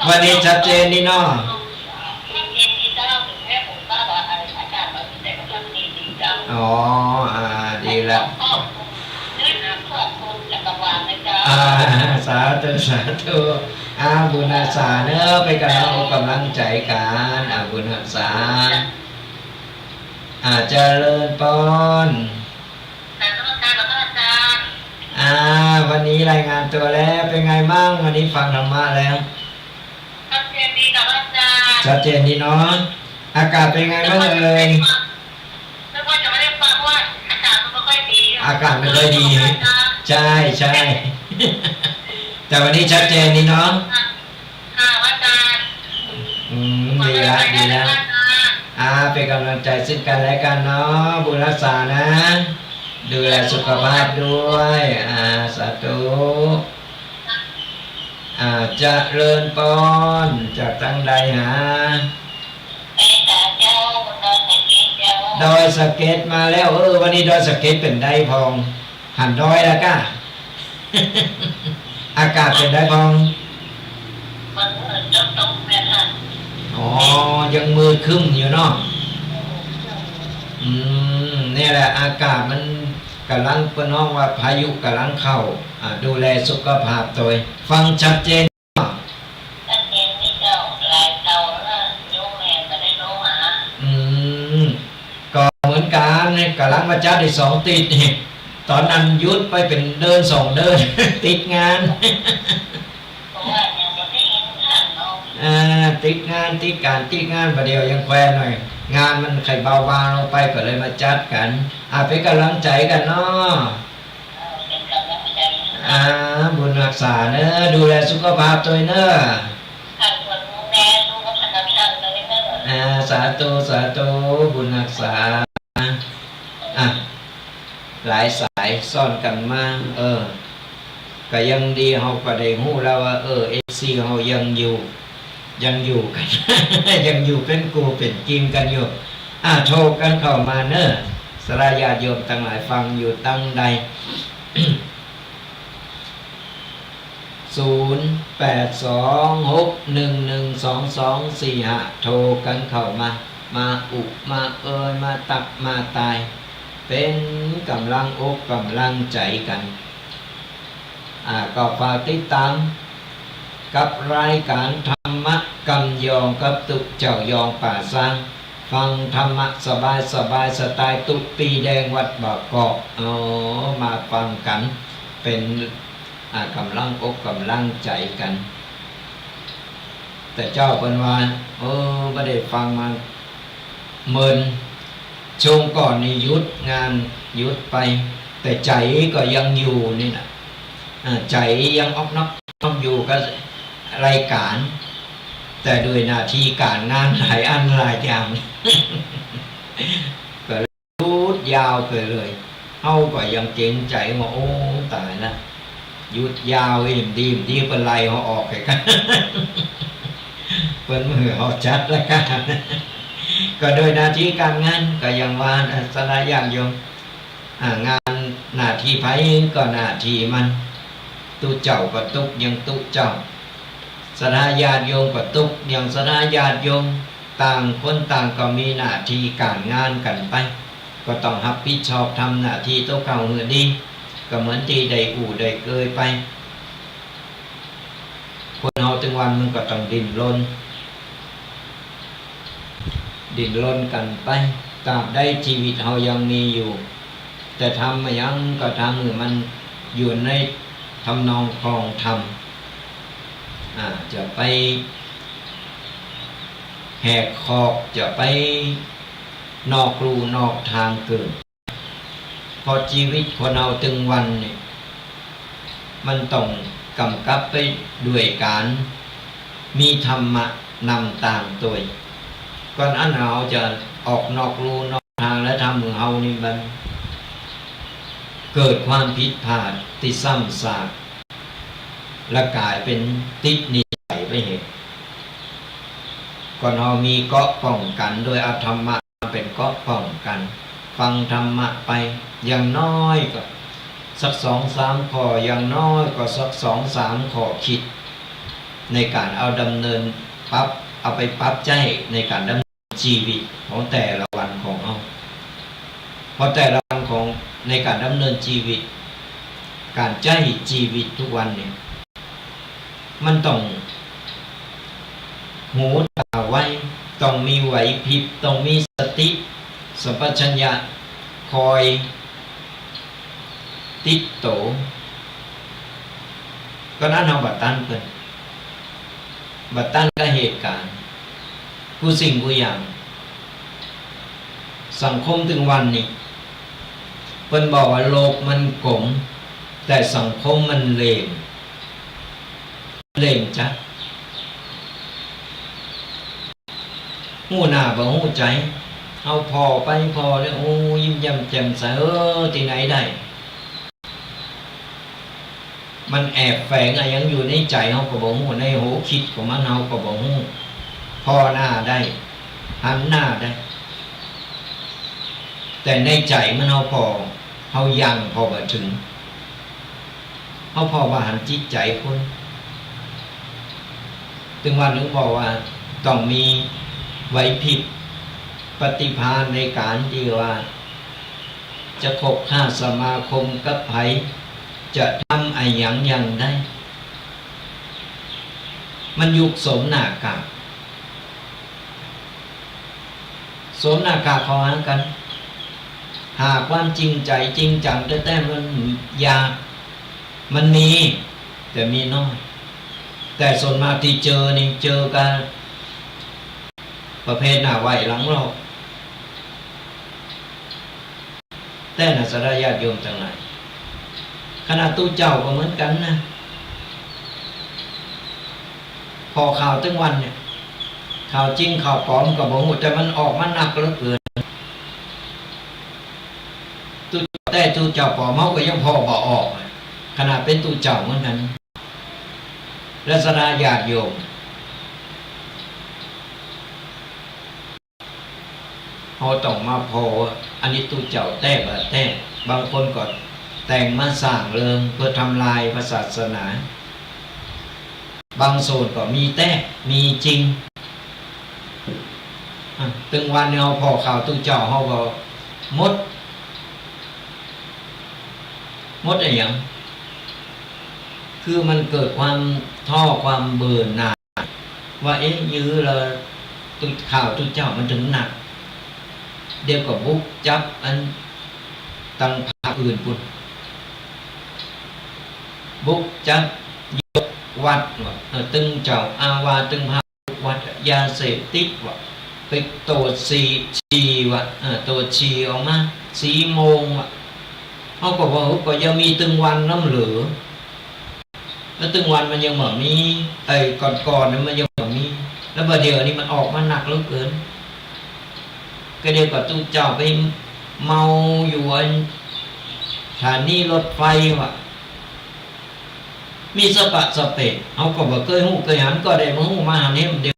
วันนี้ชัดเจนดีเนาะ อ๋อ อ่า ดีแล้ว อ่า สาธุ สาธุ อ่า บุญฮักษาเนาะ เป๋นก๋ำลังอกก๋ำลังใจ๋กั๋น อ่า บุญฮักษา อ่า เจริญปอน กราบนมัสการหลวงพ่ออาจารย์ อ่า วันนี้รายงานตั๋วแล้ว เป๋นไงมั่ง วันนี้ฟังธรรมะแล้ว ชัดเจนดีครับอาจารย์ ชัดเจนดีเนาะ อากาศเป๋นไงมั่งเอ่ย นึกว่าจะไม่ได้ฟัง เพราะว่าอากาศมันไม่ค่อยดี อากาศไม่ค่อยดี อาจารย์ ใจ้ ใจ้ แต่วันนี้ชัดเจนดีเนาะ ค่ะ อาจารย์ อืม ดีละ ดีละ อ่า เป๋นก๋ำลังใจ๋ซึ่งกั๋นและกั๋นเนาะ บุญฮักษานะ ดูแลสุขภาพด้วย อ่า สาธุ อ่า เจริญปอน จากตังใดหา ดอยสะเก็ดมาแล้ว เออ วันนี้ดอยสะเก็ดเป๋นใดพ่อง หันดอยแล้วก้า อากาศเป๋นใดพ่อง มันมืดตึ๊บๆ เนี่ยค่ะ อ๋อ ยังมืดครึ้มอยู่เนาะ อืม นี่แหละ อากาศมันก่ำลัง เปิ้นฮ้องว่าพายุก่ำลังเข้า อ่า ดูแลสุขภาพตวย ฟังชัดเจน ชัดเจนนี่เจ้า หลายเต้าแล้ว โยมแม่ก็ได้โทรหา อืม ก็เหมือนกั๋น ก่ำลังมาจัดได้สองติ๊กนี่ ต๋อนนั้นหยุดไปเป๋นเดือนสองเดือน ติดงาน เพราะว่ายังบ่ได้เห็นท่านเนาะ อ่า ติดงาน ติดก๋าน ติดงาน บ่าเดี่ยวยังแควนหน่อย งานมันใค่เบาบางลงไป ก็เลยมาจัดกั๋น อ่า เป๋นก๋ำลังใจ๋กั๋นเนาะ เออ เป๋นก๋ำลังใจ๋ อ่า บุญฮักษาเนาะ ดูแลสุขภาพตวยเนาะ ค่ะ ส่วนดูแลสุขภาพตวยเนาะ อ่า สาธุ สาธุ บุญฮักษา อ่ะ หลายสายซ้อนกั๋นมา เออ ก็ยังดี เฮาก็ได้ฮู้แล้วว่า เออ เอฟซี เฮายังอยู่ ยังอยู่กั๋น ยังอยู่เป๋นกู่เป๋นกิมกั๋นอยู่ อ่า โทรกั๋นเข้ามาเนาะ ศรัทธาญาติโยมตังหลายฟังอยู่ตังใด ศูนย์ แปด สอง หก หนึ่ง หนึ่ง สอง สอง สี่ ห้า โทรกั๋นเข้ามา มาอุมาเอย มาตักมาตาย เป๋นก๋ำลังอกก๋ำลังใจ๋กั๋น อ่า ก็ฝากติดต๋ามกับรายก๋านธรรมะกำยองกับตุ๊เจ้ายองป่าซาง ฟังธรรมะสบายๆ สไตล์ตุ๊ปีแดงวัดบ่อกอก อ๋อ มาฟังกั๋น เป๋น อ่า ก๋ำลังอกก๋ำลังใจ๋กั๋น แต่เจ้าเปิ้นว่า เออ บ่ได้ฟังมาเมิน ช่วงก่อนนี่หยุดงาน หยุดไป แต่ใจ๋ก็ยังอยู่นี่นะ อ่า ใจ๋ยังออกนอก นอกอยู่กับรายก๋าน แต่ด้วยหน้าที่ก๋านงานหลายอันหลายอย่าง ก็เลยหยุดยาวไปเลย เฮาก็ยังเกรงใจ๋ว่า โอ้ ต๋ายละ หยุดยาว เอ็มดี ดี เปิ้นไล่เฮาออกไปกั๋น เปิ้นบ่หื้อเฮาจัดละกั๋น ก็โดยหน้าที่ก๋านงาน ก็อย่างว่านะ ศรัทธาญาติโยม อ่า งานหน้าตี้ใผก็หน้าตี้มัน ตุ๊เจ้าก็ตุ๊กอย่างตุ๊เจ้า ศรัทธาญาติโยมก็ตุ๊กอย่างศรัทธาญาติโยม ต่างคนต่างก็มีหน้าตี้ก๋านงานกั๋นไป ก็ต้องฮับผิดชอบทำหน้าตี้ตั๋วเก่าหื้อดี ก็เหมือนตี้ได้อู้ได้เกยไป คนเฮาตึงวันมันก็ต้องดิ้นรน ดิ้นรนกั๋นไป ตราบใดจีวิตเฮายังมีอยู่ แต่ทำอะหยังก็ทำหื้อมันอยู่ในทำนองครองธรรม อ่า จะไปแหกขอก จะไปนอกลู่นอกตางเกิน เพราะจีวิตคนเฮาตึงวันนี่ มันต้องก๋ำกับไปด้วยก๋านมีธรรมะนำตางตวย ก่อนอันเฮาจะออกนอกลู่นอกตาง และทำหื้อเฮานี่มันเกิดความผิดพลาดตี้ซ้ำซาก และก๋ายเป๋นติดนิสัยไปเหตุ ก่อนเฮามีเกราะป้องกั๋นโดยเอาธรรมะเป๋นเกราะป้องกั๋น ฟังธรรมะไป อย่างน้อยก็สักสองสามข้อ อย่างน้อยก็สักสองสามข้อคิด ในก๋านเอาดำเนินปรับ เอาไปปรับใจ๊ในก๋านดำเนินจีวิตของแต่ละวันของเฮา เพราะแต่ละวันของ ในก๋านดำเนินจีวิต ก๋านใจ๊จีวิตทุกวันเนี่ย มันต้องหูต๋าไว ต้องมีไหวพริบ ต้องมีสติสัมปชัญญะคอยติดตั๋ว ก็นั้นเฮาบ่ตันเปิ้น บ่ตันกับเหตุก๋ารณ์กู้สิ่งกู้อย่าง สังคมตึงวันนี่ เปิ้นบอกว่าโลกมันก๋ม แต่สังคมมันเหล่ง เหล่งจ๊ะ ฮู้หน้าบ่ฮู้ใจ๋ เฮาผ่อไปผ่อเลย โอ้ ยิ้มแย้มแจ่มใส เออ ตี้ไหนได้ มันแอบแฝงอะหยังอยู่ในใจ๋เฮาก็บ่ฮู้ ในหัวคิดของมันเฮาก็บ่ฮู้ ผ่อหน้าได้ หันหน้าได้ แต่ในใจ๋มันเฮาผ่อ เฮายังผ่อบ่เถิง เฮาผ่อบ่หันจิตใจ๋คน ตึงวันนึ่งบอกว่าต้องมีไหวพริบปฏิภาณในก๋านตี้ว่า จะคบค้าสมาคมกับใผ จะทำอะหยังอย่างใด มันยุคสวมหน้ากาก สวมหน้ากากเข้าหากั๋น หาความจริงใจ๋จริงจังแต๊ๆ มันยาก มันมี แต่มีน้อย แต่ส่วนมากตี้เจอนี่เจอกับประเภทหน้าไหว้หลังลอก แต๊นะศรัทธาญาติโยมตังหลาย ขนาดตุ๊เจ้าก็เหมือนกั๋นนะ ผ่อข่าวตึงวันเนี่ย ข่าวจริงข่าวป๋อมก็บ่ฮู้ แต่มันออกมานักเหลือเกิน ตุ๊เจ้าแต๊ตุ๊เจ้าป๋อมเฮาก็ยังผ่อบ่ออกอะ ขนาดเป๋นตุ๊เจ้าเหมือนกั๋น และศรัทธาญาติโยม เฮาต้องมาผ่อ อันนี้ตุ๊เจ้าแต๊บ่แต๊ บางคนก็แต่งมาสร้างเริงเพื่อทำลายพระศาสนา บางส่วนก็มีแต๊ มีจริง อ่ะ ตึงวันนี้เฮาผ่อข่าวตุ๊เจ้า เฮาก็หมด หมดอะหยัง คือมันเกิดความท้อ ความเบื่อหน่าย ว่า เอ๊ะ จื้อละตุ๊ ข่าวตุ๊เจ้ามันเถิงหนัก เดี๋ยวก็บุกจับอันตังภาคอื่นปุ้น บุกจับยกวัดว่า เออ ตึงเจ้าอาวาส ตึงพระวัด ยาเสพติดว่า ไปตรวจฉี่ ฉี่ว่า เออ ตรวจฉี่ออกมา สี่โมงว่า เฮาก็ว่า เออ ก็ยังมีตึงวันน้ำเหลือ แล้วตึงวันมันยังบ่มี ไอ้ก่อนๆ นั้นมันยังบ่มี แล้วบ่าเดี่ยวนี้มันออกมาหนักเหลือเกิน ก็เดี๋ยวก็ตุ๊เจ้าไปเมาอยู่อันสถานีรถไฟว่า มีสะปะสะเปะ เฮาก็บ่เกยฮู้เกยหัน ก็ได้มาฮู้มาหันเห็นเดี๋ยว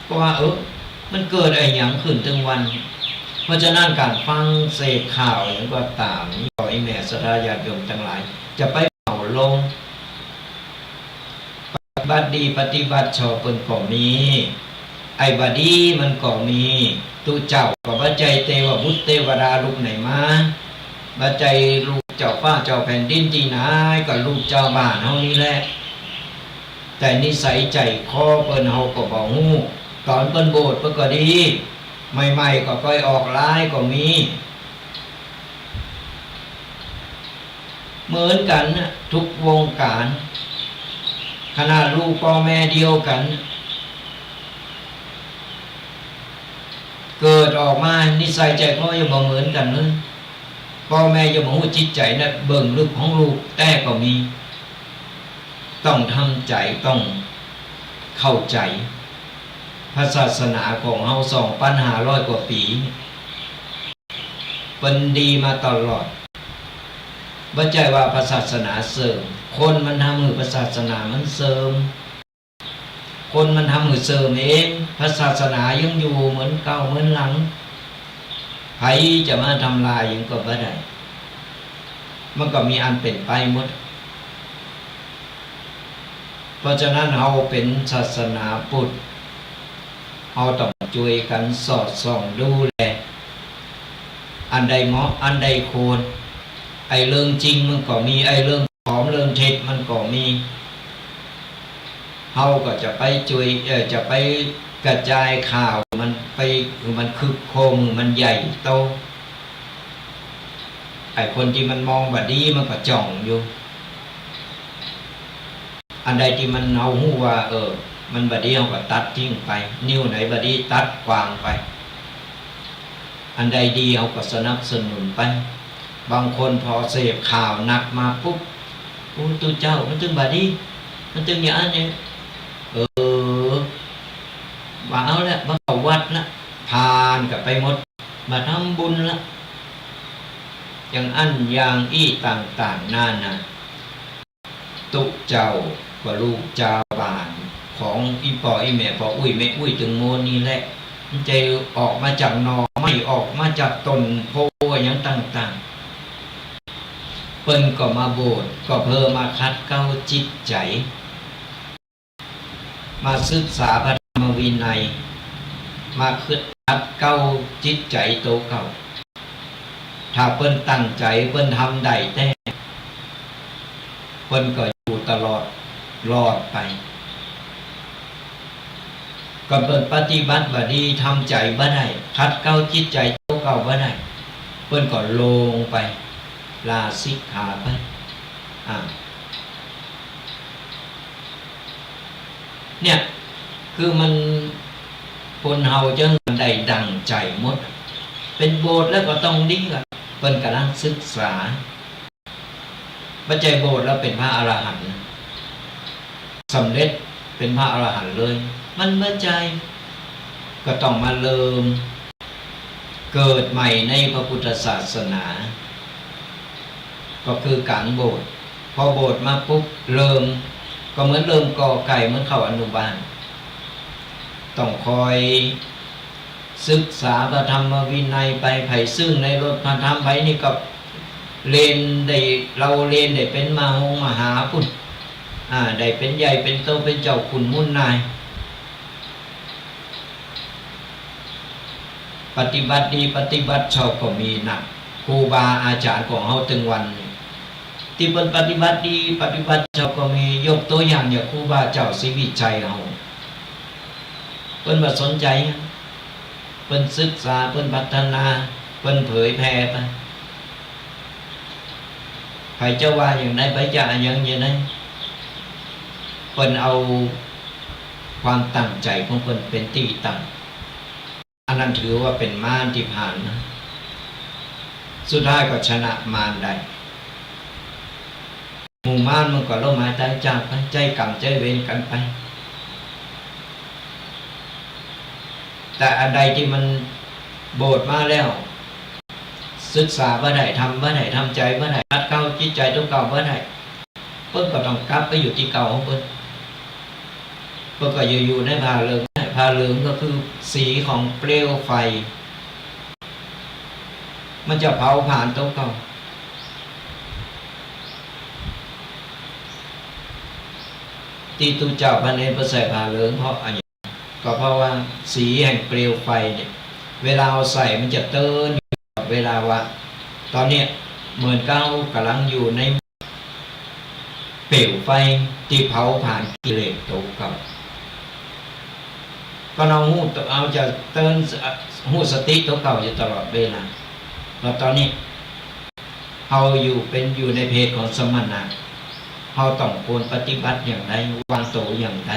ก็ว่า เออ มันเกิดอะหยังขึ้นตึงวัน เพราะฉะนั้นก๋านฟังเสพข่าวหยังก็ต๋าม นี่ขออีแม่ศรัทธาญาติโยมตังหลาย จะไปเหมาลง ปฏิบัติดีปฏิบัติชอบเปิ้นก็มี ไอ้บ่ดีมันก็มี ตุ๊เจ้าก็บ่ใจ้เตวบุตรเตวดาลูกไหนมา บ่ใจ้ลูกเจ้าฟ้าเจ้าแผ่นดินตี้ไหน ก็ลูกเจ้าบ้านเฮานี่แหละ แต่นิสัยใจ๋คอเปิ้นเฮาก็บ่ฮู้ ต๋อนเปิ้นโบสถ์เปิ้นก็ดี ใหม่ๆ ก็ค่อยออกร้ายก็มี เหมือนกั๋นน่ะ ทุกวงก๋าน ขนาดลูกป้อแม่เดียวกั๋น เกิดออกมานิสัยใจ๋คอยังบ่เหมือนกั๋นเลย ป้อแม่ยังบ่ฮู้จิตใจ๋นะ เบื้องลึกของลูกแต๊ก็มี ต้องทำใจ๋ ต้องเข้าใจ๋ พระศาสนาของเฮาสองปันห้าร้อยกว่าปี๋ เปิ้นดีมาตลอด บ่ใจ้ว่าพระศาสนาเสื่อม คนมันทำหื้อพระศาสนามันเสื่อม คนมันทำหื้อเสื่อมเอง พระศาสนายังอยู่เหมือนเก่าเหมือนหลัง ใผจะมาทำลายหยังก็บ่ได้ มันก็มีอันเป๋นไปหมด เพราะฉะนั้นเฮาเป๋นศาสนาพุทธ เฮาต้องจ้วยกั๋นสอดส่องดูแล อันใดเหมาะ อันใดควร ไอ้เรื่องจริงมันก็มี ไอ้เรื่องปลอม เรื่องเท็จมันก็มี เฮาก็จะไปจ้วย เอ่อ จะไปกระจายข่าวมันไป หื้อมันคึกโครม หื้อมันใหญ่โต ไอ้คนตี้มันมองบ่ดีมันก็จ้องอยู่ อันใดตี้มัน เฮาฮู้ว่า เออ มันบ่ดี เฮาก็ตัดทิ้งไป นิ้วไหนบ่ดีตัดขว้างไป อันใดดีเฮาก็สนับสนุนไป บางคนพอเสพข่าวหนักมาปุ๊บ โอ้ ตุ๊เจ้า มันตึงบ่ดี มันตึงอย่างอั้นเอง เออ บ่เอาละ บ่เข้าวัดละ ผ่านกั๋นไปหมด บ่ทำบุญละ อย่างอั้นอย่างอี้ต่างๆ นานา ตุ๊เจ้าก็ลูกจาวบ้านของอี่ป้ออี่แม่ ป้ออุ๊ยแม่อุ๊ยตึงโมนนี่แหละ มันใจ้ออกมาจากหน่อไม้ ออกมาจากต้นโพธิ์หยังต่างๆ เปิ้นก็มาโบสถ์ ก็เพื่อมาขัดเกลาจิตใจ๋ มาศึกษาพระธรรมวินัย มาขัดเกลาจิตใจ๋โตเก่า ถ้าเปิ้นตั้งใจ๋ เปิ้นทำได้แต๊ เปิ้นก็อยู่ตลอด รอดไป ก็เปิ้นปฏิบัติบ่ดี ทำใจ๋บ่ได้ ขัดเกลาจิตใจ๋โตเก่าบ่ได้ เปิ้นก็ลงไป ลาสิกขาไป อ่า เนี่ย คือมัน คนเฮาจะได้ดั่งใจ๋หมด เป๋นโบสถ์แล้วก็ต้องดีอะ เปิ้นก่ำลังศึกษา บ่ใจ้โบสถ์แล้วเป๋นพระอรหันต์ สำเร็จเป๋นพระอรหันต์เลย มันบ่ใจ้ ก็ต้องมาเริ่ม เกิดใหม่ในพระพุทธศาสนา ก็คือก๋างโบสถ์ พอโบสถ์มาปุ๊บ เริ่ม ก็เหมือนเริ่มกอไก่ เหมือนเข้าอนุบาล ต้องคอยศึกษาพระธรรมวินัยไป ใผซึ่งในรถพระธรรมไปนี่ก็ เณรได้ เฮาเณรได้เป๋นมหงมหาปุ้น อ่า ได้เป๋นใหญ่เป๋นโต เป๋นเจ้าขุนมูลนาย ปฏิบัติดีปฏิบัติชอบก็มีนะ ครูบาอาจ๋ารย์ของเฮาตึงวันนี้ ตี้เปิ้นปฏิบัติดีปฏิบัติชอบก็มี ยกตั๋วอย่างอย่างครูบาเจ้าศรีวิชัยเฮา เปิ้นบ่สนใจ๋ เปิ้นศึกษา เปิ้นพัฒนา เปิ้นเผยแผ่ไป ใผจะว่าอย่างใด ใผจะอะหยังอย่างใด เปิ้นเอาความตั้งใจ๋ของเปิ้นเป๋นตี้ตั้ง อันนั้นถือว่าเป๋นมารตี้ผ่านมา สุดท้ายก็ชนะมารได้ หมู่มารมันก็ล้มหายต๋ายจากไป ใจ๊กรรมใจ๊เวรกั๋นไป แต่อันใดตี้มันบวชมาแล้ว ศึกษาบ่ได้ ทำบ่ได้ ทำใจ๋บ่ได้ ขัดเกลาจิตใจ๋ตั๋วเก่าบ่ได้ เปิ้นก็ต้องกลับไปอยู่ตี้เก่าของเปิ้น เปิ้นก็อยู่ อยู่ในผ้าเหลือง ผ้าเหลืองก็คือสีของเปลวไฟ มันจะเผาผลาญตั๋วเก่า ตี้ตุ๊เจ้าพระเณรเปิ้นใส่ผ้าเหลืองเพราะอะหยัง ก็เพราะว่าสีแห่งเปลวไฟเนี่ย เวลาเอาใส่มันจะเตือนอยู่ตลอดเวลาว่า ต๋อนเนี้ยเหมือนกับเฮากำลังอยู่ในเปลวไฟตี้เผาผลาญกิเลสตั๋วเก่า ก็เอาฮู้ เอาจะเตือน ฮู้สติตั๋วเก่าอยู่ตลอดเวลา ว่าต๋อนนี้ เฮาอยู่เป๋น อยู่ในเพศของสมณะ เฮาต้องควรปฏิบัติอย่างใด วางตั๋วอย่างใด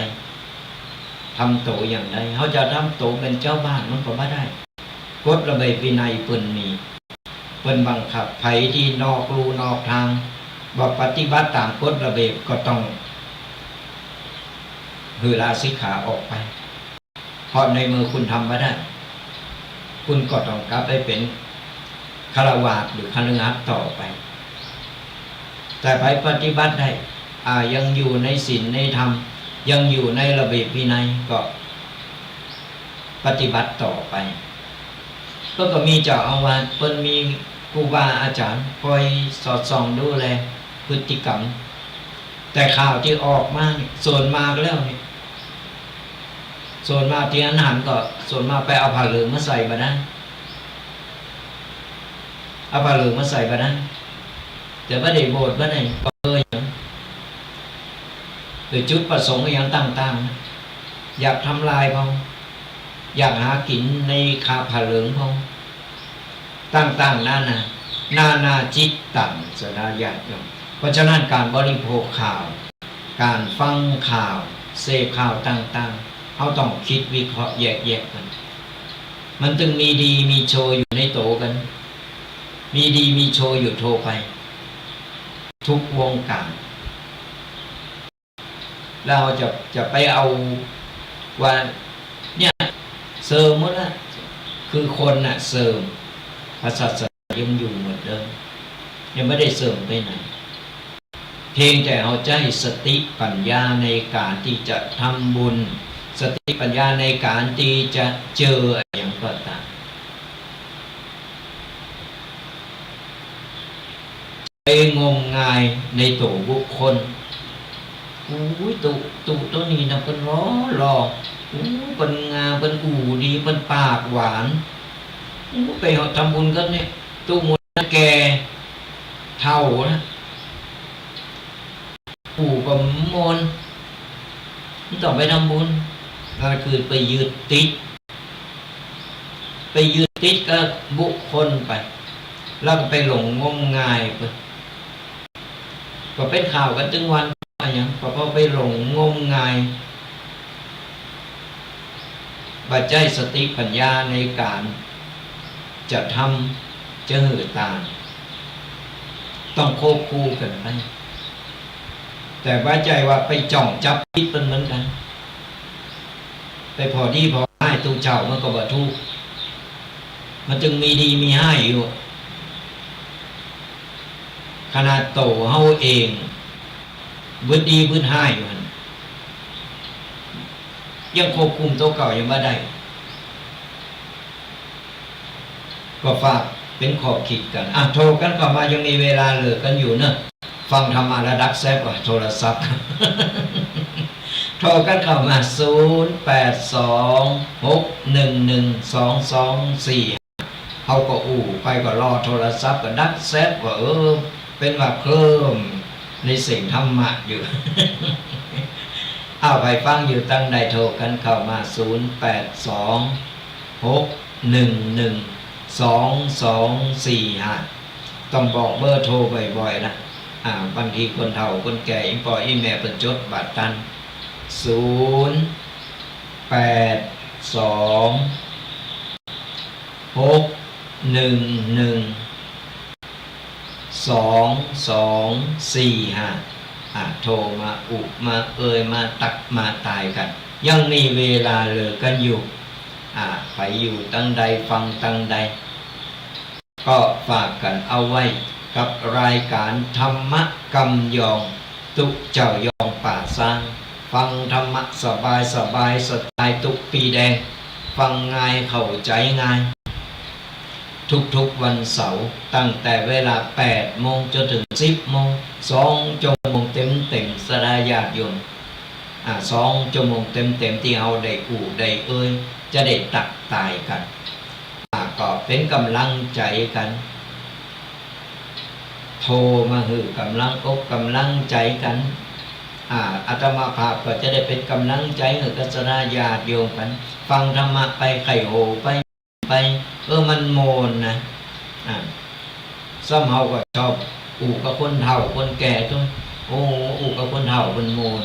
ทำตั๋วอย่างใด เฮาจะทำตั๋วเป๋นเจ้าบ้านมันก็บ่ได้ กฎระเบียบวินัยเปิ้นมี เปิ้นบังคับ ใผตี้นอกลู่นอกตาง บ่ปฏิบัติต๋ามกฎระเบียบก็ต้องหื้อลาสิกขาออกไป เพราะในเมื่อคุณทำบ่ได้ คุณก็ต้องกลับไปเป๋นฆราวาสหรือคฤหัสถ์ต่อไป แต่ใผปฏิบัติได้ อ่า ยังอยู่ในศีลในธรรม ยังอยู่ในระเบียบวินัย ก็ปฏิบัติต่อไป ก็ ก็มีเจ้าอาวาส เปิ้นมีครูบาอาจ๋ารย์คอยสอดส่องดูแลพฤติกรรม แต่ข่าวตี้ออกมานี่ ส่วนมากแล้วนี่ ส่วนมากตี้หันๆ ก็ส่วนมากไปเอาผ้าเหลืองมาใส่บ่ได้ เอาผ้าเหลืองมาใส่บ่ได้ แต่บ่ได้บวชบ่ได้ เออ หยัง โดยจุดประสงค์อะหยังต่างๆ อยากทำลายเฮา อยากหากิ๋นในคราบผ้าเหลืองเฮา ต่างๆ นานา นานาจิตตัง ศรัทธาญาติโยม เพราะฉะนั้นก๋านบริโภคข่าว ก๋านฟังข่าว เสพข่าวต่างๆ เฮาต้องกึ๊ดวิเคราะห์แยกแยะกั๋น มันตึงมีดีมีชั่วอยู่ในตั๋วกั๋น มีดีมีชั่วอยู่ทั่วไป ทุกวงก๋าน แล้วเฮาจะ จะไปเอาว่า เนี่ย เสื่อมหมดละ คือคนน่ะเสื่อม พระศาสนายังอยู่เหมือนเดิม ยังบ่ได้เสื่อมไปไหน เพียงแต่เฮาใจ๊สติปัญญาในก๋านตี้จะทำบุญ สติปัญญาในก๋านตี้จะเจออะหยังก็ต๋าม ไปงมงายในตั๋วบุคคล อู้ย ตุ๊ ตุ๊โตนี้นะ เปิ้นหล่อหล่อ อู้ย เปิ้นงาม เปิ้นอู้ดี เปิ้นปากหวาน อู้ย ไปทำบุญกับเนี่ย ตุ๊มนต์แก่เฒ่านะ อู้ก็มนต์ บ่ต้องไปทำบุญ นั่นคือไปยึดติด ไปยึดติดกับบุคคลไป แล้วก็ไปหลงงมงายไป ก็เป๋นข่าวกั๋นตึงวัน อะหยัง ก็เพราะไปหลงงมงาย บ่ใจ๊สติปัญญาในก๋านจะทำ จะหื้อตาน ต้องควบคู่กั๋นไป แต่บ่ใจ้ว่าไปจ้องจับผิดเปิ้นเหมือนกั๋น ไปผ่อดีผ่อฮ้ายตุ๊เจ้ามันก็บ่ถูก มันตึงมีดีมีฮ้ายอยู่ ขนาดตั๋วเฮาเอง วึดดีวึดฮ้ายอยู่หั้น ยังควบคุมตั๋วเก่ายังบ่ได้ ก็ฝาก เป๋นข้อคิดกั๋น อ่ะ โทรกั๋นเข้ามา ยังมีเวลาเหลือกั๋นอยู่เนาะ ฟังธรรมะแล้วดักแซบว่ะ โทรศัพท์ โทรกั๋นเข้ามา ศูนย์แปดสอง หกหนึ่งหนึ่ง สองสองสี่ห้า เฮาก็อู้ไปก็รอโทรศัพท์ก็ดักแซบว่า เออ เป๋นว่าเคลิ้มในเสียงธรรมะอยู่ อ้าว ใผฟังอยู่ตังใดโทรกั๋นเข้ามา ศูนย์แปดสอง หกหนึ่งหนึ่ง สองสองสี่ห้า ต้องบอกเบอร์โทรบ่อยๆ นะ อ่า บางทีคนเฒ่าคนแก่ อี่ป้ออี่แม่เปิ้นจดบ่ตัน ศูนย์แปดสอง หกหนึ่งหนึ่ง สองสองสี่ห้า อ่า โทรมาอุมาเอยมาตักมาตายกั๋น ยังมีเวลาเหลือกั๋นอยู่ อ่า ใผอยู่ตังใดฟังตังใด ก็ฝากกั๋นเอาไว้กับรายก๋านธรรมะกำยอง ตุ๊เจ้ายองป่าซาง ฟังธรรมะสบายสบายสไตล์ตุ๊ปีแดง ฟังง่ายเข้าใจ๋ง่าย ทุกๆ วันเสาร์ ตั้งแต่เวลาแปดโมงจ๋นเถิงสิบโมง สองจั่วโมงเต็มๆ ศรัทธาญาติโยม อ่า สองจั่วโมงเต็มๆ ตี้เฮาได้อู้ได้เอย จะได้ตักตายกั๋น อ่า ก็เป๋นก๋ำลังใจ๋กั๋น โทรมาหื้อก๋ำลังอกก๋ำลังใจ๋กั๋น อ่า อาตมาภาพก็จะได้เป๋นก๋ำลังใจ๋หื้อกับศรัทธาญาติโยมกั๋น ฟังธรรมะไปใค่หูไป ไป เออ มันม่วนนะ อ่า ซ้ำเฮาก็ชอบอู้กับคนเฒ่าคนแก่ตั๊ว โอ้ อู้กับคนเฒ่าเปิ้นม่วน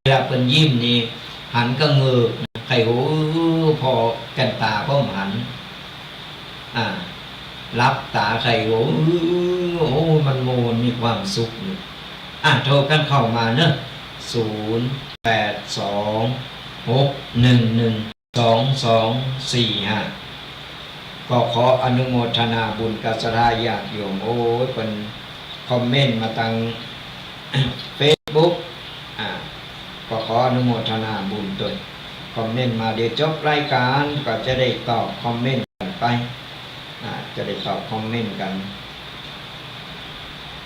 เวลาเปิ้นยิ้มนี่ หันกะเงิก ใค่หู ผ่อแก่นต๋าก็บ่หัน อ่า หลับต๋าใค่หู โอ้ มันม่วน มีความสุขนี่ อ่ะ โทรกั๋นเข้ามาเนาะ ศูนย์แปดสอง หกหนึ่งหนึ่ง สองสองสี่ห้า ก็ขออนุโมทนาบุญกับศรัทธาญาติโยม โอ้ย เปิ้นคอมเมนต์มาตังเฟซบุ๊ก อ่า ก็ขออนุโมทนาบุญตวย คอมเมนต์มา เดี๋ยวจบรายก๋านก็จะได้ตอบคอมเมนต์กั๋นไป อ่า จะได้ตอบคอมเมนต์กั๋น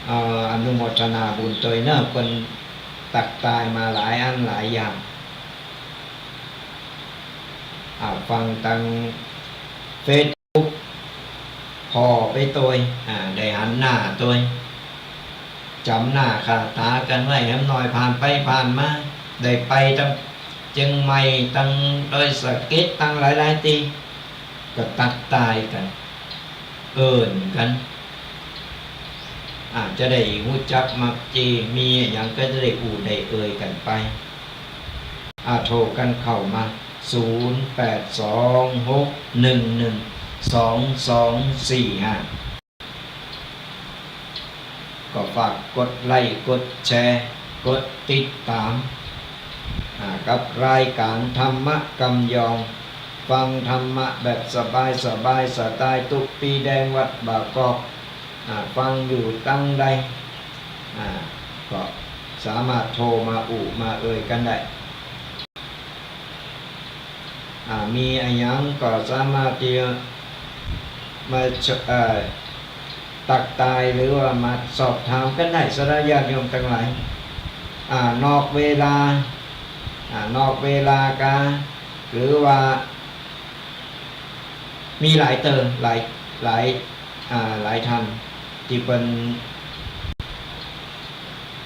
เอ่อ อนุโมทนาบุญตวยเนาะ เปิ้นตักตายมาหลายอันหลายอย่าง อ่า ฟังตังเฟซบุ๊ก ผ่อไปตวย อ่า ได้หันหน้าตวย จ๋ำหน้าค่าต๋ากั๋นไว้แหมหน่อย ผ่านไปผ่านมา ได้ไปตังเจียงใหม่ ตังดอยสะเก็ด ตังหลายๆ ตี้ ก็ตักตายกั๋น เอิ้นกั๋น อ่า จะได้ฮู้จักมักจี มีอะหยังก็จะได้อู้ได้เอยกั๋นไป อ่า โทรกั๋นเข้ามา ศูนย์แปดสอง หกหนึ่งหนึ่ง สองสองสี่ห้า ก็ฝากกดไลก์ กดแชร์ กดติดต๋าม อ่า กับรายก๋านธรรมะกำยอง ฟังธรรมะแบบสบายสบาย สไตล์ตุ๊ปีแดงวัดบ่ากอก อ่า ฟังอยู่ตังใด อ่า ก็สามารถโทรมาอู้มาเอยกั๋นได้ อ่า มีอะหยังก็สามารถตี้มาช- เอ่อ ตักตายหรือว่ามาสอบถามกั๋นได้ ศรัทธาญาติโยมตังหลาย อ่า นอกเวลา อ่า นอกเวลากา หรือว่า มีหลายเต๋อ หลาย หลาย อ่า หลายท่านตี้เปิ้น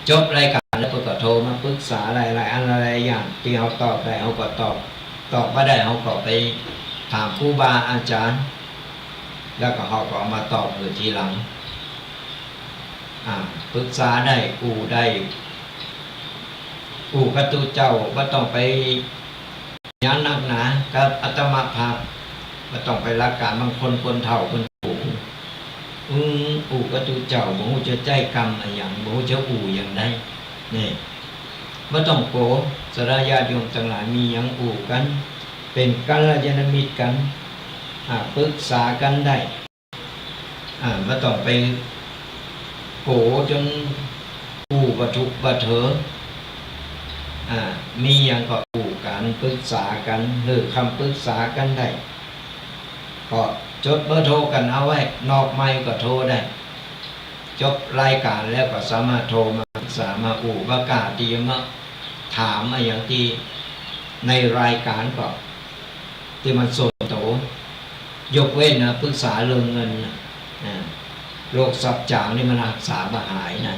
จบรายก๋านแล้วเปิ้นก็โทรมาปรึกษาหลายๆ อันหลายๆ อย่าง ตี้เฮาตอบได้เฮาก็ตอบ ตอบบ่ได้เฮาก็ไปถามครูบาอาจ๋ารย์ แล้วก็เฮาก็เอามาตอบหื้อทีหลัง อ่า ปรึกษาได้ อู้ได้ อู้กับตุ๊เจ้า บ่ต้องไป หยังนักหนากับอาตมาภาพ บ่ต้องไปลักก๋าน บางคนคนเฒ่าคนสูง อืม อู้กับตุ๊เจ้า บ่ฮู้จะใจ๊กำอะหยัง บ่ฮู้จะอู้อย่างใด นี่ บ่ต้องกั๋ว ศรัทธาญาติโยมตังหลาย มีหยังอู้กั๋น เป๋นกัลยาณมิตรกั๋น อ่า ปรึกษากั๋นได้ อ่า บ่ต้องไปโก๋จ๋นอู้บ่ถูกบ่เถิง อ่า มีหยังก็อู้กั๋น ปรึกษากั๋น หื้อคำปรึกษากั๋นได้ ก็ จดเบอร์โทรกั๋นเอาไว้ นอกไมค์ก็โทรได้ จบรายก๋านแล้วก็สามารถโทรมาปรึกษามาอู้ บ่ากล้าตี้จะมาถามอะหยังตี้ในรายก๋านก็ ตี้มันส่วนตั๋ว ยกเว้นนะ ปรึกษาเรื่องเงินนะ อ่า โรคสับจ๋างนี่มันฮักษาบ่หายนะ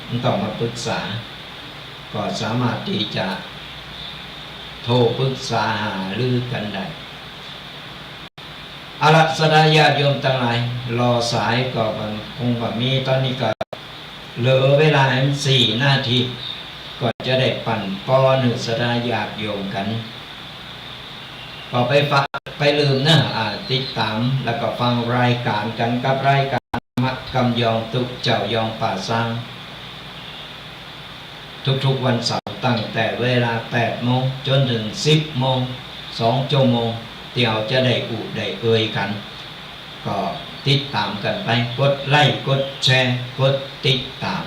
มันต้องมาปรึกษา ก็สามารถตี้จะโทรปรึกษาหารือกั๋นได้ เอาละ ศรัทธาญาติโยมตังหลาย รอสายก็บ่ คงบ่มี ต๋อนนี้ก็เหลือเวลาแหมสี่นาที ก็จะได้ปั๋นปอนหื้อศรัทธาญาติโยมกั๋น ก็ไปฝาก ไปลืมนะ อ่า ติดต๋าม แล้วก็ฟังรายก๋านกั๋นกับรายก๋านธรรมะกำยองตุ๊เจ้ายองป่าซาง ทุกๆวันเสาร์ตั้งแต่เวลาแปดโมงจ๋นเถิงสิบโมง สองชั่วโมง ตี้เฮาจะได้อู้ได้เอ่ยกั๋น ก็ติดต๋ามกั๋นไป กดไลก์ กดแชร์ กดติดต๋าม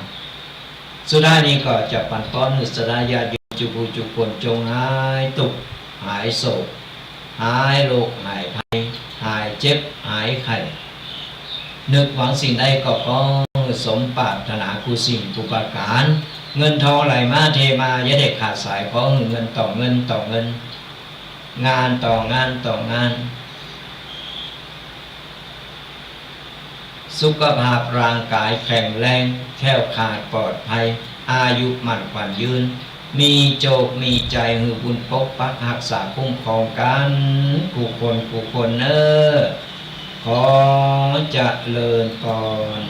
สุดท้ายนี้ก็จะปั๋นปอนหื้อศรัทธาญาติโยมจุผู้จุคน จงหายตุ๊กข์หายโศก หายโรคหายภัย หายเจ็บหายไข้ นึกหวังสิ่งใดก็ขอหื้อสมปรารถนากู้สิ่งกู้ประก๋าน เงินทองไหลมาเทมา อย่าได้ขาดสาย ขอหื้อเงินต่อเงินต่อเงิน งานต่องานต่องาน สุขภาพร่างก๋ายแข็งแรง แคล้วคลาดปลอดภัย อายุมั่นขวัญยืน มีโจคมีชัย หื้อบุญปกปักฮักษาคุ้มครองกั๋นกู้คนกู้คนเน่อ ขอเจริญปอน